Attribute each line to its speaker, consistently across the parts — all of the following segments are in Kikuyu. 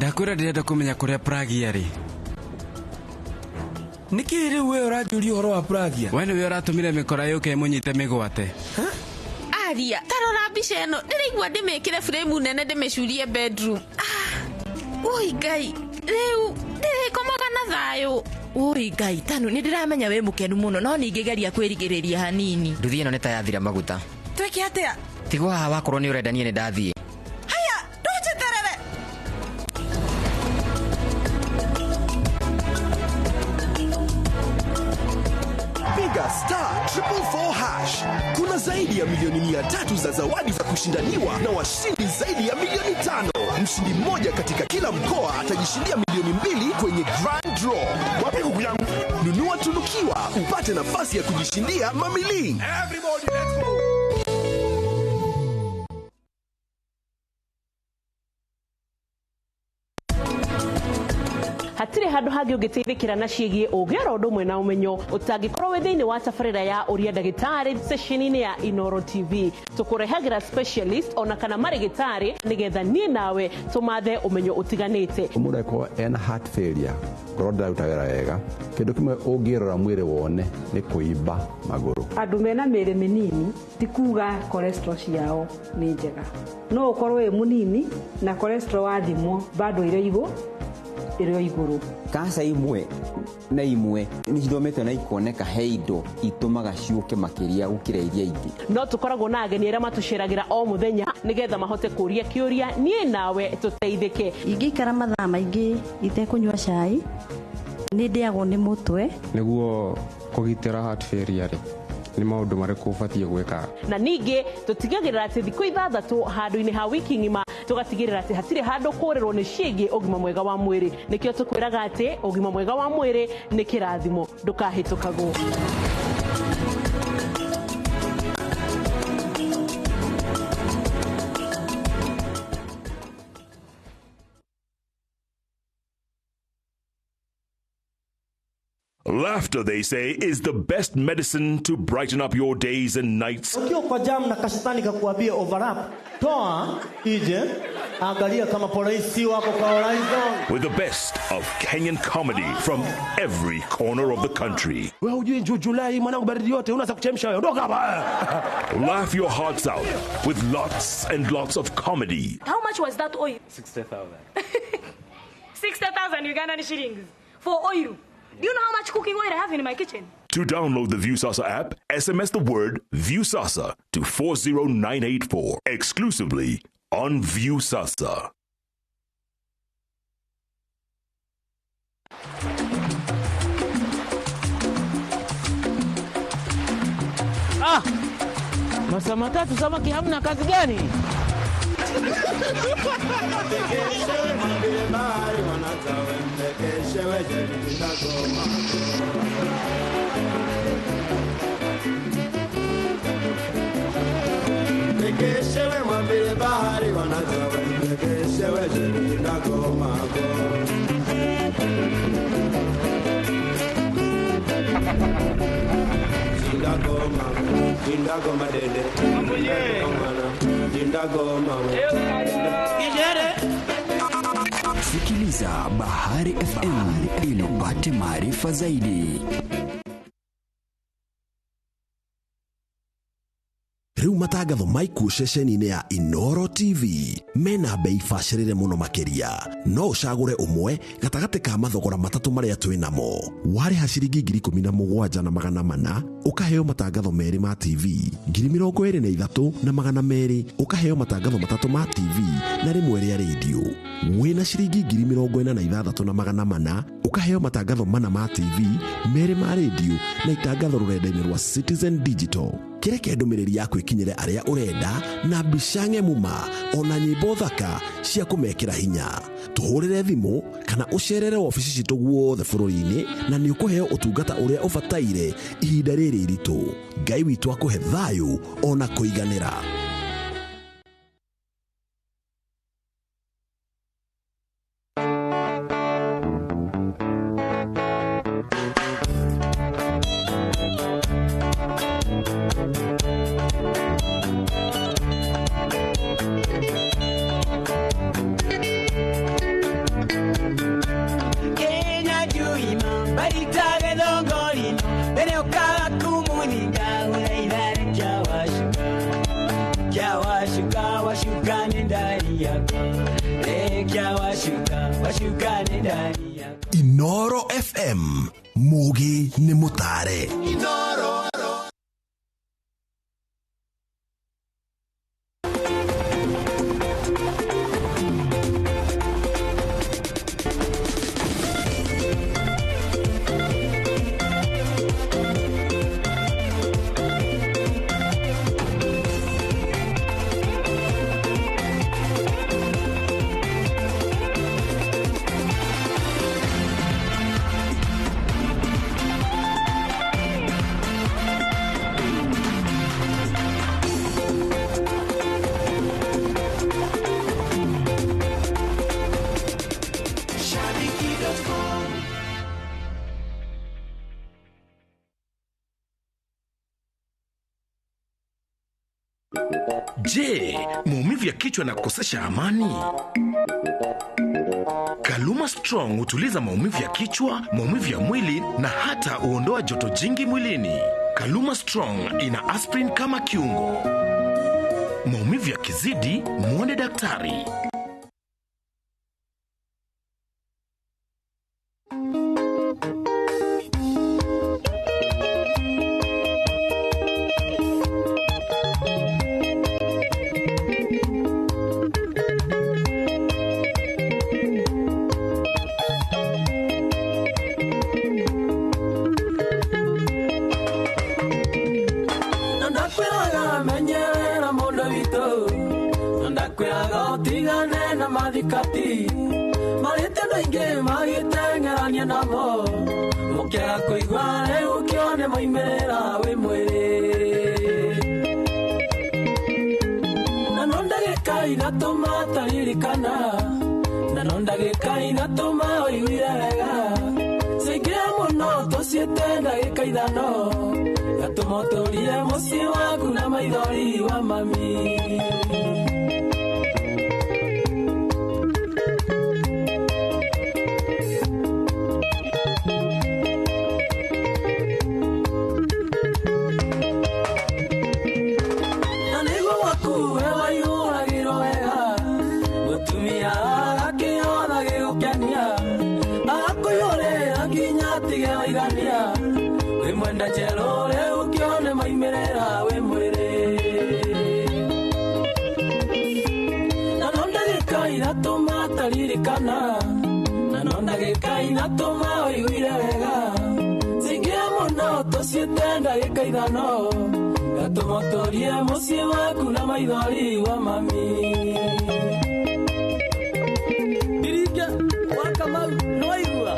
Speaker 1: Ndakwĩra ndĩrenda kũmenya kũrĩa Pragia rĩ.
Speaker 2: Nĩkĩ rĩu we ũranjũria ũhoro wa Pragia?
Speaker 1: We nĩwe ũratũmire mĩkora yũke ĩmũnyite mĩgwate.
Speaker 3: Aria, tarora mbica ĩno, ndĩraigua ndĩmĩkĩre frame nene ndĩmĩcurie bedroom. Ah, oi Ngai, rĩu ndĩrĩkomaga na thayũ.
Speaker 4: Oi Ngai, Tanu, nĩ ndĩramenya wĩ mũkenu mũno, no ningĩgeria kwĩrigĩrĩria hanini.
Speaker 5: Nduthi ĩno nĩ ta yathira maguta.
Speaker 6: Twĩke atĩa?
Speaker 5: Tigwo haha wakorwo nĩ ũrenda niĩ nĩ ndathiĩ.
Speaker 6: Haya, ndũnjeterere.
Speaker 7: Piga *444#. Kuna zaidi ya milioni 300 za zawadi za kushindaniwa na washindi zaidi ya milioni 5. Mshindi mmoja katika kila mkoa atajishindia milioni 2 kwenye Grand Draw. Wapi kuku yangu? Nunua tunukiwa upate nafasi ya kujishindia mamili.
Speaker 2: Everybody, let's go.
Speaker 8: Hatirĩ handũ hangĩ ũngĩteithĩkĩra na ciĩgiĩ ũgĩ oro ũndũ ũmwe na ũmenyo ũtangĩkorwo wĩ thĩinĩ wa tabarĩra ya ũria ndagĩtarĩ session-inĩ ya Inoro TV. Tũkũrehagĩra specialist ona kana marĩgĩtarĩ nĩgetha niĩ nawe tũmathe ũmenyo ũtiganĩte.
Speaker 9: Mũndũ angĩkorwo ena heart failure, ngoro ndĩraruta wĩra wega, kĩndũ kĩmwe ũngĩrora mwĩrĩ wone nĩ kũimba magũrũ.
Speaker 10: Andũ mena mĩĩrĩ mĩnini ti kuga cholesterol ciao nĩ njega. No ũkorwo wĩ mũnini na cholesterol wathimwo bado ĩrĩ igũrũ.
Speaker 11: Kanca imwe na imwe nĩ cithometwo na ikoneka he indo itũmaga ciũke makĩria gũkĩra iria ingĩ.
Speaker 8: No tũkoragwo na ageni arĩa matũceragĩra o mũthenya nĩgetha mahote kũria kĩũria niĩ nawe tũteithĩke.
Speaker 12: Ingĩikara mathaa maingĩ itekũnyua cai nĩ ndĩagwo nĩ mũtwe.
Speaker 13: Nĩguo kũgitĩra heart failure rĩ, nĩ maũndũ marĩkũ ũbatiĩ gwĩka?
Speaker 8: Na ningĩ tũtigagĩrĩra atĩ thikũ 6 handũ-inĩ ha wiki ng'ima tũgatigĩrĩra atĩ hatirĩ handũ kũrĩrwo nĩ ciĩgiĩ ũgima mwega wa mwĩrĩ. Nĩkĩo tũkwĩraga atĩ ũgima mwega wa mwĩrĩ nĩ kĩrathimo, ndũkahĩtũkagwo.
Speaker 14: Laughter, they say, is the best medicine to brighten up your days and nights.
Speaker 15: Ukiwa kwa jam na kashetani kakuambia overlap, toa ije, angalia kama polisi wako kwa horizon.
Speaker 14: With the best of Kenyan comedy from every corner of the country.
Speaker 2: Wewe hujui Julai mwanangu, baridi yote unaanza kuchemsha wewe. Ondoka hapa.
Speaker 14: Laugh your hearts out with lots and lots of comedy.
Speaker 16: How much was that oil?
Speaker 13: 60,000.
Speaker 16: 60,000 Ugandan shillings for oil. Do you know how much cooking oil I have in my kitchen?
Speaker 14: To download the Viusasa app, SMS the word Viusasa to 40984 exclusively on Viusasa.
Speaker 17: Ah! Masaa matatu samaki hamna kazi gani?
Speaker 18: Sikiliza Bahari FM ili upate maarifa zaidi.
Speaker 7: Rĩu matangatho maikuo ceceni-inĩ ya Inoro TV mena bei bacĩrĩre mũno makĩria. No ũcagũre ũmwe gatagatĩ ka mathogora matatũ marĩa twĩ namo. Warĩha ciringi 17,400 ũkaheo matangatho 2 ma TV, 23,200 ũkaheo matangatho 3 ma TV na rĩmwe rĩa radio. Wĩna ciringi 46,400 ũkaheo matangatho 4 ma TV, 2 ma radio na itangatho rũrenda-inĩ rwa Citizen Digital. Kĩreke ndũmĩrĩri yaku ĩkinyĩre arĩa ũrenda na mbica ng'emu ma ona nyĩmbo thaka cia kũmekĩra hinya. Tũhũrĩre thimũ kana ũcerere wabici citũ guothe bũrũri-inĩ na nĩ ũkũheo ũtungata ũrĩa ũbataire ihinda rĩrĩ iritũ. Ngai witũ akũhe thayũ ona kũiganĩra.
Speaker 19: Ciũngane ndani ya
Speaker 7: Inoro FM mugi nĩ mũtare.
Speaker 19: Inoro.
Speaker 20: Je, maumivu ya kichwa na kukosesha amani? Kaluma Strong hutuliza maumivu ya kichwa, maumivu ya mwili na hata huondoa joto jingi mwilini. Kaluma Strong ina aspirin kama kiungo. Maumivu yakizidi, mwone daktari.
Speaker 19: Na ndakwĩraga menyerera mũndũ witũ, na ndakwĩraga ũtigane na mathikati marĩte andũ aingĩ magĩteng'erania namo, ũkĩaga kũigua rĩu ũkĩone moimĩrĩra wĩ mwĩrĩ. Na no ndagĩka inatũma taririkana, na no ndagĩka inatũma ũiguire wega, ciingĩra mũno tũciĩte ndagĩka ithano, gatũma ũtũrie mũciĩ waku na maithori wa mami. Na nĩguo gwaku we waihũragĩrwo wega, mũtumia agakĩona gĩgũkenia, agakũihũrĩra nginya atige waigania, wĩ mwenda njerũ rĩu ũkĩone moimĩrĩra wĩ mwĩrĩ. Na no ndagĩka iratũma taririkana, na no ndagĩka inatũma ũiguire wega, cingĩra mũno tũciĩte ndagĩka ithano, gatũma ũtũrie mũciĩ waku na maithori wa mami. Ndiringa wa Kamau nĩwaigua?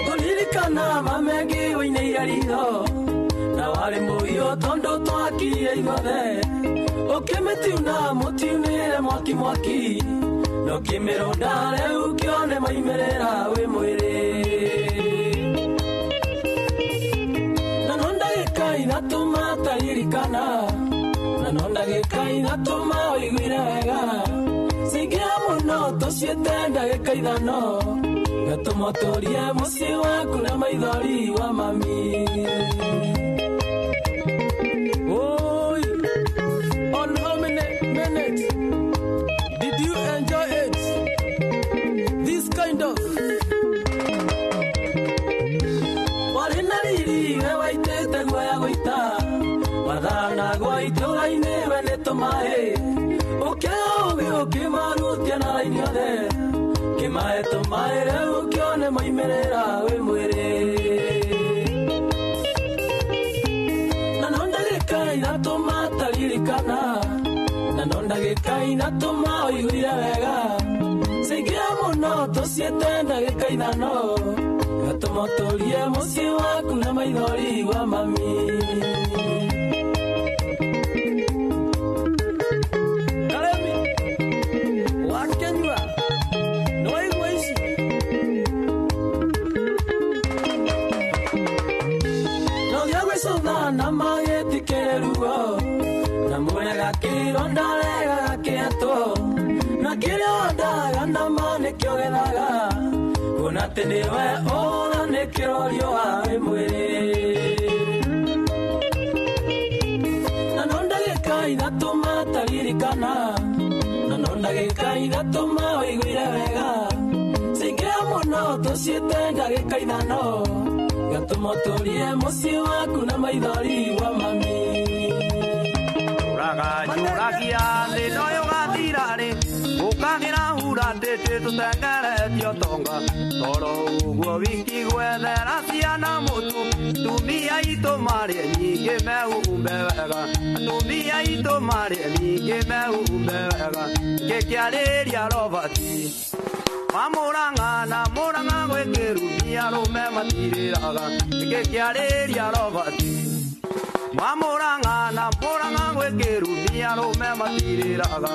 Speaker 19: Kũririkana mamengi ũinĩire ritho, na warĩ mũhiũ tondũ twakire ithuothe, ũkĩmĩtiuna mũtiunĩre mwaki mwaki, na ũkĩmĩrũnda rĩu ũkĩone moimĩrĩra wĩ mwĩrĩ. Na no ndagĩka inatũma taririkana, na no ndagĩka inatũma ũiguire wega, cingĩra mũno tũciĩte ndagĩka ithano, gatũma ũtũrie mũciĩ waku na maithori wa mami. Oi, on how many minutes did you enjoy it? This kind of warĩ na riri we waitĩte guoya gũita, wathanagwo itũra-inĩ we nĩ tũmaĩ, ũkĩaga ũgĩ ũkĩmarutia na raini othe, kĩmaĩ tũmaĩ rĩu ũkĩone moimĩrĩra wĩ mwĩrĩ. Na no ndagĩka inatũma taririkana, na no ndagĩka inatũma ũiguire wega, cingĩra mũno tũciĩte ndagĩka ithano, gatũma ũtũrie mũciĩ waku na maithori wa mami. Karemi wa Kenyua nĩwaigua ici? No gĩa gwĩcũtha na magĩtikĩrĩ ruo, na mũrega kĩronda rega gakĩetwo, na kĩrĩa wandaga na ma nĩkĩo gethaga, kuona atĩ nĩwe ũra nĩkĩro riũa wĩ mwĩrĩ. taririkana na no ndagĩka ithatũ ma ũiguire wega cingĩra mũno tũciĩte ndagĩka ithano gatũma ũtũrie mũciĩ waku na maithori wa mami
Speaker 21: Njũragia thĩna ũyũ ũgathira rĩ ũkagĩra hura ndĩtĩ tũtengeretio tonga toro ũguo wiki gwethera ciana mũtu tumia itũ marĩe nyingĩ mehumbe wega atumia itũ marĩe nyingĩ mehumbe wega ngĩkĩarĩria Robert Mamũrang'a na mũrang'a gwĩkĩrumia arũme matirĩraga ngĩkĩarĩria Robert Mamũrang'a na mũrang'a gwĩkĩrumia arũme matirĩraga.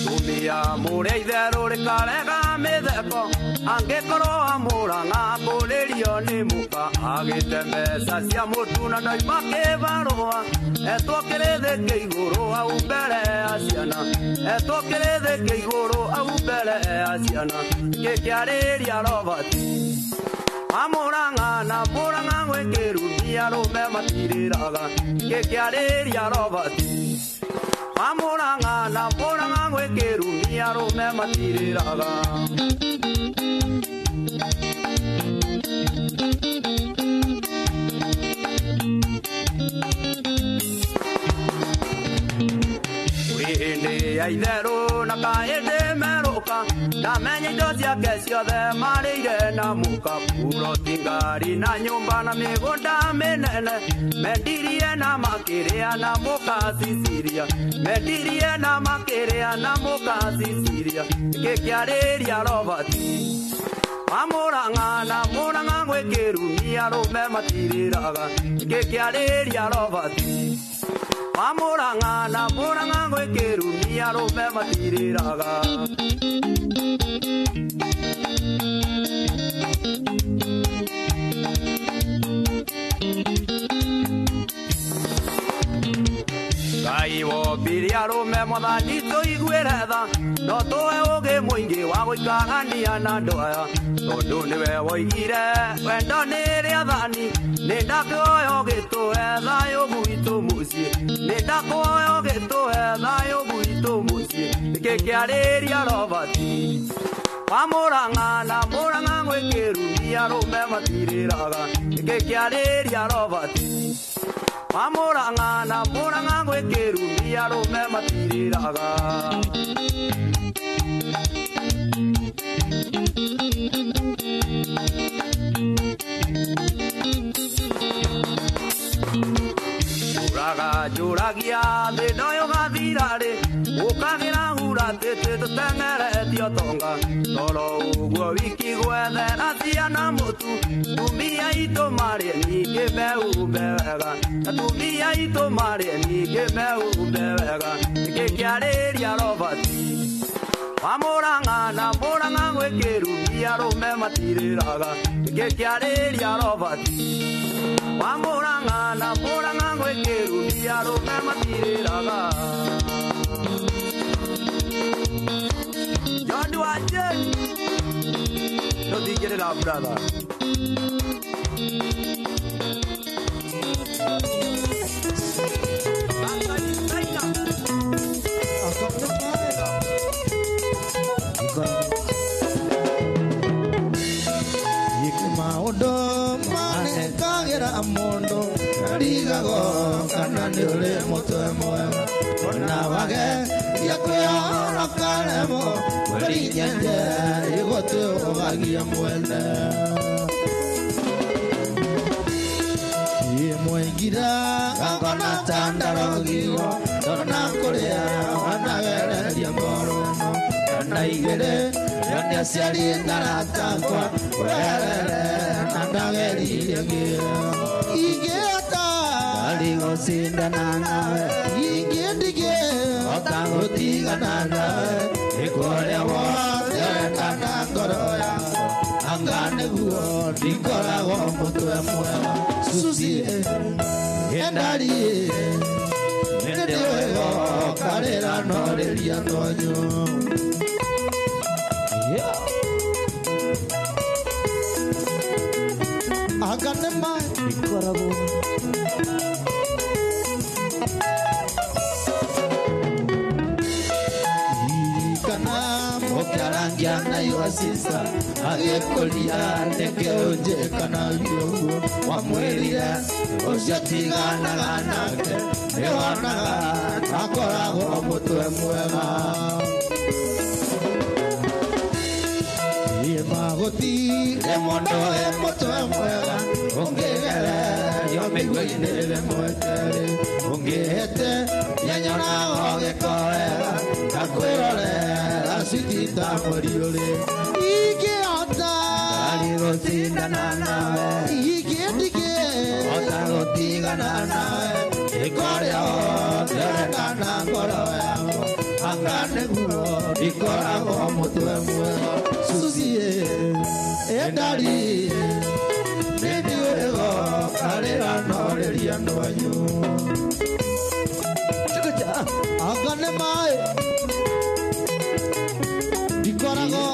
Speaker 21: Tumia mũrĩa itherũ rĩkarega mĩtheko angĩkorwo amũrang'a kũrĩrio nĩ mũka agĩte mbeca cia mũtu na ndaima kĩbarũa etwo kĩrĩthĩ igũrũ hau mbere ya ciana etwo kĩrĩthĩ igũrũ hau mbere ya ciana ngĩkĩarĩria Robert Mamũrang'a na mũrang'a gwĩkĩrumia arũme matirĩraga ngĩkĩarĩria Robert Mamũrang'a na mũrang'a gwĩkĩrumia arũme matirĩraga. Hĩndĩ ya itherũ na kahĩndĩ merũka ndamenya indo ciake ciothe marĩire na mũka puroti ngari na nyũmba na mĩgũnda mĩnene mendirie na makĩrĩa na mũka Cecilia mendirie na makĩrĩa na mũka Cecilia ngĩkĩarĩria Robert Mamũrang'a na mũrang'a gwĩkĩrumia arũme matirĩraga ngĩkĩarĩria Robert Mamũrang'a na mũrang'a gwĩkĩrumia arũme matirĩraga. Ngai wombire arũme mwathani tũiguĩre tha no tũhe ũũgĩ mũingĩ wa gũikarania na andũ aya tondũ nĩwe woigire wendo nĩ rĩathani nĩ ndakũhoya ũgĩtũhe thayũ gwitũ mũciĩ nĩ ndakũhoya ũgĩtũhe thayũ gwitũ mũciĩ ngĩkĩarĩria Robert Mamũrang'a na mũrang'a gwĩkĩrumia arũme matirĩraga ngĩkĩarĩria Robert Mamũrang'a na mũrang'a gwĩkĩrumia arũme matirĩraga. Njũraga njũragia thĩna ũyũ ũgathira rĩ ũkagĩra hura tĩtĩ tũteng'eretio tonga toro ũguo wiki gwethera ciana mũtu tumia itũ marĩe nyingĩ mehumbe wega atumia itũ marĩe nyingĩ mehumbe wega ngĩkĩarĩria Robert Mamũrang'a na mũrang'a gwĩkĩrumia arũme matirĩraga ngĩkĩarĩria Robert Mamũrang'a na mũrang'a gwĩkĩrumia arũme matirĩraga. John wa Jane tũthingĩrĩra brother.
Speaker 22: Maũndũ manekagĩra mũndũ ndarigagwo kana nĩ ũrĩ mũtwe mwega ona wageria kwĩhora ũkaremwo kwĩrinyenje ĩgũtũgagia mwene ĩmũingira ngona ta ndarogirwo ndona kũrĩa wanagereria ngoro ĩno na igĩrĩ nĩ aciari na aratakwa werere na ndageririe ngĩo ingĩhota ndarigũcindana nawe ingĩndigĩhota gũtigana nawe ĩkũrĩa wothe ũrenda na ngoro yakwa anga nĩguo ndikoragwo mũtwe mwega Susie endariĩ nĩndĩwego karĩra norĩria tonyo. Yeah. Anga nĩ maĩ ndikoragwo. Kana mũkĩarangia na iwasisa agĩkũria nĩkĩ ũnjĩkanagia ũguo wamwĩrire ũcio tiganaga nake nĩwonaga akoragwo mũtwe mwega. Gũtirĩ mũndũ e mũtwe mwega ũngĩgererio mĩigua-inĩ rĩmwe kerĩ ũngĩhĩte nĩanyonaga ũgĩka wega na kwĩrorera citi ta mũriũrĩ. Ingĩhota ndarĩ gũcindana nawe, ingĩndigĩhota gũtigana nawe, ĩkorĩa wothe ũrenda na ngoro yakwa, anga nĩguo ndikoragwo mũtwe mwega. Susie endari nĩndiũrĩgo karĩra norĩria andũ anyu. Anga nĩ maĩ ndikoragwo.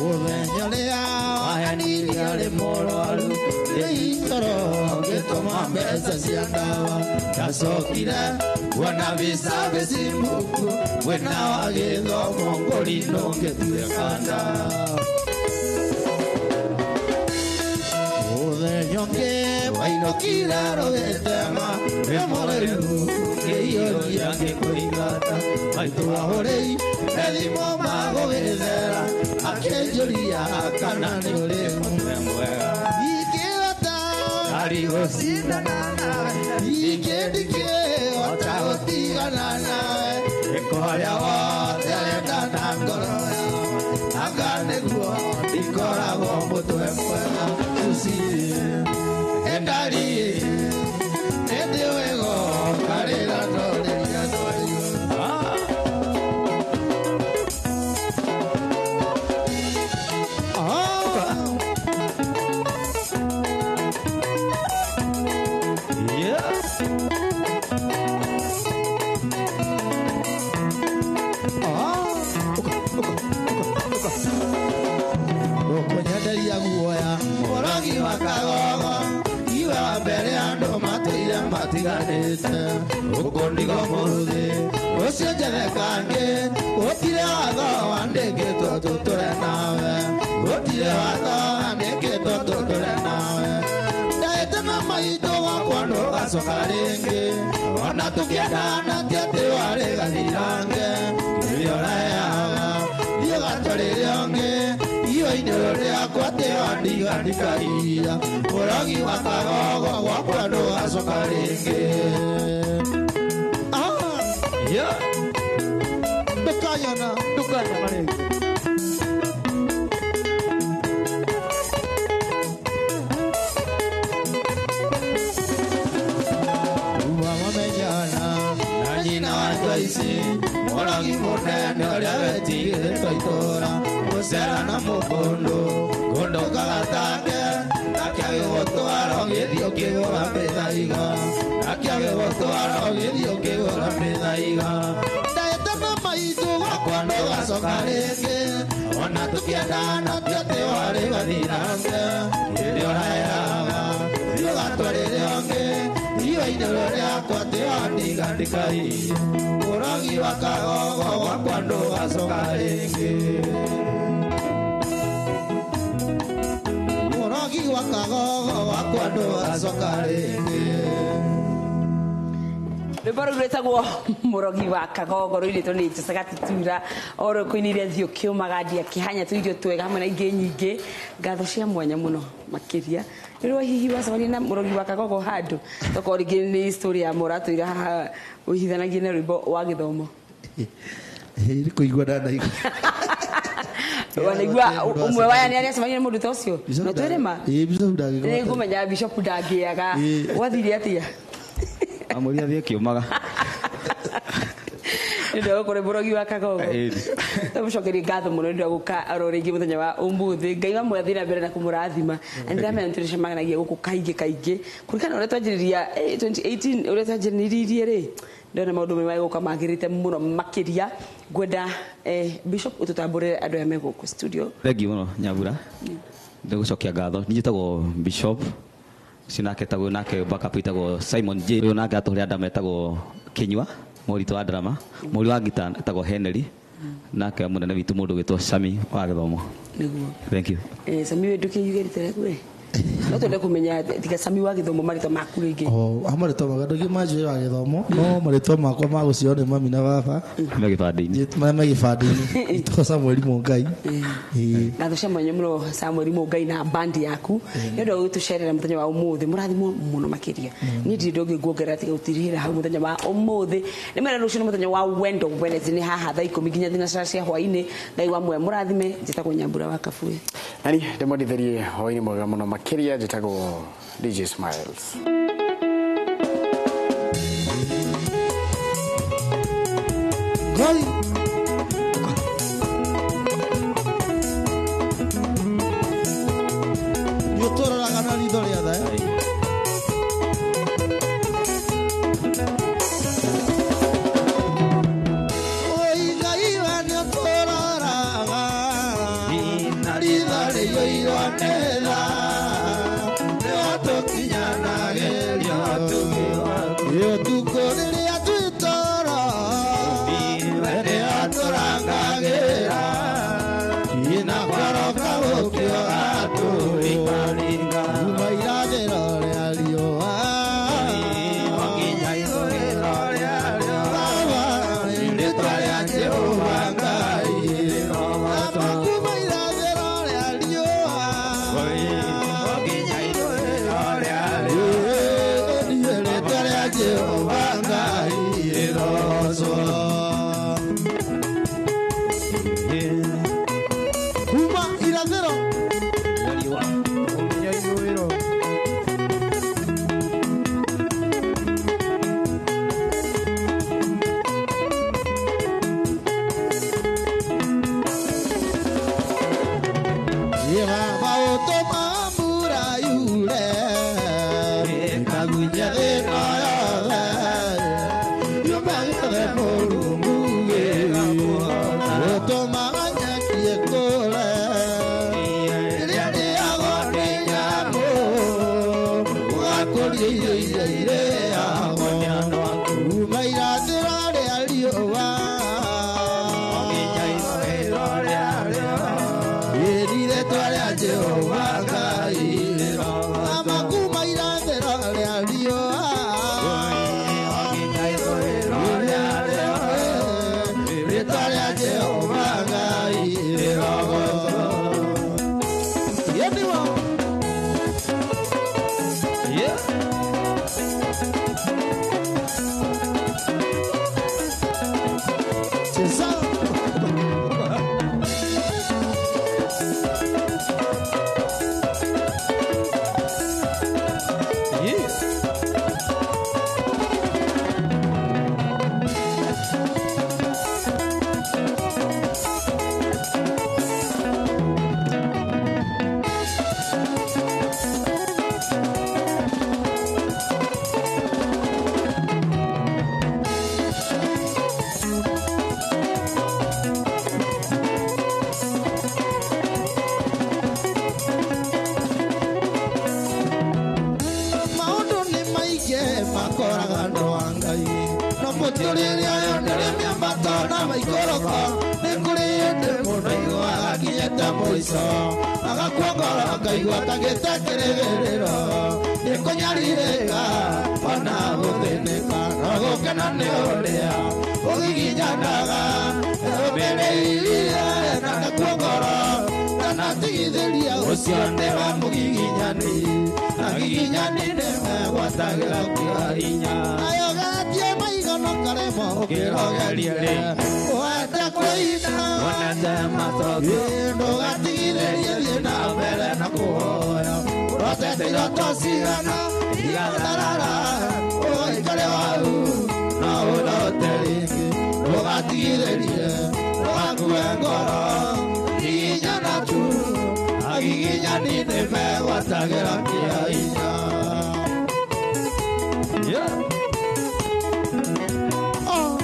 Speaker 22: Mũthenya ũrĩa wahenirie arĩ mũrwaru nĩ itoro ngĩtũma mbeca cia ndawa ndacokire kuona visa Facebook mwena wa gĩthomo ngũri ndũngĩtuĩka nda. Mũthenya ũngĩ wainũkire rũgĩtema wĩ mũrĩru ngĩiyũria ngĩkũigata maitũ ahũrĩi thimũ magũgĩthera akĩnjũria kana nĩ ũrĩ mũtwe mwega. Ingĩhota ndarĩ gũcindana nawe, ingĩndikĩhota gũtigana nawe, ĩkorĩa wothe ũrenda na ngoro yakwa, anga nĩguo ndikoragwo mũtwe mwega. Susie endari nĩndĩũĩgo karĩra norĩria andũ anyu. Ũkũnyenderia guoya mũrogi wa kagogo iwe wa mbere andũ matũire matiganĩte ũkũndigo mũruthi ũcio njethe kangĩ gũtirĩ watho wandĩkĩtwo tũtũre nawe gũtirĩ watho wandĩkĩtwo tũtũre nawe ndaĩte na maitũ wakwa ndũgacoka rĩngĩ ona tũkĩendana ti atĩ warĩ gathirange kĩrĩa ũraheaga thiĩ ũgatwarĩre ũngĩ iwe-inĩ rĩakwa tĩwandigandikaria mũrogi wa kagogo gwakwa ndũgacoka rĩngĩ. Ndũkanyona ndũkanyona rĩngĩ. Uma mamenyana na nyina wa Joyce mũrogi mũnene ũrĩa wetigĩrĩtwo itũra mũcera na mũkũndũ ngũndũ kagatange nake agĩgũtwara ũgĩthiĩ ũkĩgũra mĩthaiga nake agĩgũtwara ũgĩthiĩ ũkĩgũra mĩthaiga. Ndaĩte na maitũ gwakwa ndũgacoka rĩngĩ ona tũkĩendana ti atĩ warĩ gathirange kĩrĩa ũraheaga thiĩ ũgatwarĩre ũngĩ iwe-inĩ rĩakwa tĩwandigandikaria mũrogi wa kagogo gwakwa ndũgacoka rĩngĩ. Mũrogi wa kagogo gwakwa ndũgacoka rĩngĩ.
Speaker 1: Rwĩmbo rũu rwĩtagwo mũrogi wa kagogo rũinĩtwo nĩ Jose Gatutura oro kũinĩire thiũ kĩũmaga ndia kĩhanya tũirio twega hamwe na ingĩ nyingĩ ngatho cia mwanya mũno makĩria nĩ rwa hihi wacemania na mũrogi wa kagogo handũ tokorwo rĩngĩ nĩ story ya mũratũire haha ũhithanagie na rwĩmbo wa gĩthomo.
Speaker 22: Nĩ kũigua ndanaigua.
Speaker 1: Wanaigua ũmwe wa yani arĩa acemania na mũndũ ta ũcio no twĩre ma
Speaker 22: Ĩĩ Bishop ndangĩgwata.
Speaker 1: nĩ ngũmenya Bishop ndangĩaga gwathire atĩa?
Speaker 11: Amũria thiĩ kĩũmaga.
Speaker 1: Nĩ ũndũ wa gũkũrĩ mũrogi wa Kagogo. Tũmũcokerie ngatho mũno nĩ ũndũ wa gũka oro rĩngĩ mũthenya wa ũmũthĩ. Ngai wa muoyo athiĩ na mbere na kũmũrathima. Na nĩndĩramenya nĩtũrĩcemanagia gũkũ kaingĩ kaingĩ. Kũringana na ũrĩa twanjĩrĩria 2018 ũrĩa twanjĩrĩririe rĩ, ndĩrona maũndũ me magũka magĩrĩte mũno makĩria. Ngwenda Bishop ũtũtambũrĩre andũ aya me gũkũ studio.
Speaker 3: Thank you mũno Nyambura. Ndĩgũcokia ngatho. Niĩ njĩtagwo Bishop. Ũcio nake etagwo nake backup etagwo Simon J. Ũyũ nake atũhũrĩra ndama etagwo Kinyua, mũritũ wa drama. Mũri wa ngita etagwo Henry. Nake mũnene witũ mũndũ ũgwĩtwo Sami wa gĩthomo.
Speaker 1: Nĩguo.
Speaker 3: Thank you.
Speaker 1: Sami we ndũkĩiuge rita rĩaku we. No twende kũmenya tiga Sami wa gĩthomo marĩtwa maku rĩngĩ.
Speaker 22: O marĩtwa makwa ndũngĩ manjũĩ wa gĩthomo no marĩtwa makwa ma gũciarwo nĩ mami na baba
Speaker 3: Me gĩbandĩ-inĩ.
Speaker 22: Marĩa me gĩbandĩ-inĩ. Njĩtagwo Samuel Mũngai. Ĩĩ.
Speaker 1: Ngatho cia mwanya mũno Samuel Mũngai na bandi yaku nĩ ũndũ wa gũtũcerera mũthenya wa ũmũthĩ. Mũrathimwo mũno makĩria. Niĩ ndirĩ ũndũ ũngĩ nguongerera tiga gũtirihĩra hau mũthenya wa ũmũthĩ. Nĩ mwĩra rũciũ nĩ mũthenya wa Wendo Wednesday nĩ haha thaa 10 nginya thinacara cia hwaĩ-inĩ. Ngai wa muoyo mũrathime. Njĩtagwo Nyambura wa Kabue.
Speaker 4: Nani ndĩmwendithĩrie hwaĩ-inĩ mwega mũno makĩria. Njĩtagwo DJ Smiles.
Speaker 22: Ngai. Nĩ ũtũroraga na ritho rĩa tha. Oi Ngai we nĩ ũtũroraga na ritho rĩiyũirwo nĩ tha. Nĩ ũtũkinyanagĩria ũtukũ rĩrĩa twĩ toro, we nĩ ũtũrangagĩra. Na koroka gũkĩoga kuma irathĩro rĩa riũa nginya ithũĩro rĩa riũa. Rĩĩtwa rĩa Jehova Ngai kuma irathĩro rĩa riũa nginya ithũĩro rĩa riũa. Rĩĩtwa rĩa Jehova Ngai rĩroocwo. Kuma irathĩro nginya ithũĩro. Baba ũtũma mbura yure ĩkagunyia thĩna yothe yũme gĩothe Mũrungu ũtũmaga nyeki ĩkũre ĩrĩa ĩrĩagwo nĩ nyamũ ũgakũria irio iria irĩagwo kuma irathĩro rĩa riũa nginya ithũĩro rĩa riũa. Rĩĩtwa rĩa Jehova Ngai ama kuma irathĩro rĩa riũa nginya ithũĩro rĩa riũa. Rĩĩtwa rĩa Jehova Ngai rĩrogoocwo. Yeniwa. Yeah. Cheza. Yeah. Maũndũ nĩ maingĩ makoraga andũ a Ngai no mũtũrĩre ũyũ ndũrĩ mĩambato na maikũrũko. Nĩ kũrĩ hĩndĩ mũndũ aiguaga akinyĩte mũico agakua ngoro akaigua ta gĩte kĩrĩgĩrĩro. Nĩ kũnyarirĩka ona gũthĩnĩka no gũkena nĩ ũrĩa ũgiginyanaga ũmĩrĩirie na ndakua ngoro ndanatigithĩria ũcio nĩwe mũgiginyani. Agiginyani nĩmegwatagĩra kĩa hinya nayo getie maigana karemo ũkĩrogerie ũhete kũina ndũgatigithĩrie thiĩ na mbere na kũhoya ũrotete iroto cigana igatharara ũikare wau no ũrote rĩngĩ. Ndũgatigithĩrie ndũgakue ngoro Giginyana tu agiginyani nĩmegwatagĩra kĩa hinya. Yeah. Oh.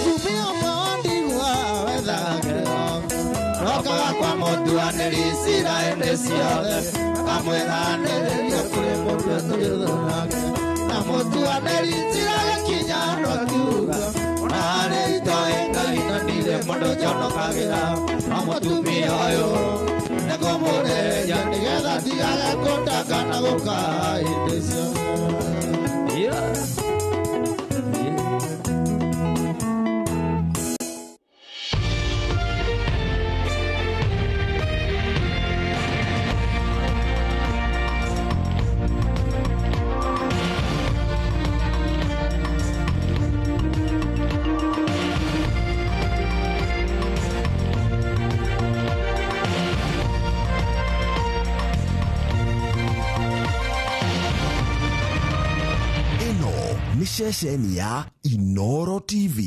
Speaker 22: Tumia mwandigwa wethagĩra Rokaga kwa mũtuanĩri cira hĩndĩ ciothe Akamwĩranĩrĩria kũrĩ mũndũ tũgĩthũnake Na mũtuanĩri cira gĩkinya andũ akiuga Ona harĩ itoĩ Ngai na ndirĩ mũndũ njonokagĩra No mũtumia ũyũ nĩngũmũrĩria nĩgetha ndigage kũndanga na gũka hĩndĩ ciothe. Yeah.
Speaker 7: Ĩno nĩ ceceni ya Inoro TV.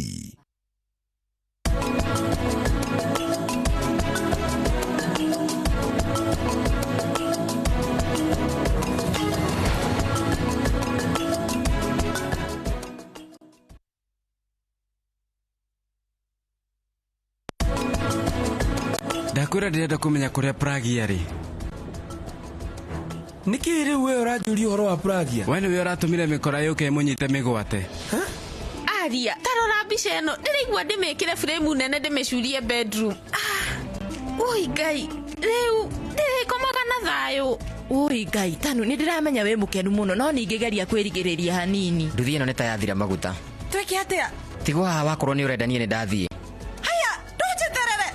Speaker 5: Ndakwĩra ndĩrenda kũmenya kũrĩa Pragia rĩ.
Speaker 19: Nĩkĩ rĩu we ũranjũria ũhoro wa Pragia?
Speaker 5: We nĩwe ũratũmire mĩkora yũke ĩmũnyite mĩgwate.
Speaker 6: Aria, tarora mbica ĩno ndĩraigua ndĩmĩkĩre frame nene ndĩmĩcurie bedroom. Oi Ngai, rĩu ndĩrĩkomaga na thayũ.
Speaker 23: Oi Ngai, tanu nĩ ndĩramenya wĩ mũkenu mũno no ningĩgeria kwĩrigĩrĩria hanini.
Speaker 11: Nduthi ĩno nĩ ta yathira maguta.
Speaker 23: Twĩke atĩa?
Speaker 11: Tigwo haha wakorwo nĩ ũrenda niĩ nĩ ndathiĩ.
Speaker 23: Haya, ndũnjeterere.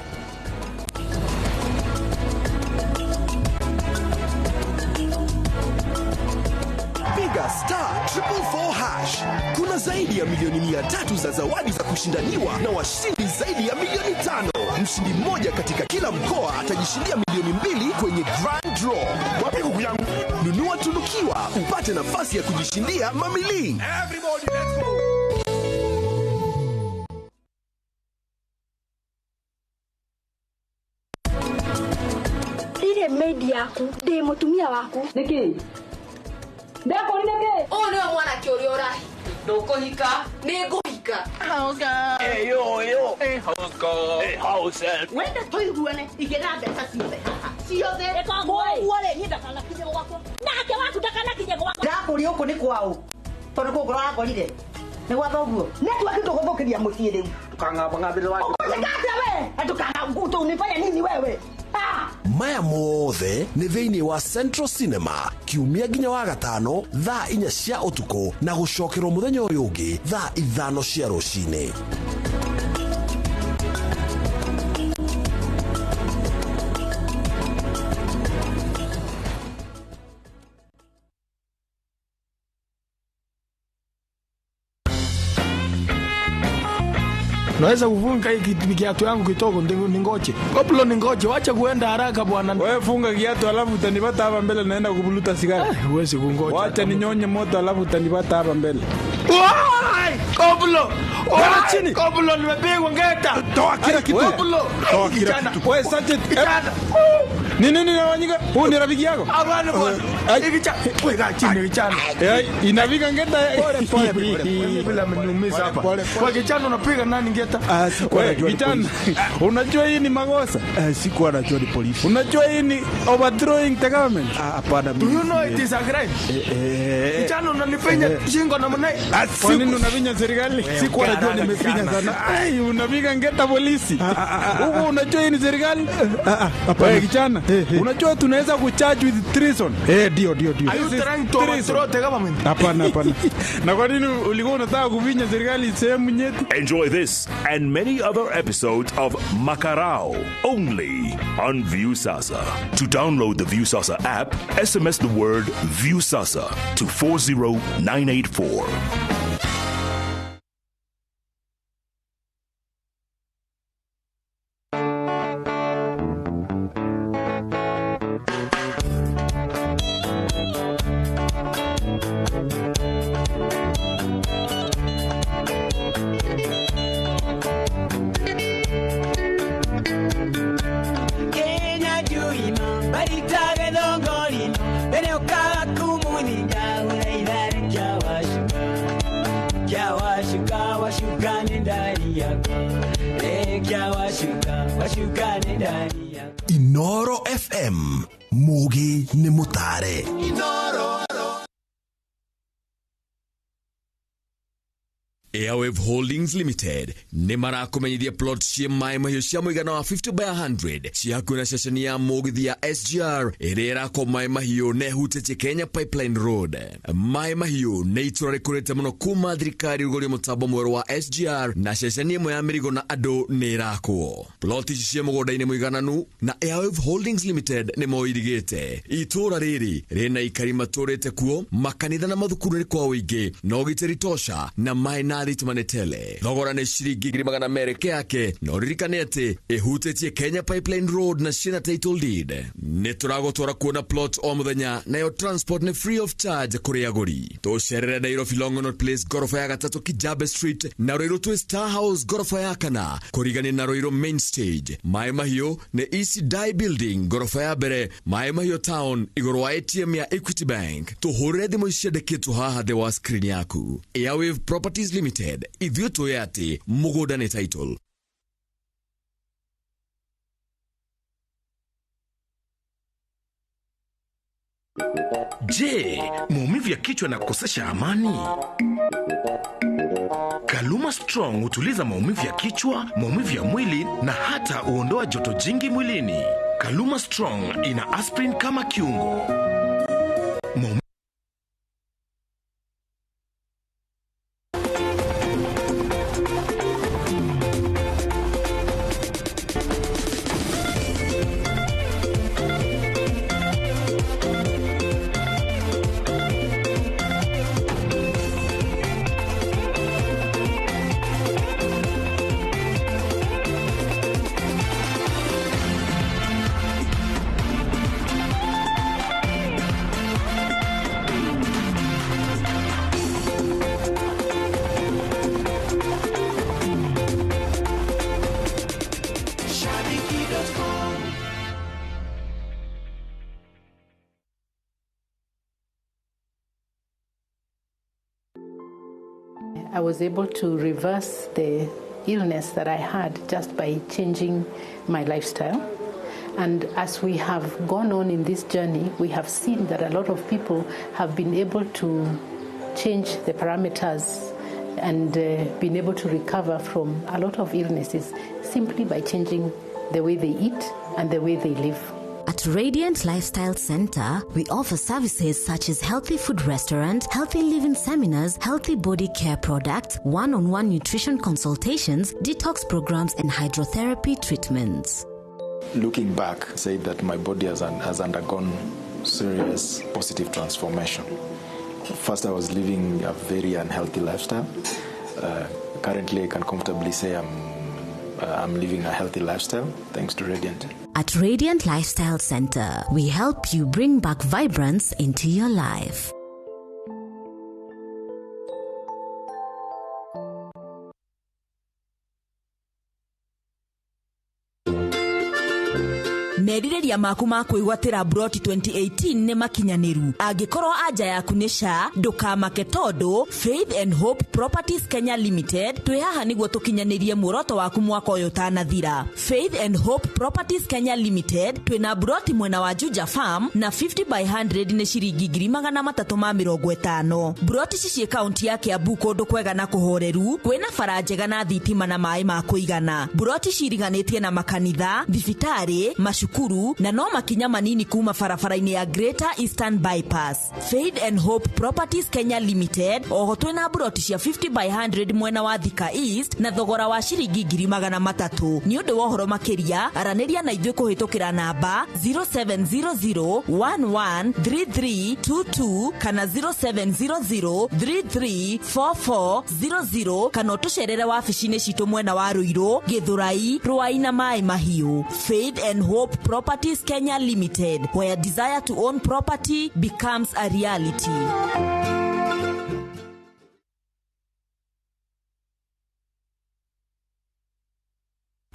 Speaker 7: Piga *444#. Kuna zaidi ya milioni 300 za zawadi za kushindaniwa na washindi zaidi ya milioni 5. Mshindi mmoja katika kila mkoa atajishindia milioni 2 kwenye Grand Draw. Wapi kuku yangu? Nunua tunukiwa upate nafasi ya kujishindia mamili.
Speaker 2: Everybody let's go.
Speaker 16: Ndirĩ maid yaku, ndĩ mũtumia waku.
Speaker 10: Nĩkĩ? Ndakorire kĩ?
Speaker 6: Ũyũ nĩwe mwanake ũrĩa ũrahika. Ndũkũhika. Nĩngũhika.
Speaker 2: Hey, yo, yo. Hey, house girl. Hey, house help.
Speaker 24: Wenda tũiguane igĩra mbeca ciothe haha ciothe koguo rĩ niĩ ndakanakinye gwakwa nake waku ndakanakinye gwakwa.
Speaker 25: Ndakũria gũkũ nĩ kwaũ tondũ kũu ũrangorire nĩ gwa thoguo network tũgũthũkĩria mũciĩ rĩu.
Speaker 2: Ndũkang'ambang'ambĩre wa
Speaker 24: Ũkũnjĩka atĩa we? Ndũkanafanya nini wewe?
Speaker 7: Maya mothe nĩ thĩinĩ wa Central Cinema kiumia nginya wa gatano thaa 4 cia ũtukũ na gũcokerwo mũthenya ũyũ ũngĩ thaa 5 cia rũcinĩ.
Speaker 19: Naweza kufunga hii kiatu yangu kidogo ningoje. Koplo ningoje, wacha kuenda haraka bwana.
Speaker 13: Wewe funga kiatu alafu utanipata hapa mbele naenda kubuluta sigara.
Speaker 19: Huwezi kungoja.
Speaker 13: Wacha ninyonye moto alafu utanipata hapa mbele.
Speaker 19: Wai! Koplo! Ona chini. Koplo nimepigwa ngeta.
Speaker 13: Toa kila kitu.
Speaker 19: Koplo.
Speaker 13: Toa kila kitu. Wewe Sanchez. Nini nini nafanyika? Huu ni rafiki yako?
Speaker 19: Hapana bwana. Weka chini kichana.
Speaker 13: Eh, inapiga ngeta.
Speaker 19: Pole pole pole. Bila ameniumiza hapa. Kwa kichana unapiga nani ngeta?
Speaker 13: Ah, sikuwa najua. Kichana. Unajua hii ni makosa?
Speaker 7: Sikuwa najua ni polisi.
Speaker 13: Unajua hii ni overthrowing the government?
Speaker 7: Ah, hapana.
Speaker 19: Do you know it is a crime? Kichana unanifinya shingo namna hii.
Speaker 13: Kwa nini unafinya serikali? Sikuwa najua nimefinya sana. Ai, unapiga ngeta polisi. Huko unajua hii ni serikali? Hapana. Kichana. Unajua tunaweza kucharge with treason. Ndio.
Speaker 19: Are you trying to overthrow the government?
Speaker 13: Hapana. Na kwa nini ulikuwa unataka kufinya serikali sehemu nyeti?
Speaker 14: Enjoy this and many other episodes of Makarao only on Viusasa. To download the Viusasa app, SMS the word Viusasa to 40984.
Speaker 19: Washukani ndani ya
Speaker 7: Inoro FM mugi ni mutare.
Speaker 19: Inoro.
Speaker 8: Airwave Holdings Limited nĩ marakũmenyithia plot ciĩ maĩ mahiũ cia mũigana wa 50 by 100 ciĩ hakuhĩ na ceceni ya mũgithi ya SGR ĩrĩa ĩrakwo maĩ mahiũ na ĩhutĩtie Kenya Pipeline Road. Maĩ mahiũ nĩ itũra rĩkũrĩte mũno kuma thirikari rũgũrie mũtambo mwerũ wa SGR na ceceni ĩmwe ya mĩrigo na andũ nĩ ĩrakwo. Plot ici ciĩ mũgũnda-inĩ mũigananu na Airwave Holdings Limited nĩ moirigĩte. Itũra rĩrĩ rĩna ikari matũrĩte kuo, makanitha na mathukuru nĩ kwa ũingĩ na ũgitĩri tosha na maĩ na thitima nĩ tele. Thogora nĩ ciringi 200,000 yake na ũririkane atĩ ĩhutĩtie Kenya Pipeline Road na ciĩna title deed. Nĩ tũragũtwara kuona plot o mũthenya nayo transport nĩ free of charge kũrĩ agũri. Tũcerere Nairobi Longonot Place ngoroba ya gatatũ Kijabe Street na Ruiru twĩ Star House ngoroba ya kana kũrigania na Ruiru Main Stage. Maĩ Mahiũ nĩ East Dye Building ngoroba ya mbere Maĩ Mahiũ Town igũrũ wa ATM ya Equity Bank. Tũhũrĩre thimũ ciandĩkĩtwo haha thĩ wa screen yaku. Airwave Properties Limited, ithuĩ tũĩ atĩ mũgũnda nĩ title.
Speaker 20: Je, maumivu ya kichwa na kukosesha amani? Kaluma Strong hutuliza maumivu ya kichwa, maumivu ya mwili na hata huondoa joto jingi mwilini. Kaluma Strong ina aspirin kama kiungo.
Speaker 9: I was able to reverse the illness that I had just by changing my lifestyle. And as we have gone on in this journey, we have seen that a lot of people have been able to change the parameters and been able to recover from a lot of illnesses simply by changing the way they eat and the way they live.
Speaker 12: At Radiant Lifestyle Center, we offer services such as healthy food restaurant, healthy living seminars, healthy body care products, one-on-one nutrition consultations, detox programs, and hydrotherapy treatments.
Speaker 15: Looking back, say that my body has undergone serious positive transformation. First, I was living a very unhealthy lifestyle. Currently, I can comfortably say I'm living a healthy lifestyle thanks to Radiant.
Speaker 12: At Radiant Lifestyle Center, we help you bring back vibrance into your life.
Speaker 17: Merirĩria maku ma kwĩgwatĩra Broti 2018 nĩ makinyanĩru. Angĩkorwo anja yaku nĩ SHA, ndũkamake tondũ Faith and Hope Properties Kenya Limited twĩ haha nĩguo tũkinyanĩrie muoroto waku mwaka ũyũ ũtanathira. Faith and Hope Properties Kenya Limited twĩna Broti mwena wa Juja Farm na 50 by 100 nĩ ciringi 350,000. Broti ici ciĩ kaunti ya Kiambu kũndũ kwega na kũhoreru, kwĩna bara njega na thitima na maĩ ma kũigana. Broti ciriganĩtie na makanitha, thibitarĩ, macukuru na no makinya manini kuma barabara-inĩ ya Greater Eastern Bypass. Faith and Hope Properties Kenya Limited oho twĩna broti cia 50 by 100 mwena wa Thika East na thogora wa ciringi 300,000. Nĩ ũndũ wa ũhoro makĩria aranĩria na ithuĩ kũhĩtũkĩra namba 0700113322 kana 0700334400 kana ũtũcerere wabici-inĩ citũ mwena wa Ruiru, Githurai, Ruai na Maĩ Mahiũ. Faith and Hope Properties Kenya Limited, where desire to own property becomes a reality.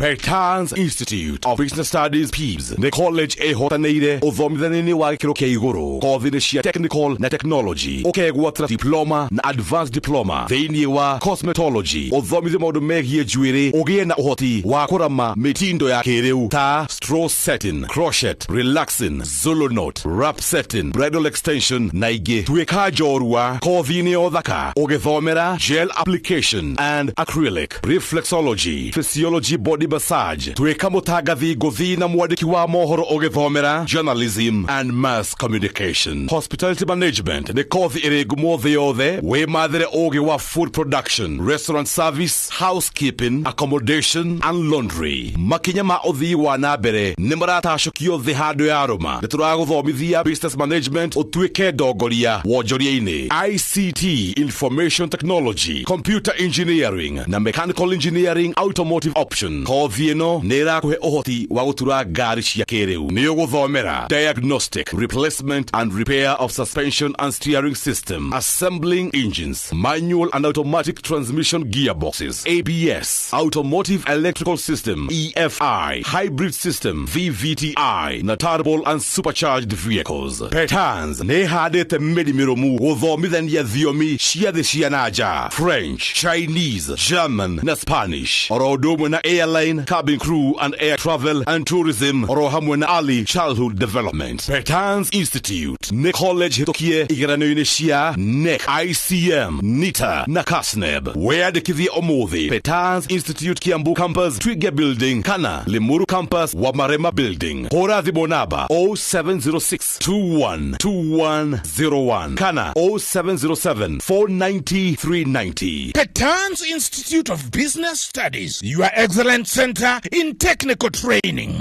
Speaker 1: Petans Institute of Business Studies PIBS nĩ college ĩhotanĩire ũthomithania-inĩ wa gĩkĩro kĩa igũrũ kothi-inĩ cia technical na technology, ũkegwatĩra diploma na advanced diploma thĩinĩ wa cosmetology, ũthomithio maũndũ megiĩ njuĩrĩ, ũgĩe na ũhoti wa kũrama mĩtindo ya kĩrĩu ta straw setting, crochet, relaxing, Zulu knot, wrap setting, bridal extension na ingĩ. Tuĩka njorua kothi-inĩ ya ũthaka ũgĩthomera gel application and acrylic, reflexology, physiology, body massage. Tuĩka mũtangathi ngũthi na mwandĩki wa mohoro ũgĩthomera journalism and mass communication. Hospitality management nĩ kothi ĩrĩ ngumo thĩ yothe. Wĩmathĩre ũgĩ wa food production, restaurant service, housekeeping, accommodation and laundry. Makinya ma ũthii wa na mbere nĩ maratacũkio thĩ handũ ya rũma. Nĩ tũragũthomithia business management ũtuĩke ndongoria wonjoria-inĩ, ICT, information technology, computer engineering na mechanical engineering, automotive option. Kothi ĩno nĩ ĩrakũhe ũhoti wa gũtura ngari cia kĩrĩu. Nĩ ũgũthomera diagnostic, replacement and repair of suspension and steering system, assembling engines, manual and automatic transmission gearboxes, ABS, automotive electrical system, EFI, hybrid system, VVTi na turbo and supercharged vehicles. Petans nĩ ĩhandĩte mĩri mĩrũmu gũthomithania thiomi cia thĩ cia na nja, French, Chinese, German na Spanish, oro ũndũ ũmwe na airline, cabin crew and air travel and tourism, oro hamwe na early childhood development. Petans Institute nĩ college hĩtũkie igeranio-inĩ cia NEC, ICM, NITA na KASNEB. Wĩyandĩkithie ũmũthĩ Petans Institute, Kiambu Campus, Twiga Building kana Limuru Campus, Wamarema Building. Hũra thimũ namba 0706 21 2101 kana 0707 490 390.
Speaker 3: Petans Institute of Business Studies, your excellent center in technical training.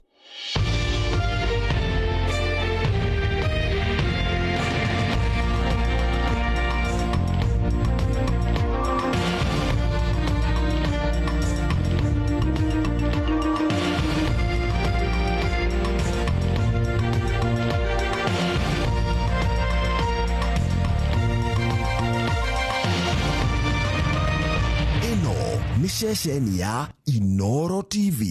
Speaker 7: Ĩno nĩ ceceni ya Inoro TV.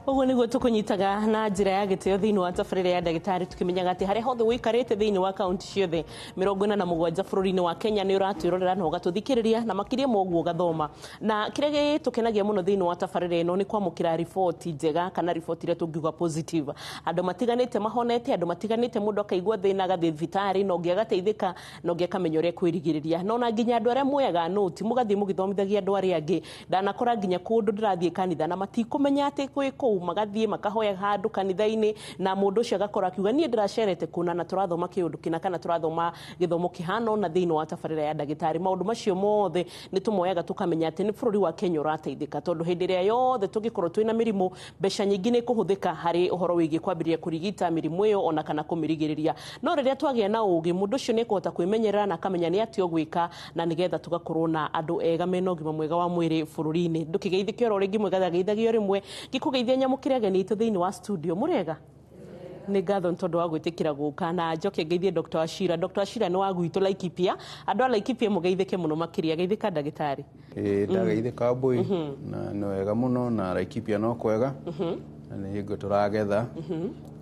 Speaker 4: Ũguo nĩguo tũkũnyitaga na njĩra ya gĩtĩo thĩinĩ wa tabarĩra ya ndagĩtarĩ, tũkĩmenyaga atĩ harĩa hothe ũikarĩte thĩinĩ wa kaunti ciothe 47 bũrũri-inĩ wa Kenya nĩ ũratwĩrorera na ũgatũthikĩrĩria na makĩria ma ũguo ũgathoma. Na kĩrĩa gĩtũkenagia mũno thĩinĩ wa tabarĩra ĩno nĩ kwamũkĩra riboti njega kana riboti iria tũngiuga positive. Andũ matiganĩte mahonete, andũ matiganĩte mũndũ akaigua thĩna agathiĩ thibitarĩ na ũngĩ agateithĩka na ũngĩ akamenya ũrĩa kwĩrigĩrĩria. Na ona nginya andũ arĩa muoyaga nũti mũgathiĩ mũgĩthomithagia andũ arĩa angĩ. Ndanakora nginya kũndũ ndĩrathiĩ kanitha na matikũmenya atĩ kwĩ kũu, magathiĩ makahoya handũ kanitha-inĩ na mũndũ ũcio agakora akiuga niĩ ndĩracerete kũna na tũrathoma kĩũndũ kĩna kana tũrathoma gĩthomo kĩhana na thĩinĩ wa tabarĩra ya ndagĩtarĩ. Maũndũ macio mothe nĩ tũmoyaga tũkamenya atĩ nĩ bũrũri wa Kenya ũrateithĩka, tondũ hĩndĩ ĩrĩa yothe tũngĩkorwo twĩna mĩrimũ mbeca nyingĩ nĩ kũhũthĩka harĩ ũhoro wĩgiĩ kwambĩrĩria kũrigita mĩrimũ ĩyo ona kana kũmĩrigĩrĩria. No rĩrĩa twagĩa na ũgĩ mũndũ ũcio nĩ ekũhota kwĩmenyerera na akamenya nĩ atĩa ũgwĩka na nĩgetha tũgakorwo na andũ ega mena ũgima mwega wa mwĩrĩ bũrũri-inĩ. Ndũkĩgeithĩke oro rĩngĩ, mwĩgathageithagio rĩmwe ngĩkũgeithia nyamũkĩre ageni aitũ thĩinĩ wa studio. Mũrĩega? Nĩ ngatho nĩ tondũ wa gwĩtĩkĩra gũka na njoke ngeithie Dr. Wachira. Dr. Wachira nĩ wa gwitũ Laikipia. Andũ a Laikipia mũgeithĩke mũno makĩria. Geithĩka ndagĩtarĩ.
Speaker 18: Ĩĩ ndageithĩka mbũi na nĩ wega mũno na Laikipia no kwega na nĩ hingo tũragetha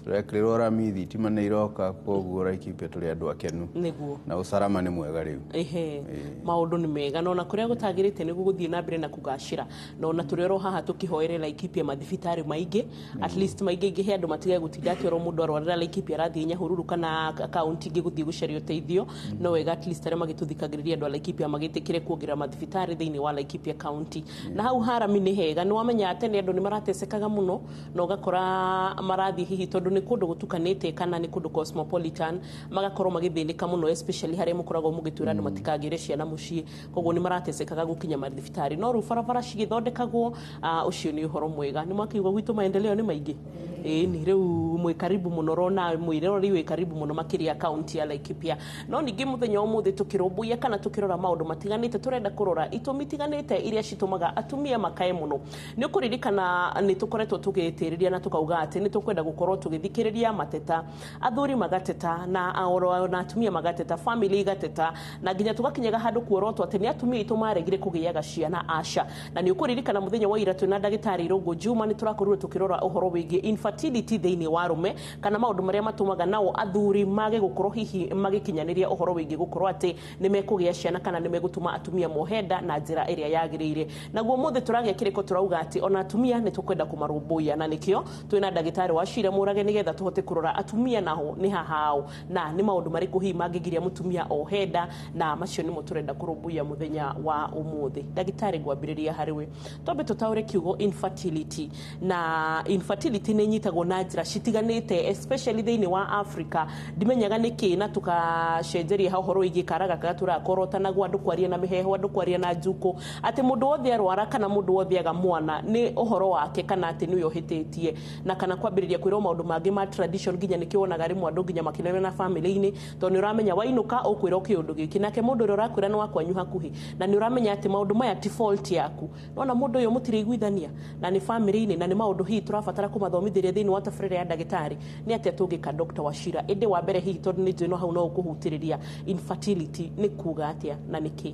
Speaker 18: tũrekĩrĩrwo rami, thitima nĩ iroka, koguo Laikipia tũrĩ andũ akenu.
Speaker 4: Nĩguo.
Speaker 18: Na ũcarama nĩ mwega rĩu.
Speaker 4: Ehe, maũndũ nĩ mega na ona kũrĩa gũtagĩrĩte nĩguo gũthiĩ na mbere na kũgacĩra, na ona tũrĩ oro haha tũkĩhoere Laikipia mathibitarĩ maingĩ, at least maingĩ ingĩ he andũ matige gũtinda atĩ oro mũndũ arwarĩra Laikipia arathiĩ Nyahururu kana kaunti ingĩ gũthiĩ gũcaria ũteithio. No wega at least arĩa magĩtũthikagĩrĩria andũ a Laikipia magĩtĩkĩre kuongerera mathibitarĩ thĩinĩ wa Laikipia kaunti. Na hau harami nĩ hega, nĩ wamenya tene andũ nĩ maratecekaga mũno na ũgakora marathiĩ hihi tondũ nĩ kũndũ gũtukanĩte kana nĩ kũndũ cosmopolitan, magakorwo magĩthĩnĩka mũno, especially harĩa mũkoragwo mũgĩtwĩra andũ matikagĩre ciana mũciĩ, koguo nĩ maratecekaga gũkinya mathibitarĩ. No rĩu barabara cigĩthondekagwo, ũcio nĩ ũhoro mwega. Nĩ mwakĩigua gwitũ maendeleo nĩ maingĩ. Ĩĩ, rĩu mwĩ karibu mũno, rona mwĩroreri wĩ karibu mũno makĩria kaunti ya Laikipia. No ningĩ mũthenya wa ũmũthĩ tũkĩrũmbũiya kana tũkĩrora maũndũ matiganĩte, tũrenda kũrora itũmi itiganĩte iria citũmaga atumia makae mũno. Nĩ ũkũririkana nĩ tũkoretwo tũgĩtĩrĩria na tũkauga atĩ nĩ tũkwenda gũkorwo tũgĩthikĩrĩria mateta, athuri magateta na oro na atumia magateta, family igateta, na nginya tũgakinyaga handũ kuorotwo atĩ nĩ atumia aitũ maregire kũgĩaga ciana. Aca. Na nĩ ũkũririkana mũthenya wa ira twĩna ndagĩtarĩ Irũngũ Juma nĩ tũrakorirwo tũkĩrora ũhoro wĩgiĩ infertility thĩinĩ wa arũme, kana maũndũ marĩa matũmaga nao athuri mage gũkorwo hihi magĩkinyanĩria ũhoro wĩgiĩ gũkorwo atĩ nĩ mekũgĩa ciana kana nĩ megũtũma atumia mohe nda na njĩra ĩrĩa yagĩrĩire. Naguo ũmũthĩ tũragĩa kĩrĩko tũrauga atĩ ona atumia nĩ tũkwenda kũmarũmbũiya, na nĩkĩo twĩna ndagĩtarĩ wa Cira Mũrage nĩgetha tũhote kũrora atumia naho nĩ hahao na nĩ maũndũ marĩkũ hihi mangĩgiria mũtumia ohe nda, na macio nĩmo tũrenda kũrũmbũiya mũthenya wa ũmũthĩ. Ndagĩtarĩ, ngwambĩrĩria harĩ we, twambe tũtaũre kiugo infertility. Na infertility nĩ inyitagwo na njĩra citiganĩte, especially thĩinĩ wa Africa. Ndimenyaga nĩkĩ na tũkacenjeria ha ũhoro wĩgiĩ kara gaka tũrakorotanagwo, andũ kwaria na mĩheho, andũ kwaria na njukũ, atĩ mũndũ wothe arwara kana mũndũ wothe aga mwana nĩ ũhoro wake, kana atĩ nĩwe ũhĩtĩtie, na kana kwambĩrĩria kwĩrwo maũndũ mangĩ ma tradition. Nginya nĩkĩo wonaga rĩmwe andũ nginya makĩnene na family-inĩ, tondũ nĩ ũramenya wainũka ũkwĩrwo kĩũndũ gĩkĩ, nake mũndũ ũrĩa ũrakwĩra nĩ wa kwanyu hakuhĩ, na nĩ ũramenya atĩ maũndũ maya ti fault yaku. Nona mũndũ ũyũ mũtiraiguithania na nĩ family-inĩ, na nĩ maũndũ hihi tũrabatara kũmathomithĩria thĩinĩ wa tabarĩra ya ndagĩtarĩ. Nĩ atĩa tũngĩka, Dr. Wachira? Ĩndĩ wa mbere hihi, tondũ nĩ njũĩ no hau no ũkũhutĩrĩria, infertility nĩ kuga atĩa na nĩkĩ?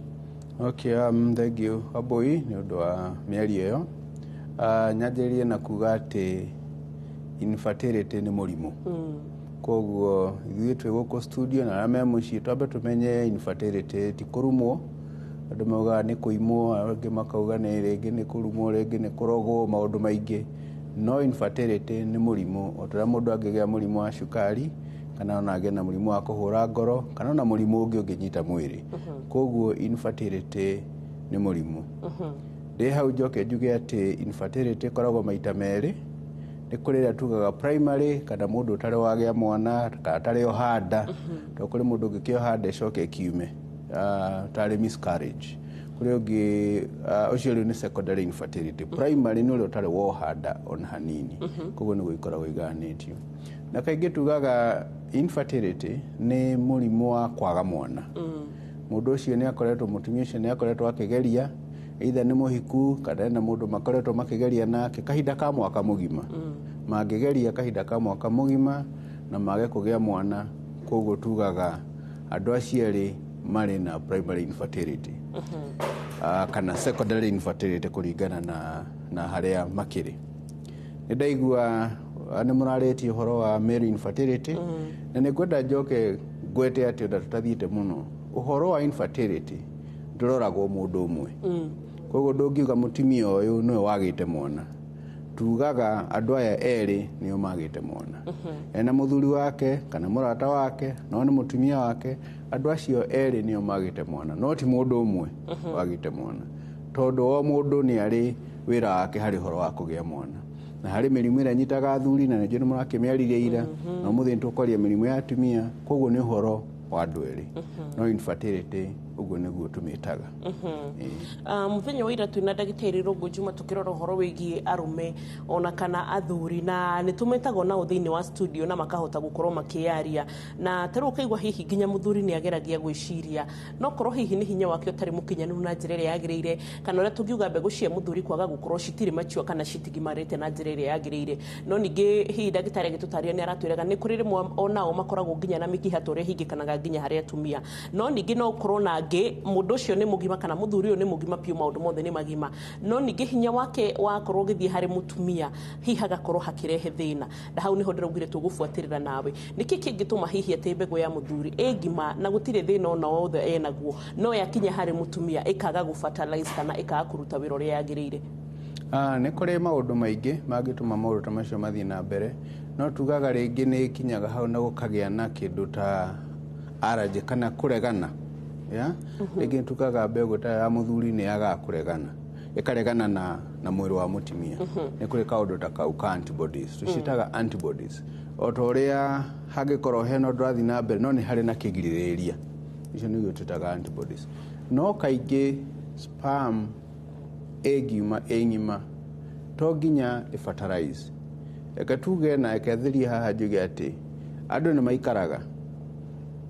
Speaker 18: Okay, thank you, Aboi, nĩ ũndũ wa mĩario ĩyo. Nyanjĩrĩrie na kuga atĩ infertility nĩ mũrimũ. Koguo ithuĩ twĩ gũkũ studio na arĩa me mũciĩ twambe tũmenye infertility ti kũrumwo. Andũ maugaga nĩ kũimwo, angĩ makauga nĩ rĩngĩ nĩ kũrumwo, rĩngĩ nĩ kũrogwo, maũndũ maingĩ. No infertility nĩ mũrimũ, o ta ũrĩa mũndũ angĩgĩa mũrimũ wa cukari, kana ona agĩe na mũrimũ wa kũhũra ngoro, kana ona mũrimũ ũngĩ ũngĩnyita mwĩrĩ. Koguo infertility nĩ mũrimũ. Ndĩ hau njoke njuge atĩ infertility ĩkoragwo maita merĩ. Nĩ kũrĩ ĩrĩa tugaga primary, kana mũndũ ũtarĩ wagĩa mwana kana atarĩ oha nda, tondũ kũrĩ mũndũ ũngĩkĩoha nda ĩcoke ĩkiume, tarĩ miscarriage. Kũrĩ ũngĩ, ũcio rĩu nĩ secondary infertility. Primary nĩ ũrĩa ũtarĩ woha nda ona hanini. Koguo nĩguo ikoragwo igayanĩtio. Na kaingĩ tugaga infertility nĩ mũrimũ wa kwaga mwana. Mũndũ ũcio nĩ akoretwo, mũtumia ũcio nĩ akoretwo akĩgeria, either nĩ mũhiku kana ena mũndũ makoretwo makĩgeria nake kahinda ka mwaka mũgima. Mangĩgeria kahinda ka mwaka mũgima na mage kũgĩa mwana, koguo tugaga andũ acio erĩ marĩ na primary infertility kana secondary infertility kũringana na harĩa makĩrĩ. Nĩ ndaigua nĩ mũrarĩtie ũhoro wa male infertility, na nĩ ngwenda njoke ngwete atĩ ona tũtathiĩte mũno, ũhoro wa infertility ndũroragwo mũndũ ũmwe. Koguo ndũngiuga mũtumia ũyũ nĩwe wagĩte mwana. Tugaga andũ aya erĩ nĩo magĩte mwana, ena mũthuri wake kana mũrata wake, no nĩ mũtumia wake. Andũ acio erĩ nĩo magĩte mwana, no ti mũndũ ũmwe wagĩte mwana, tondũ o mũndũ nĩ arĩ wĩra wake harĩ ũhoro wa kũgĩa mwana. Na harĩ mĩrimũ ĩrĩa ĩnyitaga athuri, na nĩnjũĩ nĩ mũrakĩmĩaririe ira, na ũmũthĩ nĩ tũkwaria mĩrimũ ya atumia. Koguo nĩ ũhoro wa andũ erĩ, no infertility ũguo nĩguo tũmĩtaga.
Speaker 4: Mũthenya wa ira twĩna ndagĩtarĩ Rũngũ Juma tũkĩrora ũhoro wĩgiĩ arũme ona kana athuri, na nĩ tũmetagwo nao thĩinĩ wa studio na makahota gũkorwo makĩyaria, na ta rĩu ũkaigua hihi nginya mũthuri nĩ ageragia gwĩciria no korwo hihi nĩ hinya wake ũtarĩ mũkinyanĩru na njĩra ĩrĩa yagĩrĩire, kana ũrĩa tũngiuga mbegũ cia mũthuri kwaga gũkorwo citirĩ mature kana citigimarĩte na njĩra ĩrĩa yagĩrĩire. No ningĩ hihi ndagĩtarĩ agĩtũtarĩria nĩ aratwĩraga nĩ kũrĩ rĩmwe onao makoragwo nginya na mĩkiha ta ũrĩa hingĩkanaga nginya harĩ atumia. No ningĩ no ũkorwo na angĩ mũndũ ũcio nĩ mũgima kana mũthuri ũyũ nĩ mũgima biũ, maũndũ mothe nĩ magima, no ningĩ hinya wake wakorwo ũgĩthiĩ harĩ mũtumia hihi hagakorwo hakĩrehe thĩna. Na hau nĩho ndĩraugire tũgũbuatĩrĩra nawe, nĩkĩ kĩngĩtũma hihi atĩ mbegũ ya mũthuri ĩ ngima na gũtirĩ thĩna ona wothe enaguo, no yakinya harĩ mũtumia ĩkaga gũ-fertilize kana ĩkaga kũruta wĩra ũrĩa yagĩrĩire?
Speaker 18: Nĩ kũrĩ maũndũ maingĩ mangĩtũma maũndũ ta macio mathiĩ na mbere, no tugaga rĩngĩ nĩ ĩkinyaga hau na gũkagĩa na kĩndũ ta allergy kana kũregana, yeah? Rĩngĩ tugaga mbegũ ta ya mũthuri nĩ yagaga kũregana, ĩkaregana na mwĩrĩ wa mũtumia. Nĩ kũrĩ kaũndũ ta kau ka antibodies, tũciĩtaga antibodies. O ta ũrĩa hangĩkorwo hena ũndũ ũrathiĩ na mbere, no nĩ harĩ na kĩgirĩrĩria, icio nĩguo twĩtaga antibodies. No kaingĩ sperm ĩngiuma ĩ ng'ima to nginya ĩfertilize. Reke tuge na reke thirie haha njuge atĩ andũ nĩ maikaraga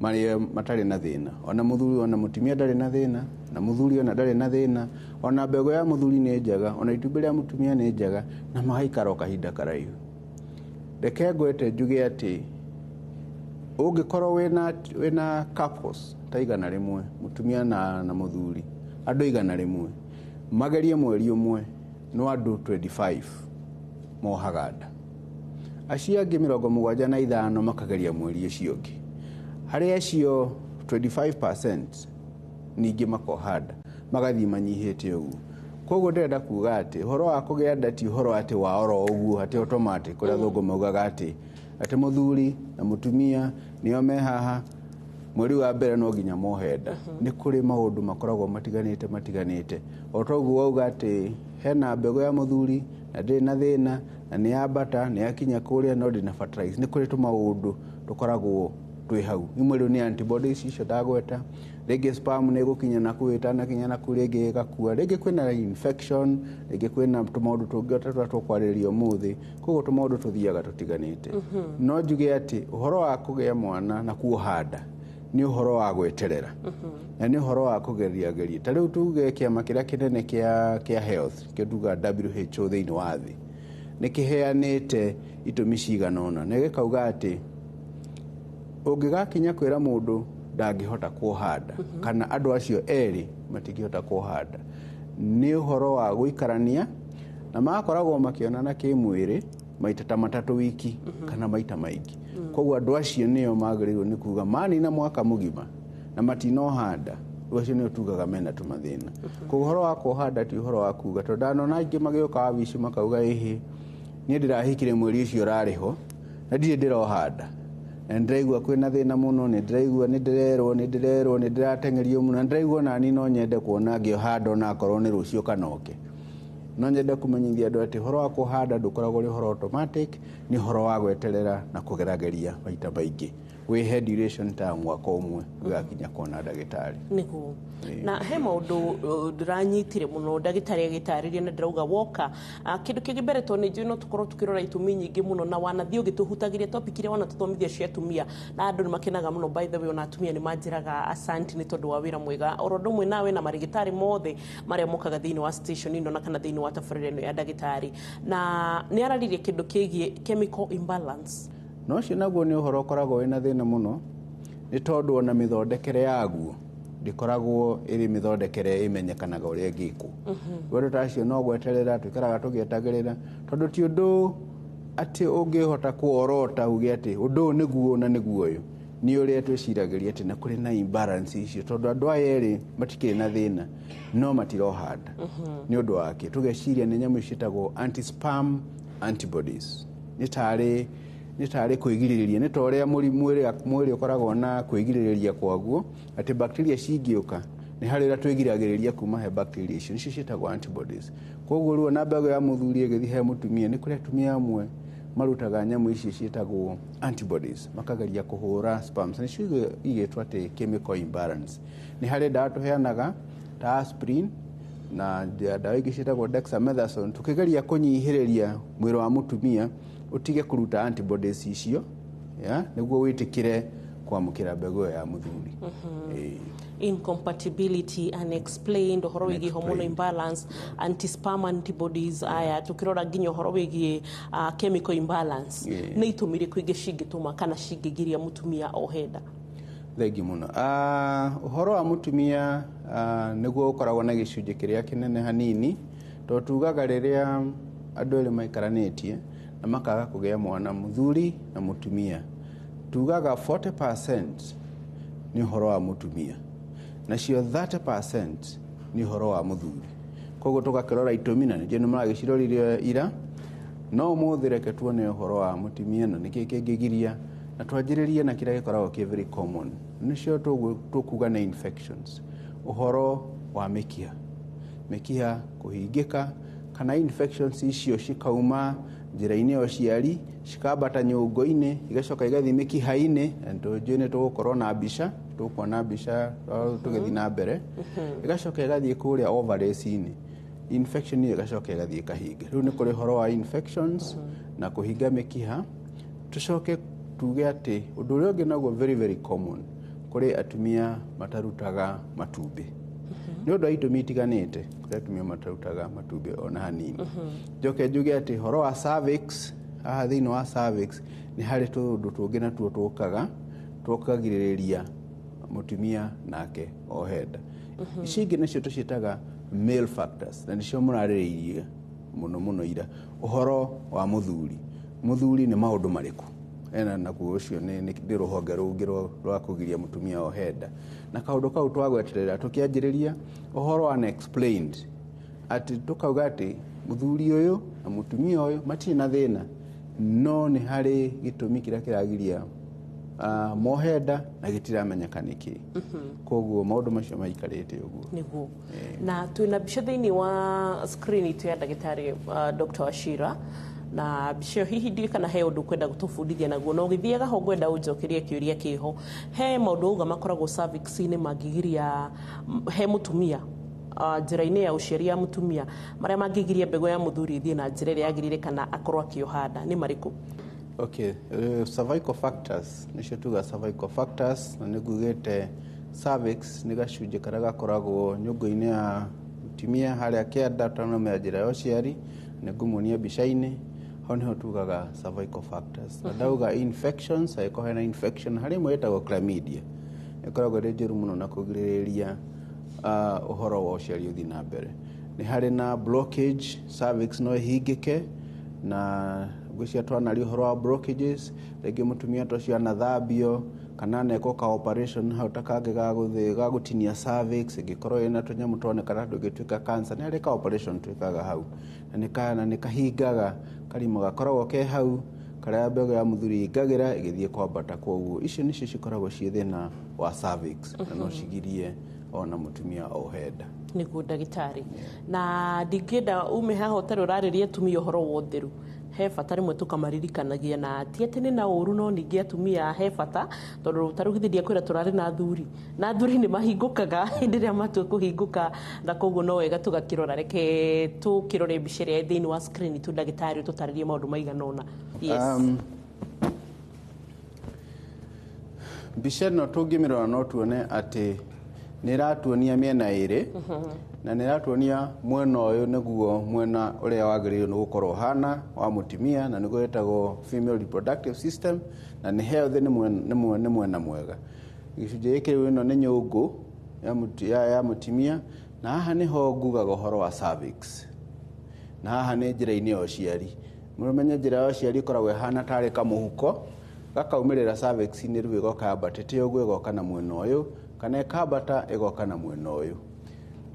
Speaker 18: marĩ matarĩ na thĩna, ona mũthuri ona mũtumia ndarĩ na thĩna, na mũthuri ona ndarĩ na thĩna, ona mbegũ ya mũthuri nĩ njega, ona itumbĩ rĩa mũtumia nĩ njega, na magaikara o kahinda karaihu. Reke ngwete njuge atĩ ũngĩkorwo wĩna couples ta 100, mũtumia na mũthuri, andũ 100 magerie mweri ũmwe, no andũ 25 mohaga nda, acio angĩ 75 makageria mweri ũcio ũngĩ. Harĩ acio 25% ningĩ makoha nda, magathiĩ manyihĩte ũguo. Koguo ndĩrenda kuga atĩ ũhoro wa kũgĩa nda ti ũhoro atĩ wa oro ũguo, atĩ automatic, kũrĩa athũngũ maugaga atĩ mũthuri na mũtumia nĩo me haha mweri wa mbere no nginya mohe nda. Nĩ kũrĩ maũndũ makoragwo matiganĩte. O toguo wauga atĩ hena mbegũ ya mũthuri na ndĩrĩ na thĩna, na nĩ yambata, nĩ yakinya kũrĩa, no ndĩna fertilize. Nĩ kũrĩ tũmaũndũ tũkoragwo twĩ hau. Imwe rĩu nĩ antibodies icio ndagweta, rĩngĩ sperm nĩ ĩgũkinya na kũu, ĩtanakinya na kũu rĩngĩ ĩgakua, rĩngĩ kwĩna infection, rĩngĩ kwĩna tũmaũndũ tũngĩ ta tũrĩa tũkwarĩrĩria ũmũthĩ. Koguo tũmaũndũ tũthiaga tũtiganĩte. No njuge atĩ ũhoro wa kũgĩa mwana na kuoha nda nĩ ũhoro wa gweterera, na nĩ ũhoro wa kũgeria geria. Ta rĩu tuge kĩama kĩrĩa kĩnene kĩa health, kĩo tuga WHO thĩinĩ wa thĩ, nĩ kĩheanĩte itũmi cigana ũna, na gĩkauga atĩ ũngĩgakinya kwĩra mũndũ ndangĩhota kuoha nda, kana andũ acio erĩ matingĩhota kuoha nda, nĩ ũhoro wa gũikarania na magakoragwo makĩonana kĩmwĩrĩ maita ta matatũ wiki, kana maita maingĩ. Koguo andũ acio nĩo magĩrĩirwo nĩ kuga manina mwaka mũgima na matinoha nda, rĩu acio nĩo tugaga mena tũmathĩna. Koguo ũhoro wa kuoha nda ti ũhoro wa kuga, tondũ ndanona aingĩ magĩũka wabici makauga ĩhĩ, niĩ ndĩrahikire mweri ũcio ũrarĩ ho na ndirĩ ndĩroha nda, na nĩndĩraigua kwĩna thĩna mũno, nĩndĩraigua nĩndĩrerwo nĩndĩrerwo nĩndĩrateng'erio mũno, na nĩndĩraigua nani no nyende kuona ngĩoha nda onakorwo nĩ rũciũ kana oke. No nyende kũmenyithia andũ atĩ ũhoro wa kuoha nda ndũkoragwo ũrĩ ũhoro automatic, nĩ ũhoro wa gweterera na kũgerageria maita maingĩ, wĩhe duration ta mwaka ũmwe ũgakinya kuona ndagĩtarĩ.
Speaker 4: Nĩguo. Na he maũndũ ndĩranyitire mũno ndagĩtarĩ agĩtarĩria, na ndĩrauga woka kĩndũ kĩngĩ mbere, tondũ nĩ njũĩ no tũkorwo tũkĩrora itũmi nyingĩ mũno, na wanathiĩ ũgĩtũhutagĩria topic iria wanatũthomithia cia atumia, na andũ nĩ makenaga mũno. By the way, ona atumia nĩ manjĩraga asanti nĩ tondũ wa wĩra mwega oro ũndũ ũmwe nawe na marĩgĩtarĩ mothe marĩa mokaga thĩinĩ wa station ĩno na kana thĩinĩ wa tabarĩra ĩno ya ndagĩtarĩ. Na nĩ araririe kĩndũ kĩgiĩ chemical imbalance.
Speaker 18: No ũcio naguo nĩ ũhoro ũkoragwo wĩna thĩna mũno, nĩ tondũ ona mĩthondekere yaguo ndĩkoragwo ĩrĩ mĩthondekere ĩmenyekanaga ũrĩa ĩngĩkwo. Rĩu andũ ta acio no gweterera tũikaraga tũgĩetagĩrĩra, tondũ ti ũndũ atĩ ũngĩhota kuorota uge atĩ ũndũ ũyũ nĩguo na nĩguo ũyũ. Nĩ ũrĩa twĩciragĩria atĩ na kũrĩ na imbalance icio, tondũ andũ aya erĩ matikĩrĩ na thĩna no matiroha nda. Nĩ ũndũ wake tũgeciria nĩ nyamũ ciĩtagwo anti-sperm antibodies, nĩ tarĩ kwĩgirĩrĩria, nĩ ta ũrĩa mwĩrĩ ũkoragwo na kwĩgirĩrĩria kwaguo, atĩ bacteria cingĩũka nĩ harĩ ũrĩa twĩgiragĩrĩria kuma he bacteria icio, nĩcio ciĩtagwo antibodies. Koguo rĩu ona mbegũ ya mũthuri ĩgĩthiĩ he mũtumia, nĩ kũrĩ atumia amwe marutaga nyamũ icio ciĩtagwo antibodies, makageria kũhũra sperms, nĩcio igĩtwo atĩ chemical imbalance. Nĩ harĩ ndawa tũheanaga ta aspirin na ndawa ingĩ ciĩtagwo dexamethasone, tũkĩgeria kũnyihĩrĩria mwĩrĩ wa mũtumia ũtige kũruta antibodies icio, ya nĩguo wĩtĩkĩre kwamũkĩra mbegũ ĩyo ya mũthuri.
Speaker 4: Incompatibility unexplained, ũhoro wĩgiĩ hormonal imbalance, anti-sperm antibodies, aya tukirora nginya ũhoro wĩgiĩ chemical imbalance, nĩ itũmi irĩkũ ingĩ cingĩtũma kana cingĩgiria mũtumia ohe nda?
Speaker 18: Thengi mũno. Ũhoro wa mũtumia nĩguo ũkoragwo na gĩcunjĩ kĩrĩa kĩnene hanini, tondũ tugaga rĩrĩa andũ erĩ maikaranĩtie na makaga kũgĩa mwana, mũthuri na mũtumia, tugaga 40% nĩ ũhoro wa mũtumia, nacio 30% nĩ ũhoro wa mũthuri. Koguo tũgakĩrora itũmi, na nĩnjũĩ nĩ mũragĩcirorire ira, no ũmũthĩ reke tuone ũhoro wa mũtumia na nĩkĩĩ kĩngĩgiria, na twanjĩrĩrie na kĩrĩa gĩkoragwo kĩ very common, nĩcio tũkuga nĩ infections, ũhoro wa mĩkiha kũhingĩka, kana infections icio cikauma Njĩra-inĩ ya ũciari, cikambata nyũngũ-inĩ, igacoka igathiĩ mĩkiha-inĩ, na nĩtũnjũĩ nĩ tũgũkorwo na mbica, tũkuona mbica tũgĩthiĩ na mbere, ĩgacoka ĩgathiĩ kũrĩa ovaries-inĩ. Infection ĩyo ĩgacoka ĩgathiĩ ĩkahinga. Rĩu nĩ kũrĩ ũhoro wa infections na kũhinga mĩkiha. Tũcoke tuge atĩ ũndũ ũrĩa ũngĩ naguo very very common, kũrĩ atumia matarutaga matumbĩ nĩ ũndũ wa itũmi itiganĩte. Kũrĩ atumia matarutaga matumbĩ ona hanini. Njoke njuge atĩ ũhoro wa cervix, haha thĩinĩ wa cervix nĩ harĩ tũũndũ tũngĩ natuo tũkaga tũkagirĩrĩria mũtumia nake ohe nda. Ici ingĩ nacio tũciĩtaga male factors, na nĩcio mũrarĩrĩirie mũno mũno ira, ũhoro wa mũthuri. Mũthuri nĩ maũndũ marĩkũ ena nakuo? Ũcio nĩ rũhonge rũngĩ rwa kũgiria mũtumia ohe nda. Na kaũndũ kau twagweterera tũkĩanjĩrĩria ũhoro wa unexplained, atĩ tũkauga atĩ mũthuri ũyũ na mũtumia ũyũ matirĩ na thĩna, no nĩ harĩ gĩtũmi kĩrĩa kĩragiria mohe nda na gĩtiramenyeka nĩkĩ. Koguo maũndũ macio maikarĩte ũguo.
Speaker 4: Nĩguo, na twĩna mbica thĩinĩ wa screen itũ ya ndagĩtarĩ Dr. Wachira, na mbica ĩyo hihi ndiũĩ kana he ũndũ ũkwenda gũtũbundithia naguo, na ũgĩthiaga ho ngwenda ũnjokerie kĩũria kĩho. He maũndũ auga makoragwo cervix-inĩ mangĩgiria he mũtumia, njĩra-inĩ ya ũciari ya mũtumia, marĩa mangĩgiria mbegũ ya mũthuri ĩthiĩ na njĩra ĩrĩa yagĩrĩire kana akorwo akĩoha nda, nĩ marĩkũ?
Speaker 18: Okay, cervical factors nĩcio tuga cervical factors, na nĩ ngugĩte cervix nĩ gacunjĩ karĩa gakoragwo nyũngũ-inĩ ya mũtumia harĩa kĩanda ũtanaumĩra njĩra ya ũciari. Nĩ ngũmuonia mbica-inĩ hau, nĩho tugaga cervical factors. Na ndauga infections, angĩkorwo hena infection, harĩ ĩmwe ĩtagwo chlamydia, ĩkoragwo ĩrĩ njũru mũno na kũgirĩrĩria ũhoro wa ũciari ũthiĩ na mbere. Nĩ harĩ na blockage, cervix no ĩhingĩke, na ngwĩciria twanaria ũhoro wa blockages. Rĩngĩ mũtumia ta ũcio anathambio kana anekwo ka operation hau ta kangĩ ga gũtinia cervix, ĩngĩkorwo ĩna tũnyamũ tuonekana tũngĩtuĩka cancer, nĩ harĩ ka operation twĩkaga hau na nĩ kahingaga karima gakoragwo ke hau karĩa mbegũ ya mũthuri ĩingagĩra ĩgĩthiĩ kwambata. Koguo icio nĩcio cikoragwo ciĩ thĩna wa cervix na no cigirie ona mũtumia ohe nda.
Speaker 4: Nĩguo ndagĩtarĩ, na ndingĩenda ume haha ũtarĩ ũrarĩria atumia ũhoro wa ũtheru. He bata rĩmwe tũkamaririkanagia, na ti atĩ nĩ na ũru, no ningĩ atumia he bata, tondũ ta rĩu githĩ ndiakwĩra tũrarĩ na athuri, na athuri nĩ mahingũkaga hĩndĩ ĩrĩa matua kũhingũka, na koguo no wega tũgakĩrora. Reke tũkĩrore mbica ĩrĩa ĩ thĩinĩ wa screen tu, ndagĩtarĩ, ũtũtarĩrie maũndũ maigana ũna. Yes.
Speaker 18: Mbica ĩno tũngĩmĩrora no tuone atĩ nĩ ĩratuonia mĩena ĩrĩ, na nĩ ĩratuonia mwena ũyũ nĩguo mwena ũrĩa wagĩrĩirwo nĩ gũkorwo ũhana wa mũtumia, na nĩguo wĩtagwo female reproductive system, na nĩ healthy, nĩ mwena mwega. Gĩcunjĩ gĩkĩ rĩu, ĩno nĩ nyũngũ ya mũtumia, na haha nĩho ngugaga ũhoro wa cervix, na haha nĩ njĩra-inĩ ya ũciari. Mũmenye njĩra ya ũciari ĩkoragwo ĩhana tarĩ kamũhuko gakaumĩrĩra cervix-inĩ, rĩu ĩgoka yambatĩte ũguo, ĩgoka na mwena ũyũ kana ĩkambata ĩgoka na mwena ũyũ.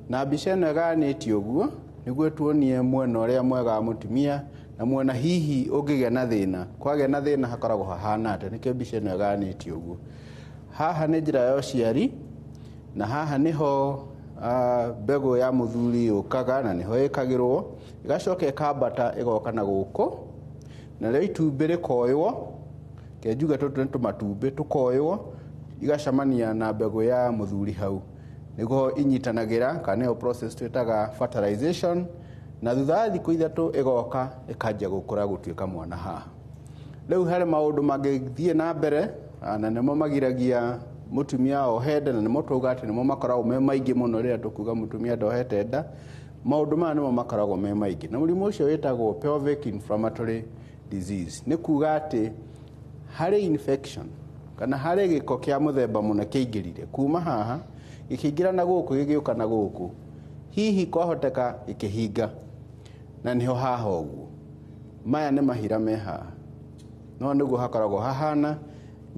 Speaker 18: Na mbica ĩno ĩgayanĩtio ũguo nĩguo tuonie mwena ũrĩa mwega wa mũtumia na mwena hihi ũngĩgĩa na thĩna, kwagĩa na thĩna hakoragwo hahana atĩa. Nĩkĩo mbica ĩno ĩgayanĩtio ũguo. Haha nĩ njĩra ya ũciari, na haha nĩho mbegũ ya mũthuri yũkaga na nĩho ĩkagĩrwo, ĩgacoka ĩkambata ĩgoka na gũkũ, narĩo itumbĩ rĩkoywo, ke njuge tũtũ nĩ tũmatumbĩ tũkoywo, igacemania na mbegũ ya mũthuri hau, nĩguo inyitanagĩra, kana nĩyo process twĩtaga fertilization, na thutha wa thikũ 3 ĩgoka ĩkanjia gũkũra gũtuĩka mwana haha. Rĩu harĩ maũndũ mangĩthiĩ na mbere, na nĩmo magiragia mũtumia ohe nda, na nĩmo twauga atĩ nĩmo makoragwo me maingĩ mũno rĩrĩa tũkuga mũtumia ndohete nda. Maũndũ maya nĩmo makoragwo me maingĩ, na mũrimũ ũcio wĩtagwo pelvic inflammatory disease. Nĩ kuga atĩ harĩ infection kana harĩ gĩko kĩa mũthemba mũna kĩingĩrire kuma haha, gĩkĩingĩra na gũkũ, gĩgĩũka na gũkũ, hihi kwahoteka gĩkĩhinga, na nĩho haha ũguo. Maya nĩ mahira me haha, no nĩguo hakoragwo hahana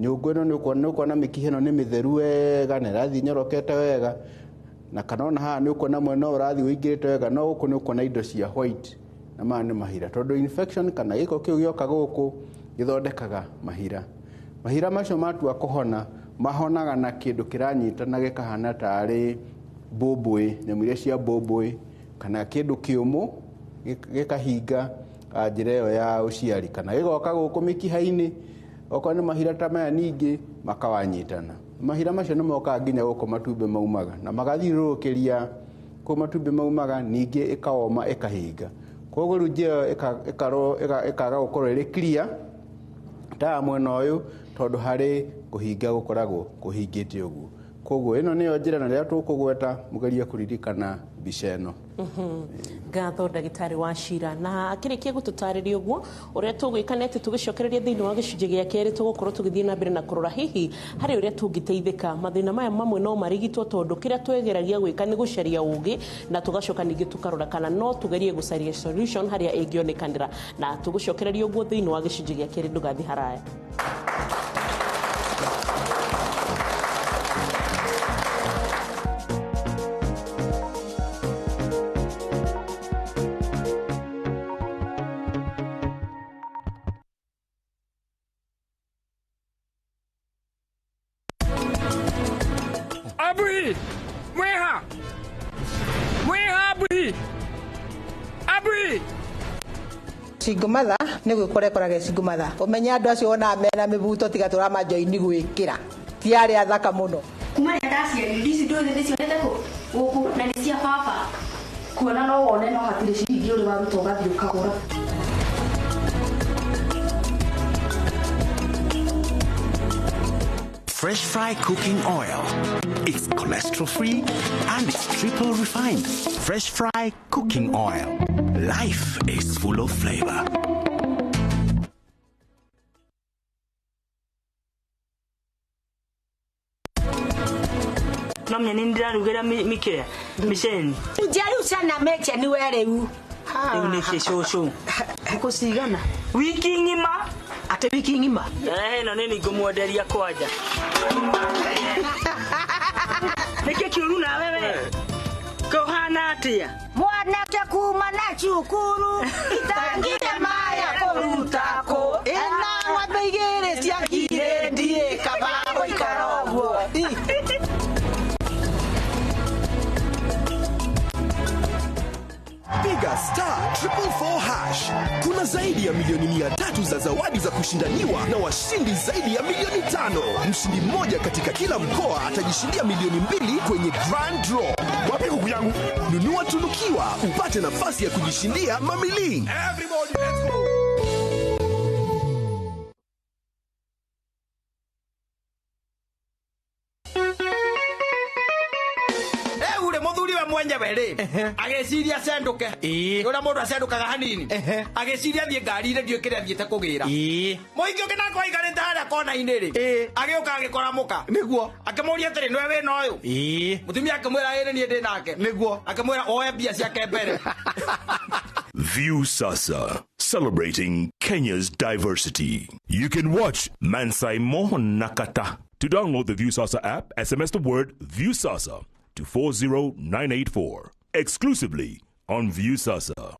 Speaker 18: nyũngũ ĩno. Nĩ ũkuona mĩkiha ĩno nĩ mĩtheru wega na ĩrathiĩ nyorokete wega, na kana ona haha nĩ ũkuona mwena ũyũ ũrathiĩ ũingĩrĩte wega, no gũkũ nĩ ũkuona indo cia white, na maya nĩ mahira, tondũ infection kana gĩko kĩu gĩoka gũkũ gĩthondekaga mahira. Mahira macio matua kũhona, mahonaga na kĩndũ kĩranyitana gĩkahana tarĩ mbũmbũĩ, nyamũ iria cia mbũmbũĩ, kana kĩndũ kĩũmũ gĩkahinga. njĩra ĩyo ya ũciari kana gĩgoka gũkũ mĩkiha-inĩ okorwo nĩ mahira ta maya ningĩ makawanyitana. Mahira macio nĩ mokaga nginya gũkũ matumbĩ maumaga na magathiũrũrũkĩria kũu matumbĩ maumaga, ningĩ ĩkaoma ĩkahinga. Koguo rĩu njĩra ĩyo ĩkaga gũkorwo ĩrĩ clear ta mwena ũyũ tondũ harĩ kũhinga gũkoragwo kũhingĩte ũguo. Koguo ĩno nĩyo njĩra na rĩrĩa tũkũgweta mũgerie kũririkana mbica ĩno.
Speaker 4: Ngatho ndagĩtarĩ wa Cira na akĩrĩkia gũtũtarĩria ũguo ũrĩa tũgwĩka nĩ atĩ tũgĩcokereria thĩinĩ wa gĩcunjĩ gĩa kerĩ tũgũkorwo tũgĩthiĩ na mbere na kũrora hihi harĩ ũrĩa tũngĩteithĩka. Mathĩna maya mamwe no marigitwo tondũ kĩrĩa twegeragia gwĩka nĩ gũcaria ũgĩ na tũgacoka ningĩ tũkarora kana no tũgerie gũcaria solution harĩa ĩngĩonekanĩra, na tũgũcokereria ũguo thĩinĩ wa gĩcunjĩ gĩa kerĩ. Ndũgathiĩ haraya.
Speaker 5: Abui! Mweha! Mweha abui! Abui!
Speaker 25: Single mother nĩ gwĩkora ĩkoragwo single mother. Ũmenye andũ acio wonaga mena mĩbuto tiga tũramajoini gwĩkĩra ti arĩa athaka mũno.
Speaker 16: Kuma rĩrĩa ndaciarirwo ici ndũthĩ ndĩcionete kũ gũkũ na nĩ cia baba. Kuona no wone no hatirĩ ciringi ũrĩ waruta ũgathiĩ ũkagũra.
Speaker 11: Fresh Fry cooking oil. It's cholesterol free and it's triple refined. Fresh Fry cooking oil. Life is full of flavor.
Speaker 21: No menya nĩ ndĩrarugĩra mĩkĩra mĩceni.
Speaker 25: Njeru sana meche ni we rĩu.
Speaker 21: Rĩu nĩ cũcũ.
Speaker 25: Ngũkũ cigana?
Speaker 21: Wiki ng'ima.
Speaker 25: Ate wiki ng'ima?
Speaker 21: Ĩno nĩ ningũmwenderia kwanja. Nĩkĩ kĩũru nawe we? Kũhana atĩa?
Speaker 25: Mwanake kuma na cukuru itangire maya kũruta kũ ĩna ng'ombe igĩrĩ cia ngirĩndi kaba gũikara ũguo.
Speaker 7: Piga star 444#. Kuna zaidi ya milioni 300 za zawadi za kushindaniwa na washindi zaidi ya milioni 5. Mshindi mmoja katika kila mkoa atajishindia milioni 2 kwenye Grand Draw. Wapi kuku yangu? Nunua tunukiwa upate nafasi ya kujishindia mamili.
Speaker 3: Everybody let's go.
Speaker 22: Mwenyewe rĩ agĩciria acenduke ũrĩa mũndũ acendukaga hanini agĩciria athiĩ ngari-inĩ ndiũĩ kĩrĩa athiĩte kũgĩra mũingĩ ũngĩ nake waikarĩte harĩa kona-inĩ rĩ agĩũka agĩkora mũka
Speaker 13: nĩguo
Speaker 22: akĩmũria atĩrĩ nĩwe wĩna ũyũ mũtumia akĩmwĩra ĩĩ nĩ niĩ ndĩ nake
Speaker 13: nĩguo
Speaker 22: akĩmwĩra oe mbia ciake mbere.
Speaker 14: Viusasa, celebrating Kenya's diversity. You can watch Mansai Mohan Nakata. To download the Viusasa app, SMS the word Viusasa to 40984, exclusively on Viusasa.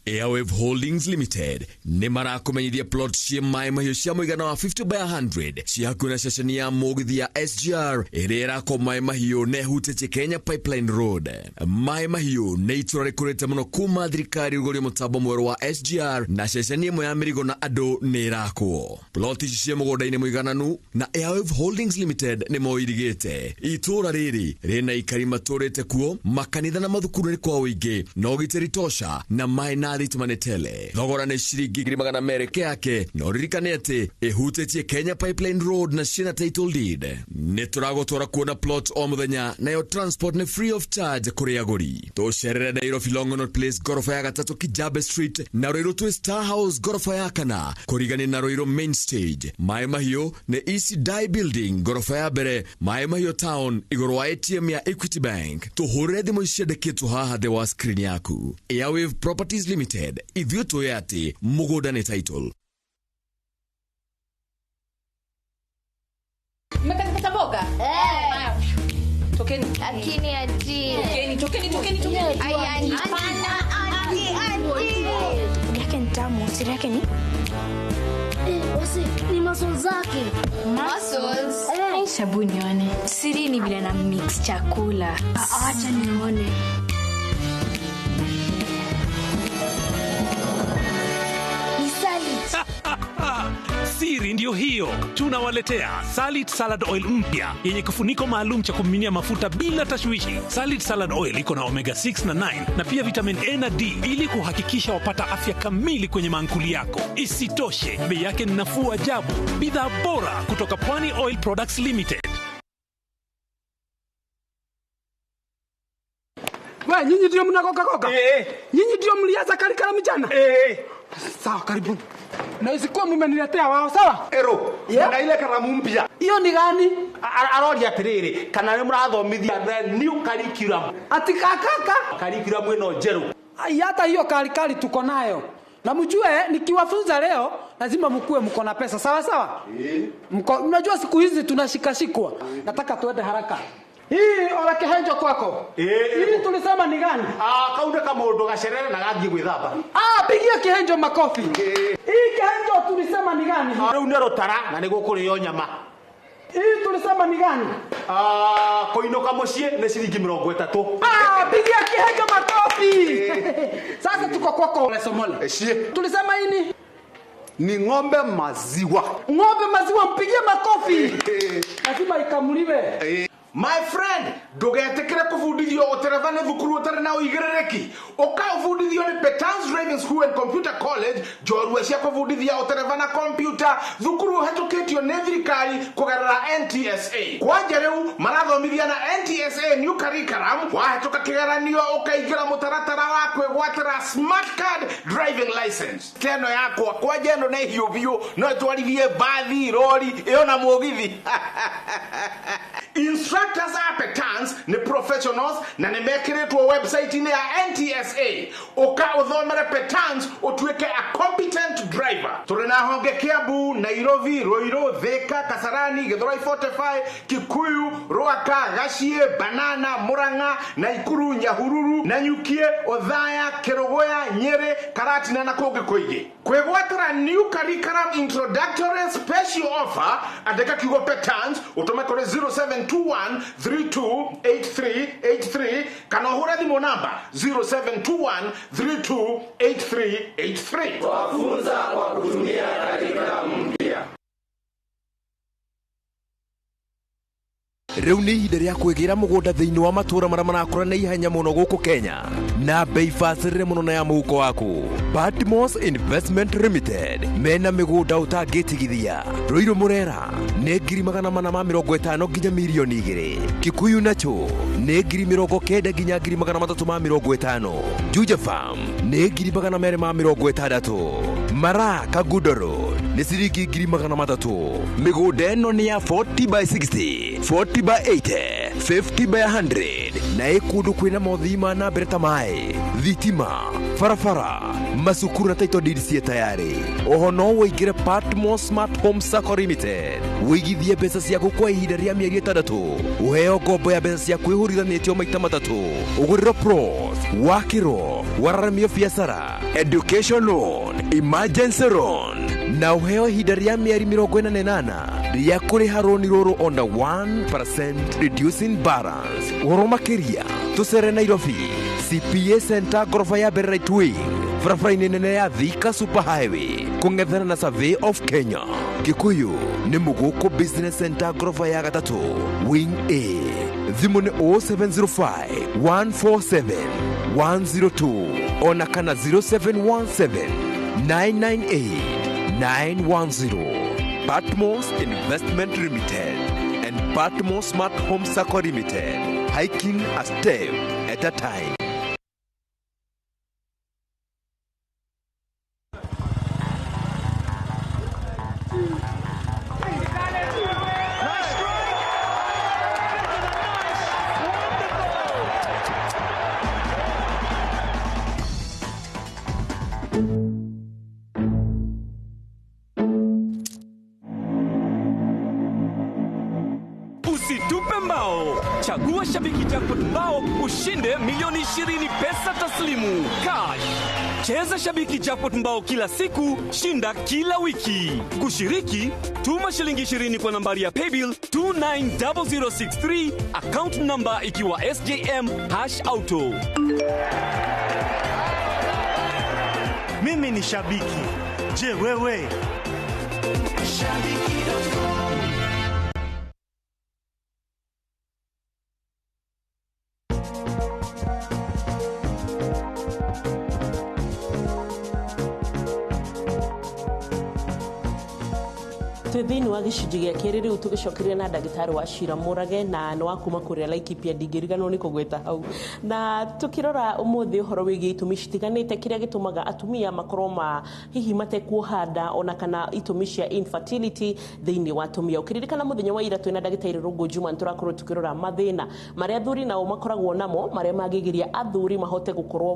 Speaker 8: Airwave Holdings Limited nĩ marakũmenyithia plot cia maĩ mahiũ cia mũigana wa 50 by 100 cia hakuhĩ na ceceni ya mũgithi ya SGR ĩrĩa ĩrakwo maĩ mahiũ na ĩhutĩtie Kenya Pipeline Road. Maĩ mahiũ nĩ itũra rĩkũrĩte mũno kuma thirikari rũgũrie mũtambo mwerũ wa SGR na ceceni ĩmwe ya mĩrigo na andũ nĩ ĩrakwo. Plot ici cia mũgũnda-inĩ mũigananu na Airwave Holdings Limited nĩ moirigĩte. Itũra rĩrĩ rĩna ikari matũrĩte kuo, makanitha na mathukuru nĩ kwa ũingĩ na ũgitĩri tosha na maĩ na thitima nĩ tele. Thogora nĩ ciringi 200,000 yake na ũririkane atĩ ĩhutĩtie Kenya Pipeline Road na ciĩna title deed. Nĩ tũragũtwara kuona plot o mũthenya nayo transport nĩ free of charge kũrĩ agũri. Tũcerere Nairobi Longonot Place gorofa ya gatatũ Kijabe Street na Ruiru twĩ Star House gorofa ya kana kũrigania na Ruiru Main Stage. Maĩ Mahiũ nĩ East Dye Building gorofa ya mbere Maĩ Mahiũ Town igũrũ wa ATM ya Equity Bank. Tũhũrĩre thimũ ciandĩkĩtwo haha thĩ wa screen yaku. Airwave Properties Limited, ithuĩ tũĩ atĩ mũgũnda nĩ title.
Speaker 6: Mmekata mboga? Eh. Tokeni. Lakini ati. Tokeni, tokeni, tokeni, tokeni. Ai anti. Anti, anti.
Speaker 23: Yake ni tamu, siri yake ni wasi ni muscles zake.
Speaker 6: Muscles?
Speaker 23: Eh, shabu nione. Siri ni vile na mix chakula. Acha nione.
Speaker 2: Siri ndiyo hiyo. Tunawaletea Salit Salad Oil mpya yenye kifuniko maalum cha kumiminia mafuta bila tashwishi. Salit Salad Oil iko na omega 6 na 9 na pia vitamin A na D ili kuhakikisha wapata afya kamili kwenye maankuli yako. Isitoshe, bei yake ni nafuu ajabu. Bidhaa bora kutoka Pwani Oil Products Limited.
Speaker 5: We, nyinyi ndio mnakoka koka? Nyinyi ndio mlianza curriculum jana? Sawa, karibuni. Na isikuwa mmeniletea wao, sawa?
Speaker 10: Ero, yeah. Na ile karamu mpya.
Speaker 5: Hiyo ni gani?
Speaker 10: Aroria atiriri, kana nĩ mũrathomithia the new curriculum.
Speaker 5: Ati kakaka?
Speaker 10: Curriculum ĩno njerũ.
Speaker 5: Ai, hata hiyo kalikali tuko nayo. Na mjue nikiwafunza leo lazima mkue mko na pesa, sawa sawa? Mko, unajua siku hizi tunashikashikwa. Nataka tuende haraka. Hii ola kihenjo kwako. Hii tulisema ni gani?
Speaker 10: Ah, kaunda kama mundu gacerere na gathie gwithamba.
Speaker 5: Ah, pigia kihenjo makofi. Hii kihenjo tulisema ni gani?
Speaker 10: Riu nĩ rũtara na nĩ gũkũrĩo nyama.
Speaker 5: Hii tulisema ni gani?
Speaker 10: Ah, koinoka mũciĩ nĩ ciringi 30.
Speaker 5: Ah, pigia kihenjo makofi. Sasa tuko kwako ole somole. Tulisema hii
Speaker 10: ni ng'ombe maziwa.
Speaker 5: Ng'ombe maziwa, mpigie makofi. Lazima ikamuliwe.
Speaker 10: My friend, ndugetikire kubundithio utereva nĩ thukuru ũtarĩ na ũigĩrĩrĩki. Ũka ũbundithio nĩ Petans Driving School and Computer College, njorua cia kũbundithia ũtereva na computer, thukuru ũhetũkĩtio nĩ thirikari kũgerera NTSA. Kwanja rĩu marathomithia na NTSA new curriculum, wahetũka kĩgeranio ũkaingĩra mũtaratara wa kwĩgwatĩra smart card driving license. Teno yakwa kwanja ĩno nĩ hiũ biũ, no ĩtwarithie mbathi, rori, ĩyo na mũgithi. Instructors a Petans ni professionals na nĩ mekĩrĩtwo website-inĩ ya NTSA. Ũka ũthomere Petans ũtuĩke a competent driver. Tũrĩ na honge Kiambu, Nairobi, Ruiru, Thika, Kasarani, Githurai 45, Kikuyu, Ruaka, Gachie, Banana, Murang'a, Naikuru, Nyahururu, Nanyukie, Othaya, Kerogoya, Nyeri, Karatina na kũngĩ kũingĩ. Kwĩgwatĩra new curriculum introductory special offer, andĩka kiugo Petans ũtũme kũrĩ 0721 328383 kana ũhũre thimũ namba 0721 328383.
Speaker 19: Twafunza kwa kutumia curriculum mpya.
Speaker 8: Rĩu nĩ ihinda rĩa kwĩgĩra mũgũnda thĩinĩ wa matũũra marĩa marakũra na ihenya mũno gũkũ Kenya na bei bacĩrĩre mũno na ya mũhuko waku. Patmos Investment Limited mena mĩgũnda ũtangĩtigithia. Ruiru Murera nĩ 450 nginya mirioni 2. Kikuyu nacho nĩ 90,000 nginya 350,000. Juja Farm nĩ 260,000. Mara Kagudo Road nĩ ciringi 300,000. Mĩgũnda ĩno nĩ ya 40 by 60, 40 by 80, 50 by 100 na ĩkũndũ kwĩna mothii ma na mbere ta maĩ, thitima, barabara, macukuru na title deed ciĩ tayarĩ. Oho no ũingĩre Patmos Smart Home Sacco Limited wĩigithie mbeca ciaku kwa ihinda rĩa mĩeri 6, ũheo ngombo ya mbeca ciaku ĩhũrithanĩtio maita 3, ũgũrĩrwo plot, wakĩrwo, wararamio biacara, education loan, emergency loan na ũheo ihinda rĩa mĩeri 48 rĩa kũrĩha rũni rũrũ on a 1% reducing balance. Ũhoro makĩria tũcere Nairobi CPA Center ngoroba ya mbere right wing, barabara-inĩ nene ya Thika Super Highway kũng'ethana na Survey of Kenya. Kikuyu nĩ Mũgũkũ Business Center ngoroba ya gatatũ wing A. Thimũ nĩ 0705 147 102 ona kana 0717 998 910. Patmos Investment Limited and Patmos Smart Home Sacco Limited, hiking a step at a time.
Speaker 20: Usitupe mbao. Chagua Shabiki Jackpot mbao ushinde milioni 20 pesa taslimu cash. Cheza Shabiki Jackpot mbao kila siku, shinda kila wiki. Kushiriki, tuma shilingi 20 kwa nambari ya paybill 290063, account number ikiwa SJM #auto.
Speaker 24: Mimi ni shabiki. Je, wewe? Shabiki.
Speaker 4: Twĩ thĩinĩ wa gĩcunjĩ gĩa kerĩ rĩu, tũgĩcokeria na ndagĩtarĩ wa Cira Mũrage, na nĩ wa kuma kũrĩa Laikipia, ndingĩriganĩrwo nĩ kũgweta hau. Na tũkĩrora ũmũthĩ ũhoro wĩgiĩ itũmi citiganĩte kĩrĩa gĩtũmaga atumia makorwo ma hihi matekuoha nda, ona kana itũmi cia infertility thĩinĩ wa atumia. Ũkĩririkana mũthenya wa ira twĩna ndagĩtarĩ Rũngũ Juma, nĩtũrakorwo tũkĩrora mathĩna marĩa athuri nao makoragwo namo, marĩa mangĩgiria athuri mahote gũkorwo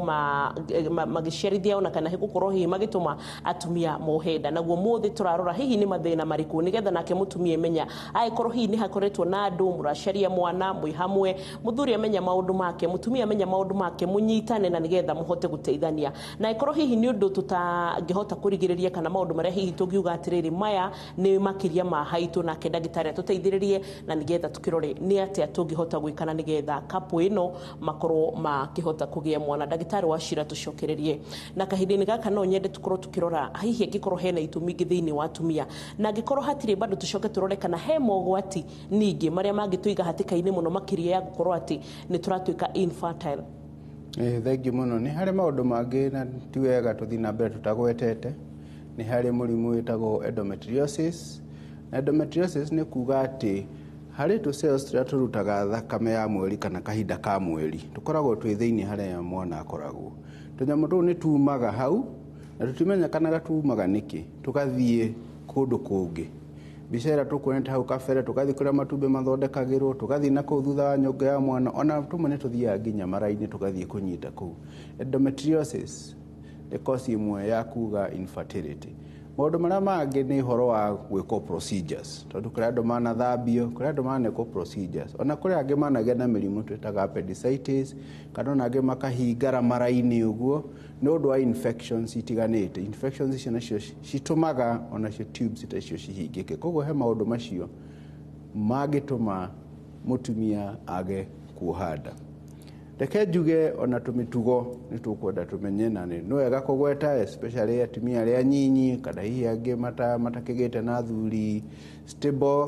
Speaker 4: magĩciarithia, ona kana gũkorwo hihi magĩtũma atumia mohe nda. Naguo mũthĩ tũrarora hihi nĩ mathĩna marĩkũ, nĩgetha nake mũtumia emenya angĩkorwo hihi nĩ hakoretwo na andũ mũracaria mwana mwĩ hamwe, mũthuri amenya maũndũ make, mũtumia amenya maũndũ make, mũnyitane na nĩgetha mũhote gũteithania. Na ĩkorwo hihi nĩ ũndũ tũtangĩhota kũrigĩrĩria, kana maũndũ marĩa hihi tũngiuga atĩrĩrĩ, maya nĩ makĩria ma haitũ, nake ndagĩtarĩ atũteithĩrĩrie na nĩgetha tũkĩrore nĩ atĩa tũngĩhota gwĩka na nĩgetha couple ĩno makorwo makĩhota kũgĩa mwana. Ndagĩtarĩ wa Cira, tũcokererie na kahinda-inĩ gaka, no nyende tũkorwo tũkĩrora hihi angĩkorwo hena itũmi ingĩ thĩinĩ wa atumia, na angĩkorwo hatirĩ bado tũcoke tũrore kana he mogwati ningĩ marĩa mangĩtũiga hatĩka-inĩ mũno makĩria ya gũkorwo atĩ nĩ tũratuĩka infertile.
Speaker 18: Thengiũ mũno. Nĩ harĩ maũndũ mangĩ na ti wega tũthiĩ na mbere tũtagwetete. Nĩ harĩ mũrimũ wĩtagwo endometriosis. Na endometriosis nĩ kuga atĩ harĩ tũ cells tũrĩa tũrutaga thakame ya mweri kana kahinda ka mweri, tũkoragwo twĩ thĩinĩ harĩa mwana akoragwo. Tũnyamũ tũu nĩ tumaga hau na tũtimenyekanaga tumaga nĩkĩ, tũgathiĩ kũndũ kũngĩ. Mbica ĩrĩa tũkuonete hau kabere, tũgathiĩ kũrĩa matumbĩ mathondekagĩrwo, tũgathiĩ na kũu thutha wa nyũngũ ya mwana, ona tũmwe nĩ tũthiaga nginya mara-inĩ, tũgathiĩ kũnyita kũu. Endometriosis nĩ cause ĩmwe ya kuga infertility. Maũndũ marĩa mangĩ nĩ ũhoro wa gwĩkwo procedures, tondũ kũrĩ andũ manathambio, kũrĩ andũ manekwo procedures, ona kũrĩ angĩ managĩa na mĩrimũ twĩtaga appendicitis, kana ona angĩ makahingara mara-inĩ ũguo nĩ ũndũ wa infections itiganĩte. Infections icio nacio citũmaga onacio tubes ta icio cihingĩke. Koguo he maũndũ macio mangĩtũma mũtumia age kuoha nda. Reke njuge ona tũmĩtugo nĩ tũkwenda tũmenye, na nĩ wega kũgweta especially atumia arĩa anyinyi kana hihi angĩ matakĩgĩte na athuri stable.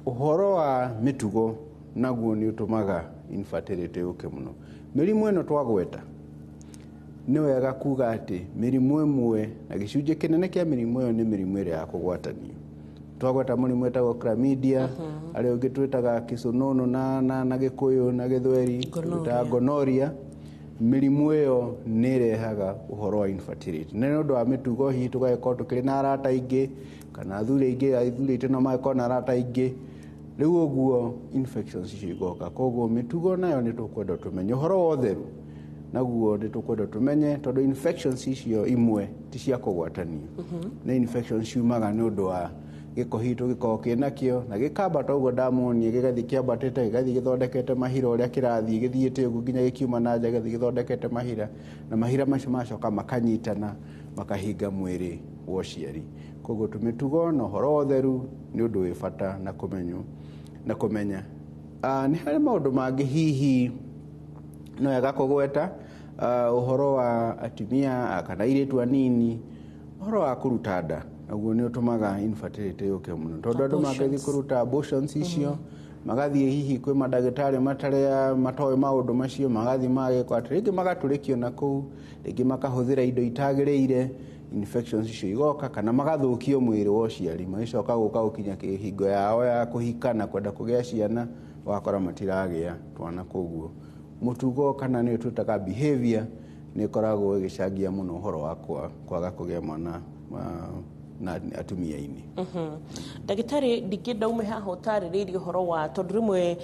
Speaker 18: Ũhoro wa mĩtugo naguo nĩ ũtũmaga infertility yũke mũno. Mĩrimũ ĩno twagweta, nĩ wega kuga atĩ mĩrimũ ĩmwe na gĩcunjĩ kĩnene kĩa mĩrimũ ĩyo nĩ mĩrimũ ĩrĩa ya kũgwatanio. Twagweta mũrimũ wĩtagwo chlamydia, harĩa ũngĩ twĩtaga kĩcũnũnũ na Gĩkũyũ na Gĩthweri twĩtaga gonorrhea. Mĩrimũ ĩyo nĩ ĩrehaga ũhoro wa infertility, na nĩ ũndũ wa mĩtugo, hihi tũgagĩkorwo tũkĩrĩ na arata aingĩ kana athuri aingĩ, athuri aitũ no magĩkorwo na arata aingĩ, rĩu ũguo infections icio igoka. Koguo mĩtugo nayo nĩ tũkwenda tũmenye. Ũhoro wa ũtheru naguo nĩ tũkwenda tũmenye, tondũ infections icio imwe ti cia kũgwatanio, nĩ infections ciumaga nĩ ũndũ wa gĩko hihi tũgĩkorwo kĩnakĩo na gĩkambata ũguo ndamuonie, gĩgathiĩ kĩambatĩte, gĩgathiĩ gĩthondekete mahira, ũrĩa kĩrathiĩ gĩthiĩte ũguo nginya gĩkiuma na nja, gĩgathiĩ gĩthondekete mahira, na mahira macio macoka makanyitana makahinga mwĩrĩ wa ũciari. Koguo tũmĩtugo na ũhoro wa ũtheru nĩ ũndũ wĩ bata na kũmenywo na kũmenya. Nĩ harĩ maũndũ mangĩ hihi no wega kũgweta, ũhoro wa atumia kana airĩtu anini, ũhoro wa kũruta nda naguo nĩ ũtũmaga infertility yũke mũno, tondũ andũ mangĩthiĩ kũruta abortions icio, magathiĩ hihi kwĩ mandagĩtarĩ matarĩa matoĩ maũndũ macio, magathiĩ magekwo atĩ rĩngĩ magatũrĩkio na kũu, rĩngĩ makahũthĩra indo itagĩrĩire, infections icio igoka, kana magathũkio mwĩrĩ wa ũciari, magĩcoka gũka gũkinya kĩhingo yao ya kũhika na kwenda kũgĩa ciana, ũgakora matiragĩa twana. Koguo mũtugo kana nĩyo twĩtaga behavior nĩ ĩkoragwo ĩgĩcangia mũno ũhoro wa kwaga kũgĩa mwana na atumia-inĩ.
Speaker 4: Ndagĩtarĩ, ndingĩenda ume haha ũtarĩrĩirie ũhoro wa, tondũ rĩmwe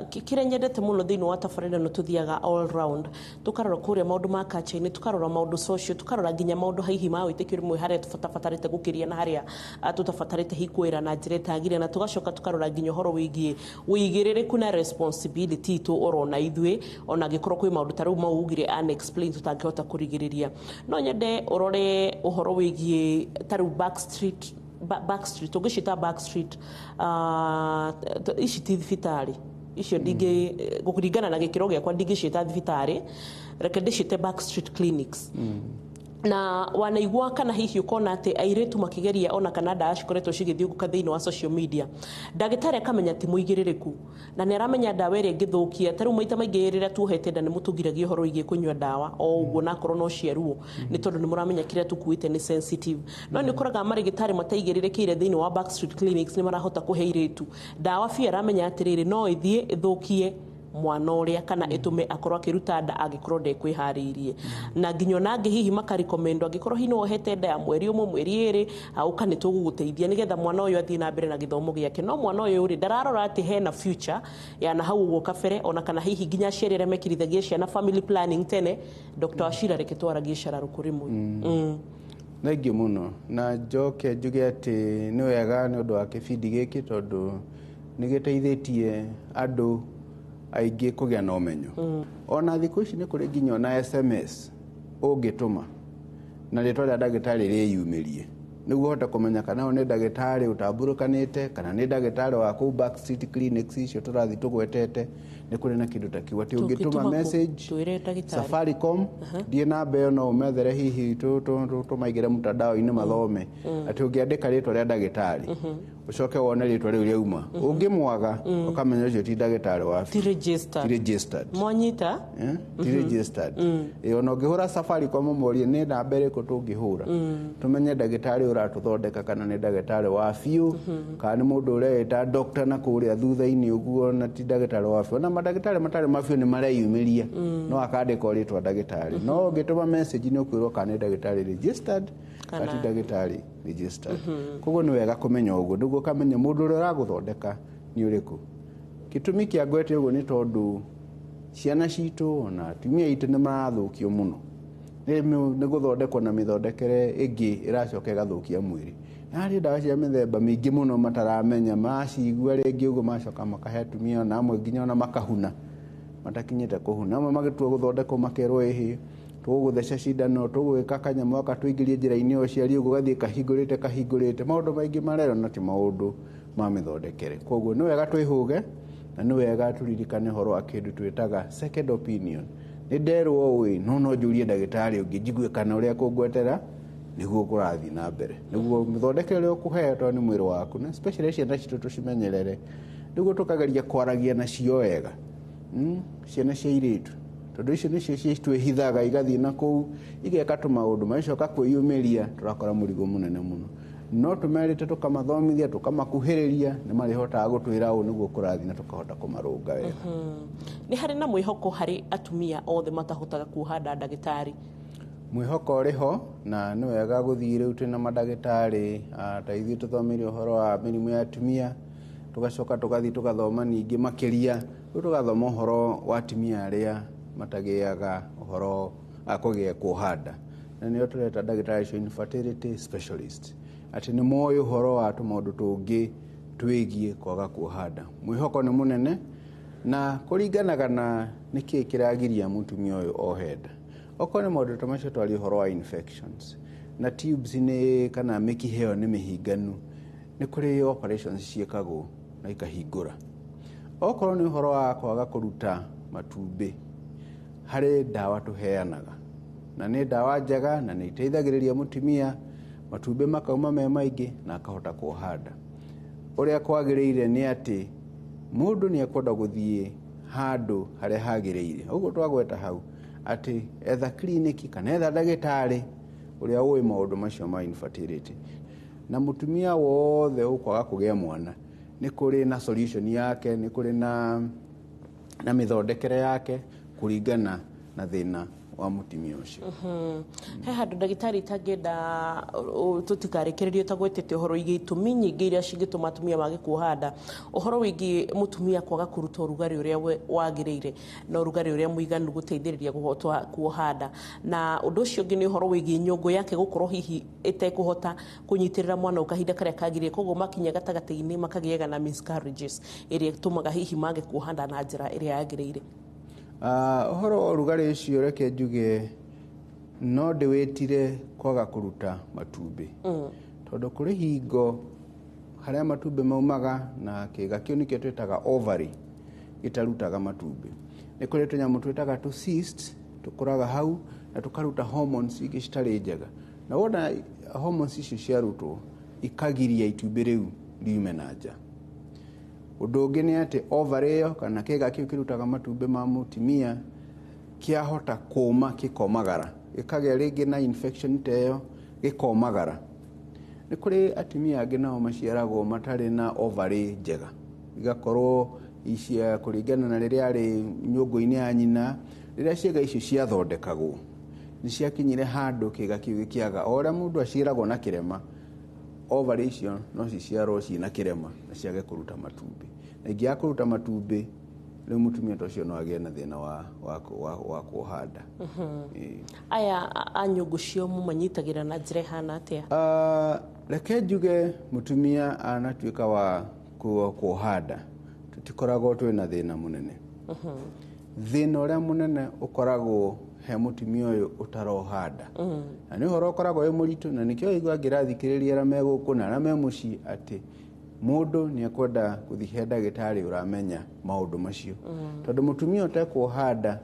Speaker 4: kĩrĩa nyendete mũno thĩinĩ wa tabarĩra ĩno, tũthiaga all round, tũkarora kũrĩa maũndũ ma culture-inĩ, tũkarora maũndũ social, tũkarora nginya maũndũ hihi ma wĩtĩkio rĩmwe, harĩa tũbatabarĩte gũkĩria na harĩa tũtabatarĩte hihi kwĩra na njĩra ĩtagĩrĩire, na tũgacoka tũkarora nginya ũhoro wĩgiĩ wĩigĩrĩrĩku na responsibility itũ orona ithuĩ, ona angĩkorwo kwĩ maũndũ ta rĩu mau ugire unexplained tũtangĩhota kũrigĩrĩria. No nyende ũrore ũhoro wĩgiĩ ta rĩu backstreet, backstreet, ũngĩciĩta backstreet, ici ti thibitarĩ icio, ndingĩ gũkũringana na gĩkĩro gĩakwa ndingĩciĩta thibitarĩ, reke ndĩciĩte backstreet clinics. Na wanaigua kana hihi ukona atĩ airĩtu makĩgeria ona kana ndawa cikoretwo cigĩthiũngũka thĩinĩ wa social media, ndagĩtarĩ akamenya ti mũigĩrĩrĩku na nĩ aramenya ndawa ĩrĩa ĩngĩthũkia. Ta rĩu maita maingĩ rĩrĩa tuohete nda nĩ mũtũgiragia ũhoro wĩgiĩ kũnyua ndawa o ũguo, nakorwo no cia ruo, nĩ tondũ nĩ mũramenya kĩrĩa tũkuĩte nĩ sensitive. No nĩ ũkoraga marĩgĩtarĩ mataigĩrĩrĩkĩire thĩinĩ wa backstreet clinics nĩ marahota kũhe airĩtu ndawa biũ aramenya atĩrĩrĩ, no ĩthiĩ ĩthũkie mwana ũrĩa kana ĩtũme akorwo akĩruta nda angĩkorwo ndekwĩharĩirie. Na nginya ona angĩ hihi makarekomendwo, angĩkorwo hihi nĩ wohete nda ya mweri ũmwe, mweri ĩrĩ, ũka nĩ tũgũgũteithia nĩgetha mwana ũyũ athiĩ na mbere na gĩthomo gĩake. No mwana ũyũ rĩ, ndararora atĩ hena future ya na hau ũguo kabere, ona kana hihi nginya aciari arĩa mekirithagia ciana family planning tene. Dr. Wachira, reke twaragie cararũkũ rĩmwe.
Speaker 18: Thengiũ mũno, na njoke njuge atĩ nĩ wega nĩ ũndũ wa kĩbindi gĩkĩ, tondũ nĩ gĩteithĩtie andũ aingĩ kũgĩa na ũmenyo. Ona thikũ ici nĩ kũrĩ nginya ona SMS ũngĩtũma na rĩtwa rĩa ndagĩtarĩ rĩyumĩrie, nĩguo ũhote kũmenya kana ũyũ nĩ ndagĩtarĩ ũtambũrũkanĩte kana nĩ ndagĩtarĩ wa kũu backstreet clinics icio tũrathiĩ tũgwetete. Nĩ kũrĩ na kĩndũ ta kĩu atĩ ũngĩtũma message
Speaker 4: twĩre ndagĩtarĩ.
Speaker 18: Safaricom, ndiĩ namba ĩyo, no ũmethere hihi tũmaigĩre mtandao-inĩ mathome, atĩ ũngĩandĩka rĩtwa rĩa ndagĩtarĩ ũcoke wone rĩtwa rĩu rĩauma, ũngĩmwaga ũkamenya ũcio ti ndagĩtarĩ wa
Speaker 4: Ti registered.
Speaker 18: Ti registered.
Speaker 4: Mwanyita.
Speaker 18: Eh? Ti registered. Ĩ, ona ũngĩhũra Safaricom ũmorie nĩ namba ĩrĩkũ tũngĩhũra tũmenye ndagĩtarĩ ũratũthondeka kana nĩ ndagĩtarĩ wa biũ, kana nĩ mũndũ ũreĩta doctor na kũrĩa thutha-inĩ ũguo na ti ndagĩtarĩ wa biũ. Na mandagĩtarĩ matarĩ ma biũ nĩ mareyumĩria, no akandĩka rĩtwa ndagĩtarĩ, no ũngĩtũma message nĩ ũkwĩrwo kana nĩ ndagĩtarĩ registered kana ti ndagĩtarĩ registered. Koguo nĩ wega kũmenya ũguo nĩguo ũkamenya mũndũ ũrĩa ũragũthondeka nĩ ũrĩkũ. Gĩtũmi kĩa ngwete ũguo nĩ tondũ ciana citũ ona atumia aitũ nĩ marathũkio mũno nĩ gũthondekwo na mĩthondekere ĩngĩ ĩracoka ĩgathũkia mwĩrĩ. Na harĩ ndawa cia mĩthemba mĩingĩ mũno mataramenya, macigua rĩngĩ ũguo macoka makahe atumia, ona amwe nginya ona makahuna matakinyĩte kũhuna. Amwe magĩtua gũthondekwo makerwo, ĩhĩ, tũgũgũtheca cindano, tũgwĩka kanyamũ gaka tũingĩrie njĩra-inĩ ya ũciari ũguo, gathiĩ kahingũrĩte kahingũrĩte. Maũndũ maingĩ marerwo na ti maũndũ ma mĩthondekere. Koguo nĩ wega twĩhũge na nĩ wega tũririkane ũhoro wa kĩndũ twĩtaga second opinion. Nĩ nderwo ũũ, no njũrie ndagĩtarĩ ũngĩ njigue kana ũrĩa kũngwetera nĩguo kũrathiĩ na mbere, nĩguo mĩthondekere ũrĩa ũkũheo, tondũ nĩ mwĩrĩ waku, na especially ciana citũ tũcimenyerere, nĩguo tũkageria kwaragia nacio wega. Ciana cia airĩtu, tondũ icio nĩcio twĩhithaga igathiĩ na kũu igeka tũmaũndũ, magicoka kwĩyumĩria tũrakora mũrigo mũnene mũno. No tũmerĩte, tũkamathomithia, tũkamakuhĩrĩria, nĩ marĩhotaga gũtwĩra ũũ nĩguo kũrathiĩ na tũkahota kũmarũnga wega.
Speaker 4: Nĩ harĩ na mwĩhoko harĩ atumia othe matahotaga kuoha nda, ndagĩtarĩ?
Speaker 18: Mwĩhoko ũrĩ ho, na nĩ wega gũthiĩ. Rĩu twĩna mandagĩtarĩ, ta ithuĩ tũthomeire ũhoro wa mĩrimũ ya atumia, tũgacoka tũgathiĩ tũgathoma ningĩ makĩria, rĩu tũgathoma ũhoro wa atumia arĩa matagĩaga ũhoro kũgĩa kuoha nda, na nĩo tũreta ndagĩtarĩ acio infertility specialist, atĩ nĩ moĩ ũhoro wa tũmaũndũ tũngĩ twĩgiĩ kwaga kuoha nda. Mwĩhoko nĩ mũnene, na kũringanaga na nĩkĩĩ kĩragiria mũtumia ũyũ ohe nda. Okorwo nĩ maũndũ ta macio twaria ũhoro wa infections na tubes nĩ kana mĩkiha ĩyo nĩ mĩhinganu, nĩ kũrĩ operations ciĩkagwo na ikahingũra. Okorwo nĩ ũhoro wa kwaga kũruta matumbĩ, harĩ ndawa tũheanaga na nĩ ndawa njega na nĩ iteithagĩrĩria mũtumia, matumbĩ makauma me maingĩ na akahota kuoha nda. Ũrĩa kwagĩrĩire nĩ atĩ mũndũ nĩ ekwenda gũthiĩ handũ harĩa hagĩrĩire, ũguo twagweta hau atĩ etha kiriniki kana etha ndagĩtarĩ ũrĩa ũĩ maũndũ macio ma infertility. Na mũtumia wothe ũkwaga kũgĩa mwana, nĩ kũrĩ na solution yake, nĩ kũrĩ na mĩthondekere yake kũringana na thĩna wa mũtumia ũcio.
Speaker 4: He handũ, ndagĩtarĩ, itangĩenda tũtikarekererio tagwetete ũhoro wĩgiĩ itũmi nyingĩ iria cingĩtũma atumia mage kuoha nda, ũhoro wĩgiĩ mũtumia kwaga kũruta ũrugarĩ ũrĩa wagĩrĩire na ũrugarĩ ũrĩa mũiganu gũteithĩrĩria kũhota kuoha nda, na ũndũ ũcio ũngĩ nĩ ũhoro wĩgiĩ nyũngũ yake gũkorwo hihi ĩtekũhota kũnyitĩrĩra mwana ũyũ kahinda karĩa kagĩrĩire, koguo makinya gatagatĩ-inĩ makagĩaga na miscarriages ĩrĩa ĩtũmaga hihi mage kuoha nda na njĩra ĩrĩa yagĩrĩire.
Speaker 18: Ũhoro wa ũrugarĩ ũcio, reke njuge no ndĩwĩtire kwaga kũruta matumbĩ, tondũ kũrĩ hingo harĩa matumbĩ maumaga na kĩga kĩu nĩkĩo twĩtaga ovary gĩtarutaga matumbĩ. Nĩ kũrĩ tũnyamũ twĩtaga tũ cyst tũkũraga hau Na tũkaruta hormones ingĩ citarĩ njega, na wona hormones icio ciarutwo ikagiria itumbĩ rĩu riume na nja. Ũndũ ũngĩ nĩ atĩ ovary ĩyo kana kĩga kĩu kĩrutaga matumbĩ ma mũtumia kĩahota kũma, gĩkomagara, gĩkagĩa rĩngĩ na infection ta ĩyo, gĩkomagara. Nĩ kũrĩ atumia angĩ nao maciaragwo matarĩ na ovary njega, igakorwo icia kũringana na rĩrĩa arĩ nyũngũ-inĩ ya nyina, rĩrĩa ciĩga icio ciathondekagwo nĩ ciakinyire handũ kĩga kĩu gĩkĩaga. O ũrĩa mũndũ aciaragwo na kĩrema, ovary icio no ciciarwo ciĩna kĩrema na ciage kũruta matumbĩ, na ingĩaga kũruta matumbĩ rĩu mũtumia ta ũcio no agĩe na thĩna wa kuoha nda.
Speaker 4: Aya a nyũngũ cio mũmanyitagĩra na njĩra ĩhana atĩa?
Speaker 18: Reke njuge mũtumia anatuĩka wa kuoha nda, tũtikoragwo twĩna thĩna mũnene. Thĩna ũrĩa mũnene ũkoragwo he mũtumia ũyũ ũtaroha nda, na nĩ ũhoro ũkoragwo wĩ mũritũ, na nĩkĩo igua ngĩrathikĩrĩria arĩa me gũkũ na arĩa me mũciĩ atĩ mũndũ nĩ ekwenda gũthiĩ he ndagĩtarĩ ũramenya maũndũ macio, tondũ mũtumia ũtekuoha nda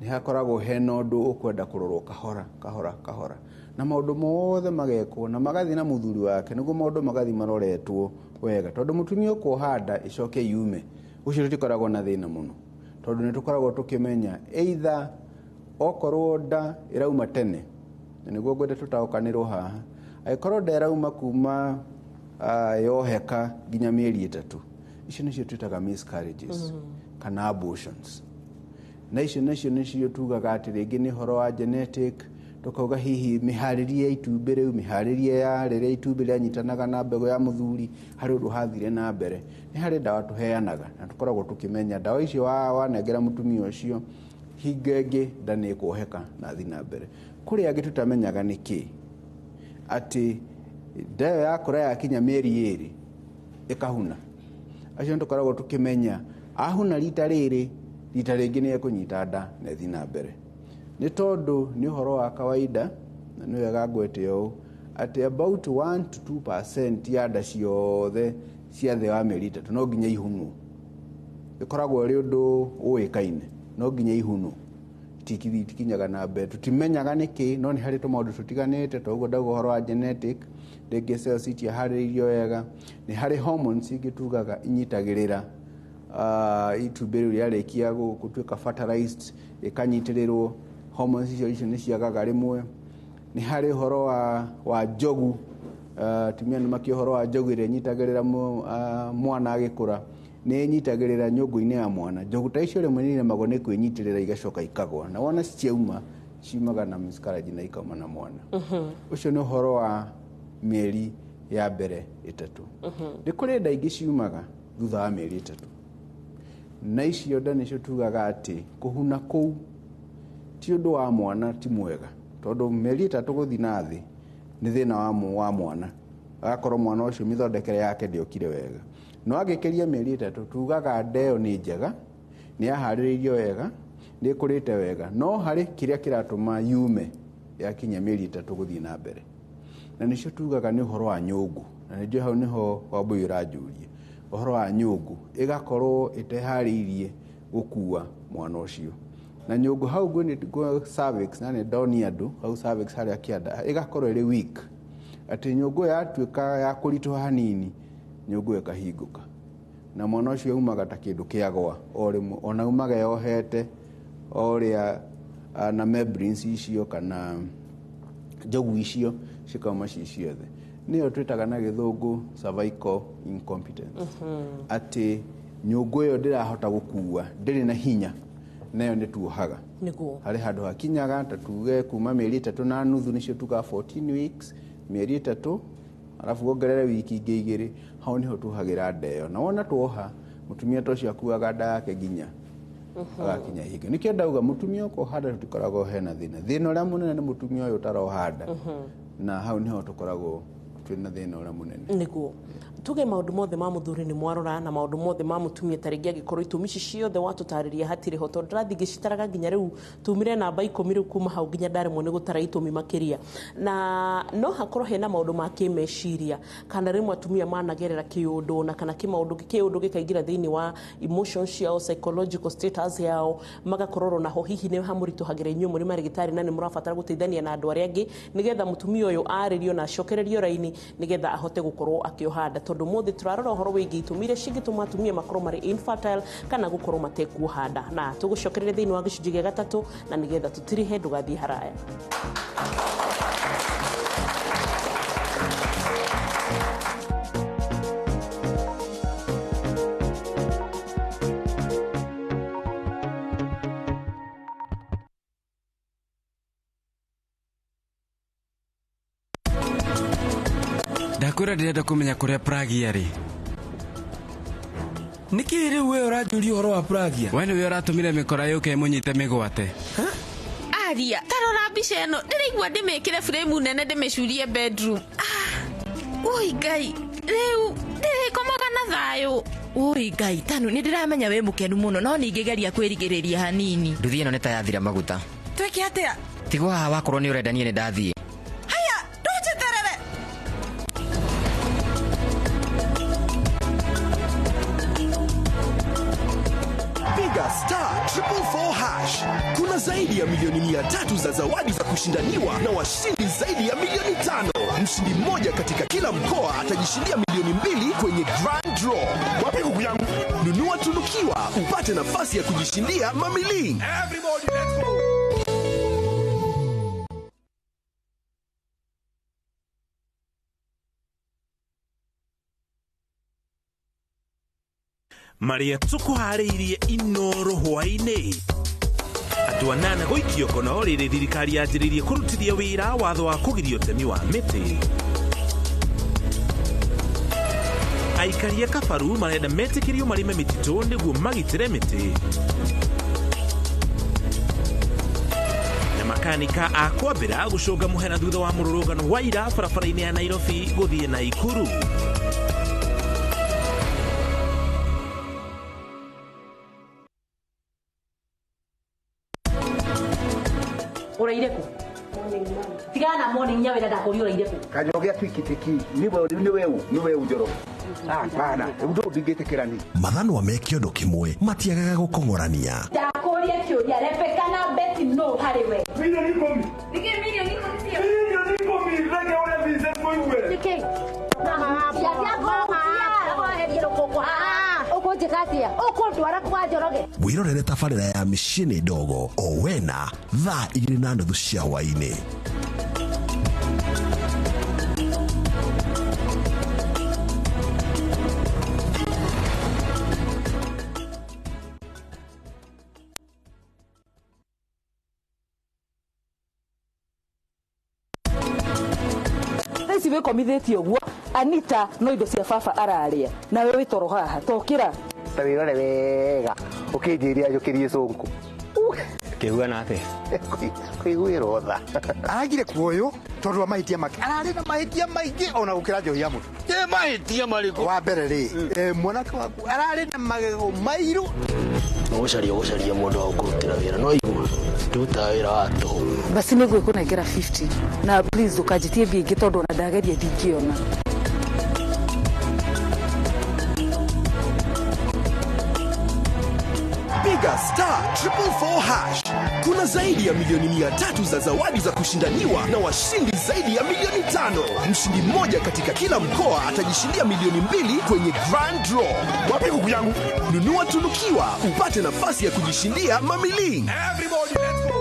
Speaker 18: nĩ hakoragwo hena ũndũ ũkwenda kũrorwo kahora kahora kahora, na maũndũ mothe magekwo na magathiĩ na mũthuri wake nĩguo maũndũ magathiĩ maroretwo wega, tondũ mũtumia ũkuoha nda ĩcoke yume, ũcio tũtikoragwo na thĩna mũno, tondũ nĩ tũkoragwo tũkĩmenya either okorwo nda ĩrauma tene, na nĩguo ngwenda tũtaũkanĩrwo haha, angĩkorwo nda ĩrauma kuma yoheka nginya mĩeri 3, icio nĩcio twĩtaga miscarriages kana abortions, na icio nacio nĩcio tugaga atĩ rĩngĩ nĩ ũhoro wa genetic, tũkauga hihi mĩharĩrie ya itumbĩ rĩu, mĩharĩrie ya rĩrĩa itumbĩ rĩanyitanaga na mbegũ ya mũthuri, harĩ ũndũ hathire na mbere. Nĩ harĩ ndawa tũheanaga na tũkoragwo tũkĩmenya ndawa icio wanengera mũtumia ũcio hingo ĩngĩ nda nĩ ĩkuoheka na thiĩ na mbere. Kũrĩ angĩ tũtamenyaga nĩ kĩ, atĩ nda ĩyo yakũra yakinya mĩeri 2 ĩkahuna, acio nĩ tũkoragwo tũkĩmenya ahuna rita rĩrĩ, rita rĩngĩ nĩ ekũnyita nda na ĩthiĩ na mbere. Nĩ tondũ nĩ ũhoro wa kawaida, na nĩ wega ngwete ũũ atĩ about 1 to 2% ya nda ciothe cia thĩ wa mĩeri 3 no nginya ihunwo. Ĩkoragwo ĩrĩ ũndũ ũĩkaine, no nginya ihunwo, itikinyaga na mbere, tũtimenyaga nĩkĩ, no nĩ harĩ tũmaũndũ tũtiganĩte, toguo ndauga ũhoro wa genetic, rĩngĩ cells itiharĩrĩirio wega, nĩ harĩ hormones ingĩ tugaga inyitagĩrĩra itumbĩ rĩu rĩarĩkia gũtuĩka fertilized ĩkanyitĩrĩrwo, hormones icio nĩ ciagaga rĩmwe. Nĩ harĩ ũhoro wa njogu, atumia nĩ makĩ ũhoro wa njogu ĩrĩa ĩnyitagĩrĩra mwana agĩkũra, nĩ ĩnyitagĩrĩra nyũngũ-inĩ ya mwana. Njogu ta icio rĩmwe nĩ iremagwo nĩ kwĩnyitĩrĩra igacoka ikagwa, na wona ciauma ciumaga na miscarriage na ikauma na mwana. Ũcio nĩ ũhoro wa mĩeri ya mbere 3. Nĩ kũrĩ nda ingĩ ciumaga thutha wa mĩeri 3, na icio nda nĩcio tugaga atĩ kũhuna kũu ti ũndũ wa mwana, ti mwega, tondũ mĩeri 3 gũthiĩ na thĩ nĩ thĩna wa mwana, agakorwo mwana ũcio mĩthondekere yake ndĩokire wega. No angĩkĩria mĩeri 3 tugaga nda ĩyo nĩ njega, nĩ yaharĩrĩirio wega, nĩ ĩkũrĩte wega, no harĩ kĩrĩa kĩratũma yume yakinya mĩeri 3 gũthiĩ na mbere, na nĩcio tugaga nĩ ũhoro wa nyũngũ, na nĩnjũĩ hau nĩho Wambũi ũranjũria ũhoro wa nyũngũ, ĩgakorwo ĩteharĩirie gũkua mwana ũcio. Na nyũngũ hau ngwĩ cervix, na nĩ ndoni andũ hau cervix harĩa kĩanda ĩgakorwo ĩrĩ weak, atĩ nyũngũ yatuĩka ya kũritũha hanini, nyũngũ ĩkahingũka na mwana ũcio aumaga ta kĩndũ kĩagwa o rĩmwe, ona aumaga yohete o ũrĩa na membranes icio kana njogu icio cikauma ci ciothe. Nĩyo twĩtaga na gĩthũngũ cervical incompetence, atĩ nyũngũ ĩyo ndĩrahota gũkua, ndĩrĩ na hinya, nayo nĩ tuohaga. Harĩ handũ hakinyaga ta tuge kuma mĩeri 3.5, nĩcio tugaga 14 weeks, mĩeri 3 alafu wongerere wiki ingĩ 2, hau nĩho tuohagĩra nda ĩyo. Na wona tuoha, mũtumia ta ũcio akuaga nda yake nginya agakinya ihinga. Nĩkĩo ndauga mũtumia ũkuoha nda tũtikoragwo hena thĩna. Thĩna ũrĩa mũnene nĩ mũtumia ũyũ ũtaroha nda, na hau nĩho tũkoragwo Twĩna thĩna ũrĩa mũnene.
Speaker 4: Nĩguo tuge maũndũ mothe ma mũthuri nĩ mwarora na maũndũ mothe ma mũtumia, tarĩngĩ angĩkorwo itũmi ici ciothe watũtarĩria hatirĩ ho, tondũ ndĩrathiĩ ngĩcitaraga nginya rĩu tumire namba 10 rĩu kuma hau nginya ndaremwo nĩ gũtara itũmi makĩria, na no hakorwo hena maũndũ ma kĩmeciria kana rĩmwe atumia managerera kĩũndũ na kana kĩmaũndũ kĩũndũ gĩkaingĩra thĩinĩ wa emotions ciao, psychological status yao, magakorwo naho hihi nĩ hamũritũhagĩra inyuĩ mũrĩ marĩgĩtarĩ na nĩ mũrabatara gũteithania na andũ arĩa angĩ nĩgetha mũtumia ũyũ arĩrio na acokererio raini nĩgetha ahote gũkorwo akĩoha nda, tondũ mũthĩ tũrarora ũhoro wĩgiĩ itũmi iria cingĩtũma atumia makorwo marĩ infertile kana gũkorwo matekuoha nda, na tũgũcokereria thĩinĩ wa gĩcunjĩ gĩa gatatũ na nĩgetha tũtirihe ndũgathiĩ haraya.
Speaker 9: Ndakwĩra ndĩrenda kũmenya kũrĩa Pragia rĩ.
Speaker 12: Nĩkĩ rĩu we ũranjũria ũhoro wa Pragia?
Speaker 9: We nĩwe ũratũmire mĩkora yũke ĩmũnyite mĩgwate.
Speaker 6: Aria, tarora mbica ĩno, ndĩraigua ndĩmĩkĩre frame nene ndĩmĩcurie bedroom. Oi Ngai, rĩu ndĩrĩkomaga na thayũ.
Speaker 15: Oi Ngai, Tanu, nĩ ndĩramenya wĩ mũkenu mũno, no ningĩgeria kwĩrigĩrĩria hanini.
Speaker 17: Nduthi ĩno nĩ ta yathira maguta.
Speaker 15: Twĩke atĩa?
Speaker 17: Tigwo haha wakorwo nĩ ũrenda niĩ nĩ ndathiĩ.
Speaker 15: Haya, ndũnjeterere.
Speaker 7: Piga *444#. Kuna zaidi ya milioni 300 za zawadi za kushindaniwa na washindi zaidi ya milioni 5. Mshindi mmoja katika kila mkoa atajishindia milioni 2 kwenye Grand Draw. Wapi huku yangu? Nunua tunukiwa upate nafasi ya kujishindia mamili.
Speaker 12: Everybody let's go.
Speaker 2: Maria tukuharĩirie Inoro hwaĩ-inĩ. Andũ anana gũikio kono rĩrĩ thirikari yanjĩrĩirie kũrutithia wĩra watho wa kũgiria ũtemi wa mĩtĩ. Aikari a Kabaru marenda metĩkĩrio marĩme mĩtitũ nĩguo magitĩre mĩtĩ. Na makanika a kwambĩra gũcũnga mũhera thutha wa mũrũrũngano wa ira barabara-inĩ ya Nairobi gũthiĩ Naikuru.
Speaker 21: Uraire ku? Tigana morning nyawe ndakũria uraire ku?
Speaker 24: Kanyoge twikitiki ni we njoro. Hapana, undu ndingĩtĩkĩra ni.
Speaker 7: Mathanwa me kĩondo kĩmwe matiagaga gũkong'orania.
Speaker 16: Ndakũria kĩũria Rebecca na Betty no harĩ we.
Speaker 19: Milioni 10.
Speaker 16: Nĩkĩ milioni 10 cio?
Speaker 19: Milioni 10 reke ũrĩa Vincent Mũigue.
Speaker 16: Nĩkĩ?
Speaker 7: Wĩrorere tabarĩra ya mĩciĩ nĩ ndogo o wena thaa 2:30 cia hwaĩ-inĩ.
Speaker 21: Ici wĩkomithĩtie ũguo Anita no indo cia baba araria nawe wĩ toro haha tokĩra.
Speaker 24: Ta wĩrore wega ũkĩnjĩria njũkĩrie cũngũ.
Speaker 17: Kĩhuana atĩa?
Speaker 24: Kũiguĩrwo tha. Aragire kuoywo tondũ wa mahĩtia make. Ararĩ na mahĩtia maingĩ ona gũkĩra njohi ya mũtu.
Speaker 22: Ĩ mahĩtia marĩkũ?
Speaker 24: Wa mbere rĩ, mwanake waku ararĩ na magego mairũ.
Speaker 26: Ũgũcaria ũgũcaria mũndũ wa gũkũrutĩra wĩra no igua ndutaga wĩra wa tũhũ.
Speaker 21: Basi nĩ ngwĩkũnengera 50 na please ndũkanjĩtie mbia ingĩ tondũ ona ndageria ndingĩona.
Speaker 7: Piga *444#. Kuna zaidi ya milioni 300 za zawadi za kushindaniwa na washindi zaidi ya milioni 5. Mshindi mmoja katika kila mkoa atajishindia milioni 2 kwenye Grand Draw. Wapi huku yangu? Nunua tunukiwa upate nafasi ya kujishindia mamili.
Speaker 12: Everybody let's go.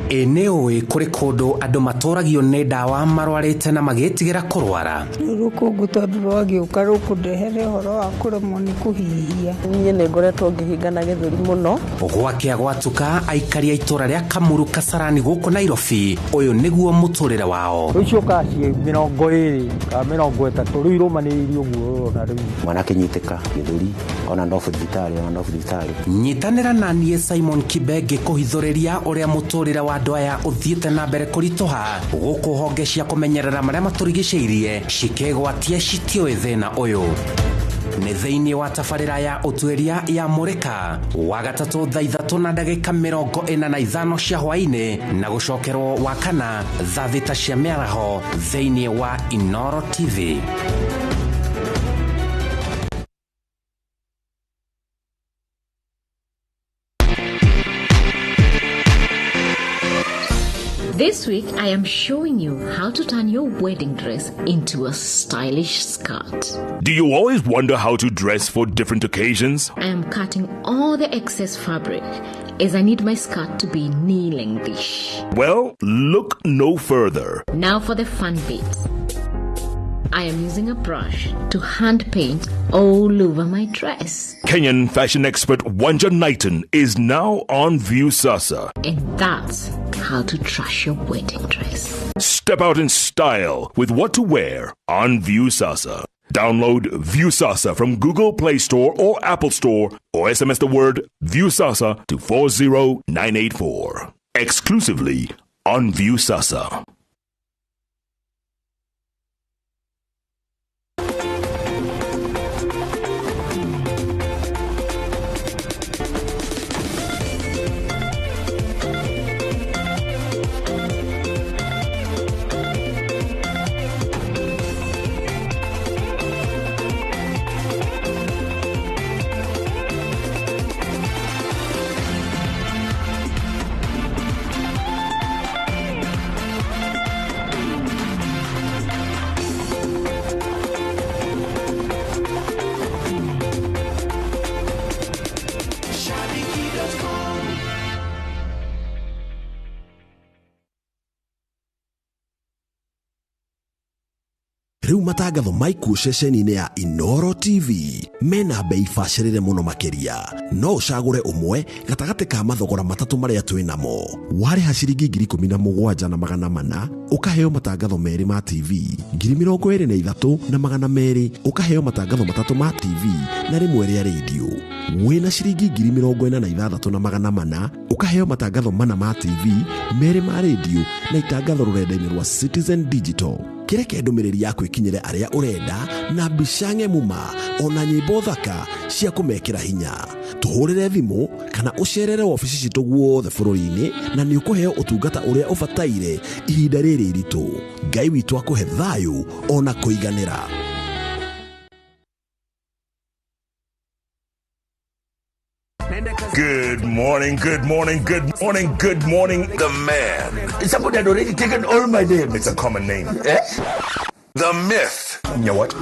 Speaker 1: Ĩ nĩ ũĩ kũrĩ kũndũ andũ matũragio nĩ ndawa marwarĩte na magĩtigĩra kũrwara.
Speaker 3: Rĩu rũkũngũ tondũ rwagĩũka rũkũndehere ũhoro wa kũremwo nĩ kũhihia.
Speaker 4: Niĩ nĩ ngoretwo ngĩhingana gĩthũri mũno.
Speaker 1: Gwakĩa gwatuka aikari a itũra rĩa Kamuru Kasarani gũkũ Nairobi, ũyũ nĩguo mũtũrĩre wao.
Speaker 11: Rũciũ kaciĩ 20 kana 30 rĩu irũmanĩrĩirie ũguo ũrona rĩu.
Speaker 13: Mwana akĩnyitĩka gĩthũri ona no thibitarĩ ona no thibitarĩ.
Speaker 1: Nyitanĩra na niĩ Simon Kibe ngĩkũhithũrĩria ũrĩa mũtũrĩre wa andũ aya ũthiĩte na mbere kũritũha gũkũ honge cia kũmenyerera marĩa matũrigicĩirie cikĩgwatia citiũĩ thĩna ũyũ. Nĩ thĩinĩ wa tabarĩra ya ũtuĩria ya Mũrĩka wa gatatũ thaa 3:45 cia hwaĩ-inĩ na gũcokerwo wa kana thaa 6 cia mĩaraho thĩinĩ wa Inoro TV.
Speaker 14: This week, I am showing you how to turn your wedding dress into a stylish skirt.
Speaker 25: Do you always wonder how to dress for different occasions?
Speaker 14: I am cutting all the excess fabric as I need my skirt to be knee lengthish.
Speaker 25: Well, look no further.
Speaker 14: Now for the fun bit. I am using a brush to hand paint all over my dress.
Speaker 25: Kenyan fashion expert Wanja Knighton is now on Viusasa.
Speaker 14: And that's how to trash your wedding dress.
Speaker 25: Step out in style with what to wear on Viusasa. Download Viusasa from Google Play Store or Apple Store or SMS the word Viusasa to 40984. Exclusively on Viusasa.
Speaker 7: Rĩu matangatho ma ikuũ ceceni-inĩ ya Inoro TV mena bei bacĩrĩre mũno makĩria. No ũcagũre ũmwe gatagatĩ ka mathogora matatũ marĩa twĩ namo. Warĩha ciringi 17,400 ũkaheo matangatho 2 ma TV, 23,200 ũkaheo matangatho 3 ma TV na rĩmwe rĩa rĩndiũ. Wĩna ciringi 46,400 ũkaheo matangatho 4 ma TV, 2 ma rĩndiũ na itangatho rũrenda-inĩ rwa Citizen Digital. Kĩreke ndũmĩrĩri yaku ĩkinyĩre arĩa ũrenda na mbica ng'emu ma ona nyĩmbo thaka cia kũmekĩra hinya. Tũhũrĩre thimũ kana ũcerere wabici citũ guothe bũrũri-inĩ na nĩ ũkũheo ũtungata ũrĩa ũbataire ihinda rĩrĩ iritũ. Ngai witũ akũhe thayũ ona kũiganĩra.
Speaker 25: Good morning, good morning, good morning, good morning.
Speaker 27: The man.
Speaker 22: Somebody had already taken all my names.
Speaker 25: It's a common name.
Speaker 27: Eh? The myth.
Speaker 22: You know what?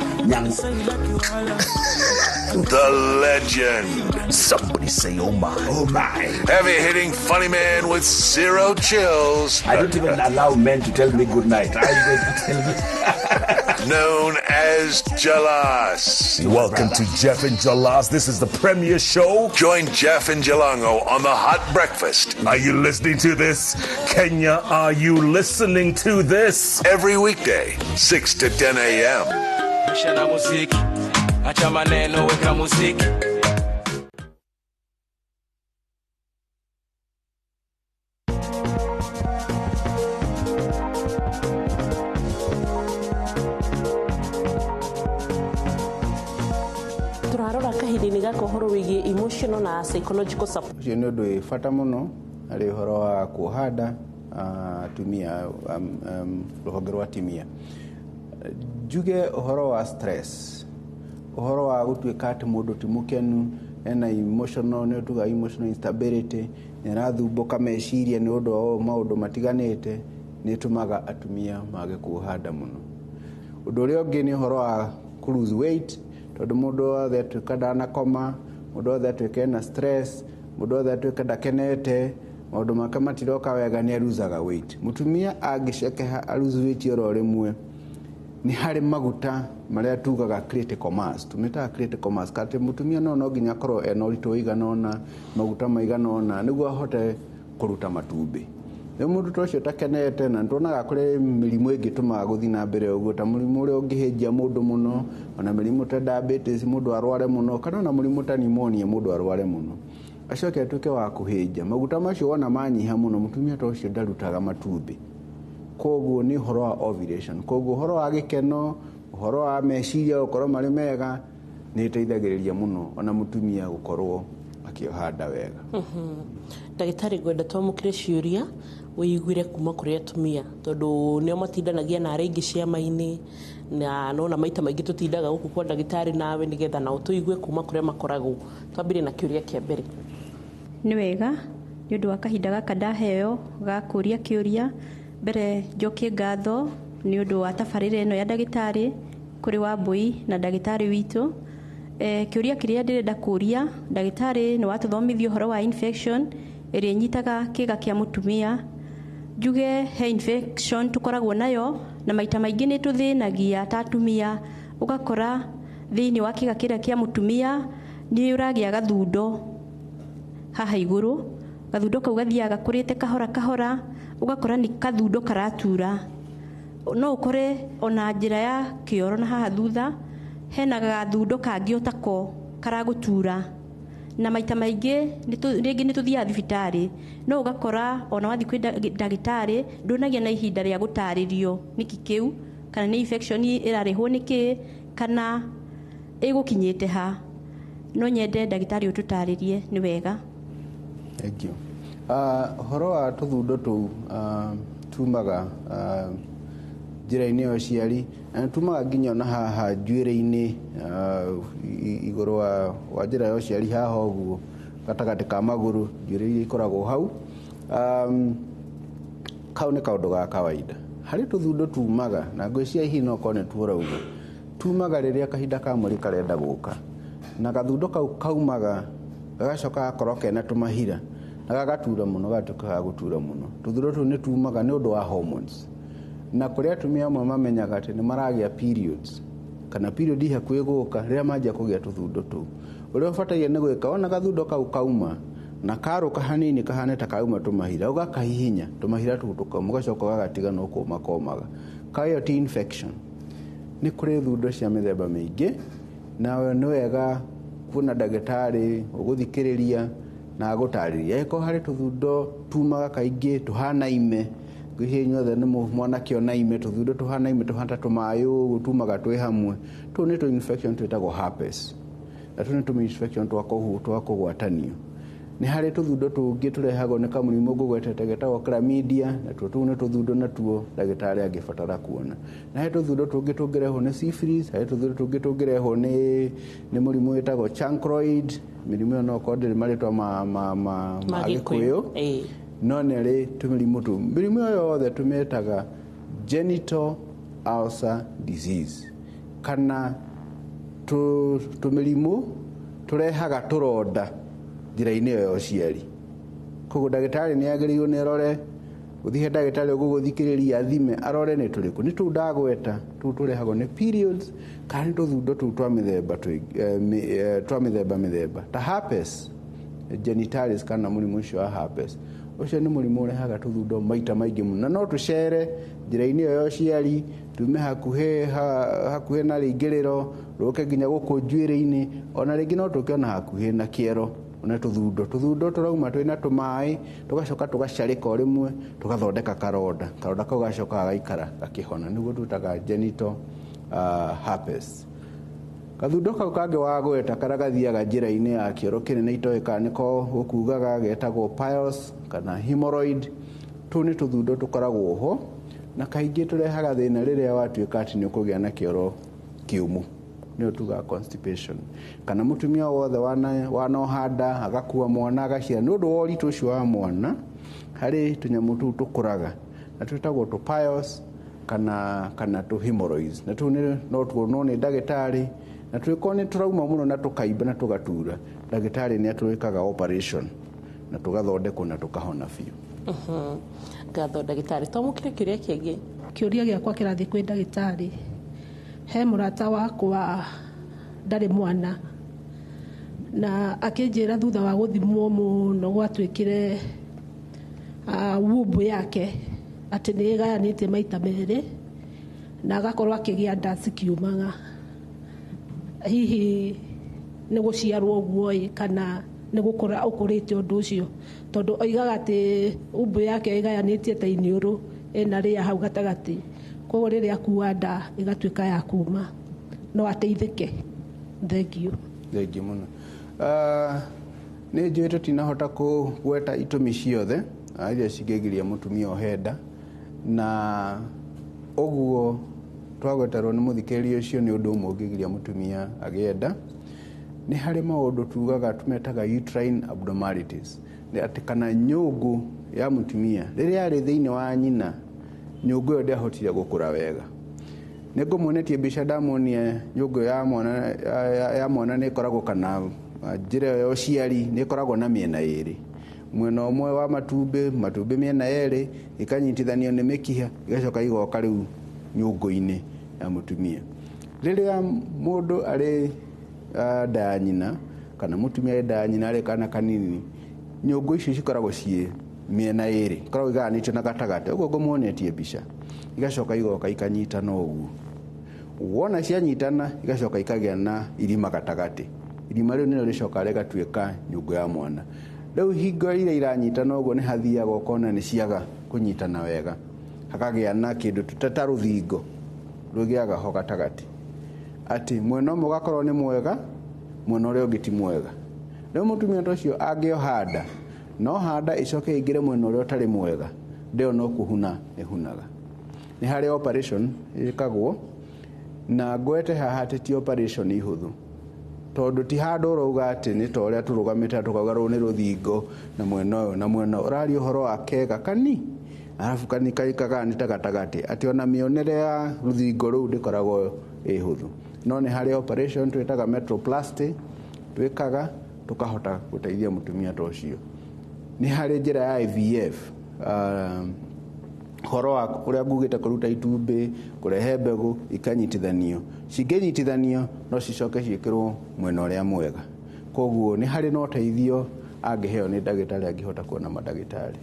Speaker 27: The legend.
Speaker 22: Somebody say, oh my. Oh my.
Speaker 27: Heavy hitting funny man with zero chills.
Speaker 22: I don't even allow men to tell me good night. I'm going to tell me.
Speaker 27: Known as Jalas.
Speaker 25: Welcome to Jeff and Jalas. This is the premiere show.
Speaker 27: Join Jeff and Jalango on the Hot Breakfast.
Speaker 25: Are you listening to this? Kenya, are you listening to this?
Speaker 27: Every weekday, 6 to 10 a.m.
Speaker 9: Acha maneno, weka muziki.
Speaker 4: Turarora kahinda-inĩ gaka ũhoro wĩgiĩ emotional na psychological support.
Speaker 18: Ũcio nĩ ũndũ wĩ bata mũno harĩ ũhoro wa kuoha nda atumia, rũhonge rwa atumia. Njuge ũhoro wa stress, ũhoro wa gũtuĩka atĩ mũndũ ti mũkenu, ena emotional, nĩ tuga emotional instability, nĩ arathumbũka meciria nĩ ũndũ wa maũndũ matiganĩte, nĩ ĩtũmaga atumia mage kuoha nda mũno. Ũndũ ũrĩa ũngĩ nĩ ũhoro wa kũ lose weight, tondũ mũndũ wothe atuĩka ndanakoma, mũndũ wothe atuĩka ena stress, mũndũ wothe atuĩka ndakenete, Maũndũ make matiroka wega, nĩ aruzaga weight. Mũtumia angĩcekeha aruzu weight oro rĩmwe, nĩ harĩ maguta marĩa tugaga critical mass, tũmĩtaga critical mass, atĩ mũtumia no nginya akorwo ena ũritũ ũigana ũna, maguta maigana ũna, nĩguo ahote kũruta matumbĩ. Rĩu mũndũ ta ũcio ũtakenete, na nĩtuonaga kũrĩ mĩrimũ ĩngĩ tũmaga gũthiĩ na mbere ũguo, ta mũrimũ ũrĩa ũngĩhĩnjia mũndũ mũno, ona mĩrimũ ta diabetes mũndũ arware mũno, kana ona mũrimũ ta pneumonia mũndũ arware mũno, acoke atuĩke wa kũhĩnja maguta macio. Wona manyiha mũno, mũtumia ta ũcio ndarutaga matumbĩ. Koguo nĩ ũhoro wa ovulation. Koguo ũhoro wa gĩkeno, ũhoro wa meciria gũkorwo marĩ mega, nĩ ĩteithagĩrĩria mũno ona mũtumia gũkorwo akĩoha nda wega.
Speaker 4: Ndagĩtarĩ, ngwenda twamũkĩre ciũria wĩiguire kuma kũrĩ atumia, tondũ nĩo matindanagia na arĩa aingĩ ciama-inĩ, na nona maita maingĩ tũtindaga gũkũ kwa ndagĩtarĩ nawe nĩgetha nao tũigue kuma kũrĩa makoragwo. Twambire na kĩũria kĩa mbere.
Speaker 5: Nĩ wega, nĩ ũndũ wa kahinda gaka ndaheo ga kũria kĩũria. Mbere njokie ngatho nĩ ũndũ wa tabarĩra ĩno ya ndagĩtarĩ kũrĩ Wambui na ndagĩtarĩ witũ. Kĩũria kĩrĩa ndĩrenda kũria ndagĩtarĩ, nĩ watũthomithia ũhoro wa infection ĩrĩa ĩnyitaga kĩga kĩa mũtumia. Njuge he infection tũkoragwo nayo na maita maingĩ nĩ tũthĩnagia ta atumia. Ũgakora thĩinĩ wa kĩga kĩrĩa kĩa mũtumia nĩ ũragĩa gathundo haha igũrũ. Gathundo kau gathiaga gakũrĩte kahora kahora, ũgakora nĩ kathundo karatura. No ũkore ona njĩra ya kĩoro na haha thutha hena gathundo kangĩ o tako karagũtura. Na maita maingĩ rĩngĩ nĩ tũthiaga thibitarĩ, no ũgakora ona wathiĩ kwĩ ndagĩtarĩ ndũnagĩa na ihinda rĩa gũtarĩrio nĩkĩ kĩu, kana nĩ infection ĩrarehwo nĩkĩ, kana ĩgũkinyĩte ha. No nyende ndagĩtarĩ ũtũtarĩrie. Nĩ wega.
Speaker 18: Thank you. Ũhoro wa tũthundo tũu tumaga njĩra-inĩ ya ũciari, na tumaga nginya ona haha njuĩrĩ-inĩ, igũrũ wa njĩra ya ũciari haha ũguo gatagatĩ ka magũrũ, njuĩrĩ iria ikoragwo hau. Kau nĩ kaũndũ ga kawaida. Harĩ tũthundo tumaga, na ngwĩciria hihi no korwo nĩ tuo ũrauga, tumaga rĩrĩa kahinda ka mweri karenda gũka, na gathundo kau kaumaga gagacoka gakorwo kena tũmahira na gagatura mũno, gagatuĩka ga gũtura mũno. Tũthundo tũu nĩ tumaga nĩ ũndũ wa hormones, na kũrĩ atumia amwe mamenyaga atĩ nĩ maragĩa periods kana period ĩ hakuhĩ gũka rĩrĩa manjia kũgĩa tũthundo tũu. Ũrĩa ũbataire nĩ gwĩka, wona gathundo kau kauma na karũka hanini kahane ta kauma tũmahira, ũgakahihinya tũmahira tũu tũkauma, ũgacoka ũgagatiga no kũma komaga. Kayo ti infection. Nĩ kũrĩ thundo cia mĩthemba mĩingĩ, nawe nĩ wega kuona ndagĩtarĩ ũgũthikĩrĩria na agũtarĩria. Angĩkorwo harĩ tũthundo tumaga kaingĩ tũhana ime, ngwĩciria inyuothe nĩ mwanakĩona ime, tũthundo tũhana ime, tũhana ta tũmaĩ ũguo, tumaga twĩ hamwe, tũu nĩ tũ infection twĩtagwo herpes, na tũu nĩ tũ infection twa kũgwatanio. Nĩ harĩ tũthundo tũngĩ tũrehagwo nĩ kamũrimũ ngũgwetete getagwo chlamydia, natuo tũu nĩ tũthundo natuo ndagĩtarĩ angĩbatara kuona. Na harĩ tũthundo tũngĩ tũngĩrehwo nĩ syphilis, harĩ tũthundo tũngĩ tũngĩrehwo nĩ mũrimũ wĩtagwo chancroid. Mĩrimũ ĩyo no korwo ndĩrĩ marĩtwa ma Gĩkũyũ, no nĩ rĩ tũmĩrimũ tũu. Mĩrimũ ĩyo yothe tũmĩtaga genital ulcer disease, kana tũmĩrimũ tũrehaga tũronda njĩra-inĩ ĩyo ya ũciari. Koguo ndagĩtarĩ nĩ agĩrĩirwo nĩ arore, gũthiĩ he ndagĩtarĩ ũgũgũthikĩrĩria, athime, arore nĩ tũrĩkũ. Nĩ tũu ndagweta, tũu tũrehagwo nĩ periods, kana nĩ tũthundo tũu twa mĩthemba twa mĩthemba mĩthemba ta herpes genitalis, kana mũrimũ ũcio wa herpes. Ũcio nĩ mũrimũ ũrehaga tũthundo maita maingĩ mũno, na no tũcere njĩra-inĩ ĩyo ya ũciari, tume hakuhĩ hakuhĩ na rĩingĩrĩro, rũke nginya gũkũ njuĩrĩ-inĩ, ona rĩngĩ no tũke ona hakuhĩ na kĩero. Ona tũthundo tũrauma twĩna tũmaĩ, tũgacoka tũgacarĩka o rĩmwe, tũgathondeka karonda. Karonda kau gacoka gagaikara gakĩhona, nĩguo twĩtaga genital herpes. Gathundo kau kangĩ wagweta, karĩa gathiaga njĩra-inĩ ya kĩoro kĩnene, itoĩ kana nĩko gũkugaga, getagwo piles kana hemorrhoid. Tũu nĩ tũthundo tũkoragwo ho, na kaingĩ tũrehaga thĩna rĩrĩa watuĩka atĩ nĩ ũkũgĩa na kĩoro kĩũmũ, nĩyo tugaga constipation, kana mũtumia wothe wanoha nda, agakua mwana, agaciara, nĩ ũndũ wa ũritũ ũcio wa mwana, harĩ tũnyamũ tũu tũkũraga na twĩtagwo tũ piles kana tũ hemorrhoids, na tũu no tuonwo nĩ ndagĩtarĩ. Na twĩkorwo nĩ tũrauma mũno na tũkaimba na tũgatura, ndagĩtarĩ nĩ atwĩkaga operation. Na tũgathondekwo na tũkahona biũ.
Speaker 4: Ngatho ndagĩtarĩ. Twamũkĩre kĩũria kĩngĩ.
Speaker 2: Kĩũria gĩakwa kĩrathiĩ kwĩ ndagĩtarĩ. He mũrata wakwa ndarĩ mwana, na akĩnjĩra thutha wa gũthimwo mũno gwatuĩkire womb yake atĩ nĩ ĩgayanĩtie maita merĩ, na agakorwo akĩgĩa nda cikiumaga. Hihi nĩ gũciarwo ũguo ĩ, kana nĩ gũkũra ũkũrĩte ũndũ ũcio? Tondũ oigaga atĩ womb yake ĩgayanĩtie ta iniũrũ ĩna rĩa hau gatagatĩ, koguo rĩrĩa akua nda ĩgatuĩka ya kuma. No ateithĩke? Thank you.
Speaker 18: Thengiũ mũno. Nĩ njũĩ tũtinahota kũgweta itũmi ciothe iria cingĩgiria mũtumia ohe nda, na ũguo twagweterwo nĩ mũthikĩrĩria ũcio nĩ ũndũ ũmwe ũngĩgiria mũtumia agĩe nda. Nĩ harĩ maũndũ tugaga tũmetaga uterine abnormalities, nĩ atĩ kana nyũngũ ya mũtumia rĩrĩa arĩ thĩinĩ wa nyina, nyũngũ ĩyo ndĩahotire gũkũra wega. Nĩ ngũmuonetie mbica, ndamuonia nyũngũ ya mwana ya mwana nĩ ĩkoragwo kana njĩra ĩyo ya ũciari nĩ ĩkoragwo na mĩena ĩrĩ, mwena ũmwe wa matumbĩ, matumbĩ mĩena yerĩ ikanyitithanio nĩ mĩkiha, igacoka igoka rĩu nyũngũ-inĩ ya mũtumia. Rĩrĩa mũndũ arĩ nda ya nyina, kana mũtumia arĩ nda ya nyina arĩ kana kanini, nyũngũ icio cikoragwo ciĩ mĩena ĩrĩ, ikoragwo igayanĩtio na gatagatĩ ũguo ngũmuonetie mbica, igacoka igoka ikanyitana ũguo. Wona cianyitana, igacoka ikagĩa na irima gatagatĩ. Irima rĩu nĩrĩo rĩcokaga rĩgatuĩka nyũngũ ya mwana. Rĩu hingo iria iranyitana ũguo, nĩ hathiaga ũkona nĩ ciaga kũnyitana wega, hakagĩa na kĩndũ ta rũthingo rũgĩaga ho gatagatĩ, atĩ mwena ũmwe ũgakorwo nĩ mwega, mwena ũrĩa ũngĩ ti mwega. Rĩu mũtumia ta ũcio angĩoha nda, no handa ĩcoke ĩingĩre mwena ũrĩa ũtarĩ mwega, nda ĩyo no kũhuna ĩhunaga. Nĩ harĩ operation ĩkagwo, na ngwete haha atĩ ti operation ihũthũ, tondũ ti handũ ũrauga atĩ nĩ ta ũrĩa tũrũgamĩte tũkauga rũrũ nĩ rũthingo na mwena ũyũ na mwena ũyũ. Ũraria ũhoro wa kega kani arabu kani kagayanĩte gatagatĩ, atĩ ona mĩonere ya rũthingo rũu ndĩkoragwo ĩ hũthũ. No nĩ harĩ operation twĩtaga metroplasty twĩkaga, tũkahota gũteithia mũtumia ta ũcio. Nĩ harĩ njĩra ya IVF, ũhoro wa ũrĩa ngugĩte, kũruta itumbĩ, kũrehe mbegũ ikanyitithanio. Cingĩnyitithanio, no cicoke ciĩkĩrwo mwena ũrĩa mwega. Koguo nĩ harĩ na ũteithio angĩheo nĩ ndagĩtarĩ, angĩhota kuona mandagĩtarĩ.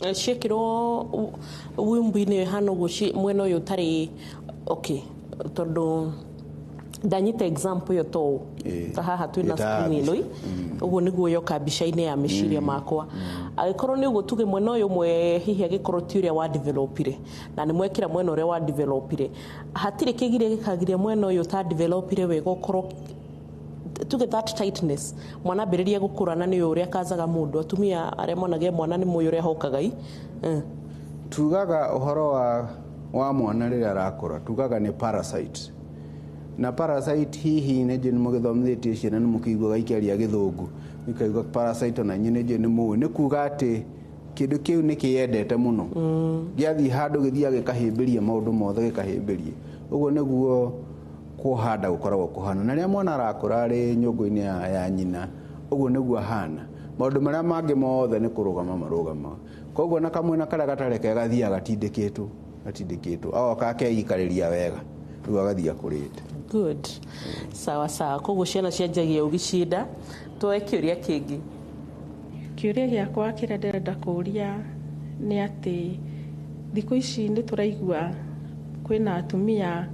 Speaker 4: Ciĩkĩrwo wimbu-inĩ ĩhana ũguo, mwena ũyũ ũtarĩ okay, tondũ ndanyita example ĩyo to ta haha twĩna screen ĩno ĩ, ũguo nĩguo yoka mbica-inĩ ya meciria makwa. Angĩkorwo nĩ ũguo, tuge mwena ũyũ ũmwe hihi angĩkorwo ti ũrĩa wa developire, na nĩ mwekĩra mwena ũrĩa wa developire, hatirĩ kĩgiria gĩkagiria mwena ũyũ ũta developire wega ũkorwo, tuge that tightness, mwana ambĩrĩria gũkũra na nĩ ũrĩa kazaga mũndũ. Atumia arĩa monagĩa mwana nĩ mũĩ ũrĩa hokaga i.
Speaker 18: Tugaga ũhoro wa mwana rĩrĩa arakũra, tugaga nĩ parasite. Na parasite hihi nĩ njũĩ nĩ mũgĩthomithĩtie ciana, nĩ mũkĩiguaga ikĩaria gĩthũngũ, ikaigua parasite, ona inyuĩ nĩ njũĩ nĩ mũĩ. Nĩ kuga atĩ kĩndũ kĩu nĩ kĩyendete mũno, gĩathiĩ handũ gĩthiaga gĩkahĩmbĩria maũndũ mothe, gĩkahĩmbĩria. Ũguo nĩguo kuoha nda gũkoragwo kũhana. Na rĩrĩa mwana arakũra arĩ nyũngũ-inĩ ya nyina, ũguo nĩguo ahana. Maũndũ marĩa mangĩ mothe nĩ kũrũgama marũgamaga. Koguo na kamwena karĩa gatarĩ kega gathiaga gatindĩkĩtwo, gatindĩkĩtwo, agoka akeikarĩria wega, rĩu agathiĩ akũrĩte.
Speaker 4: Good, sawa sawa. Koguo ciana cianjagia ũgĩcinda. Tuoe kĩũria kĩngĩ.
Speaker 6: Kĩũria gĩakwa kĩrĩa ndĩrenda kũũria nĩ atĩ thikũ ici nĩ tũraigua kwĩna atumia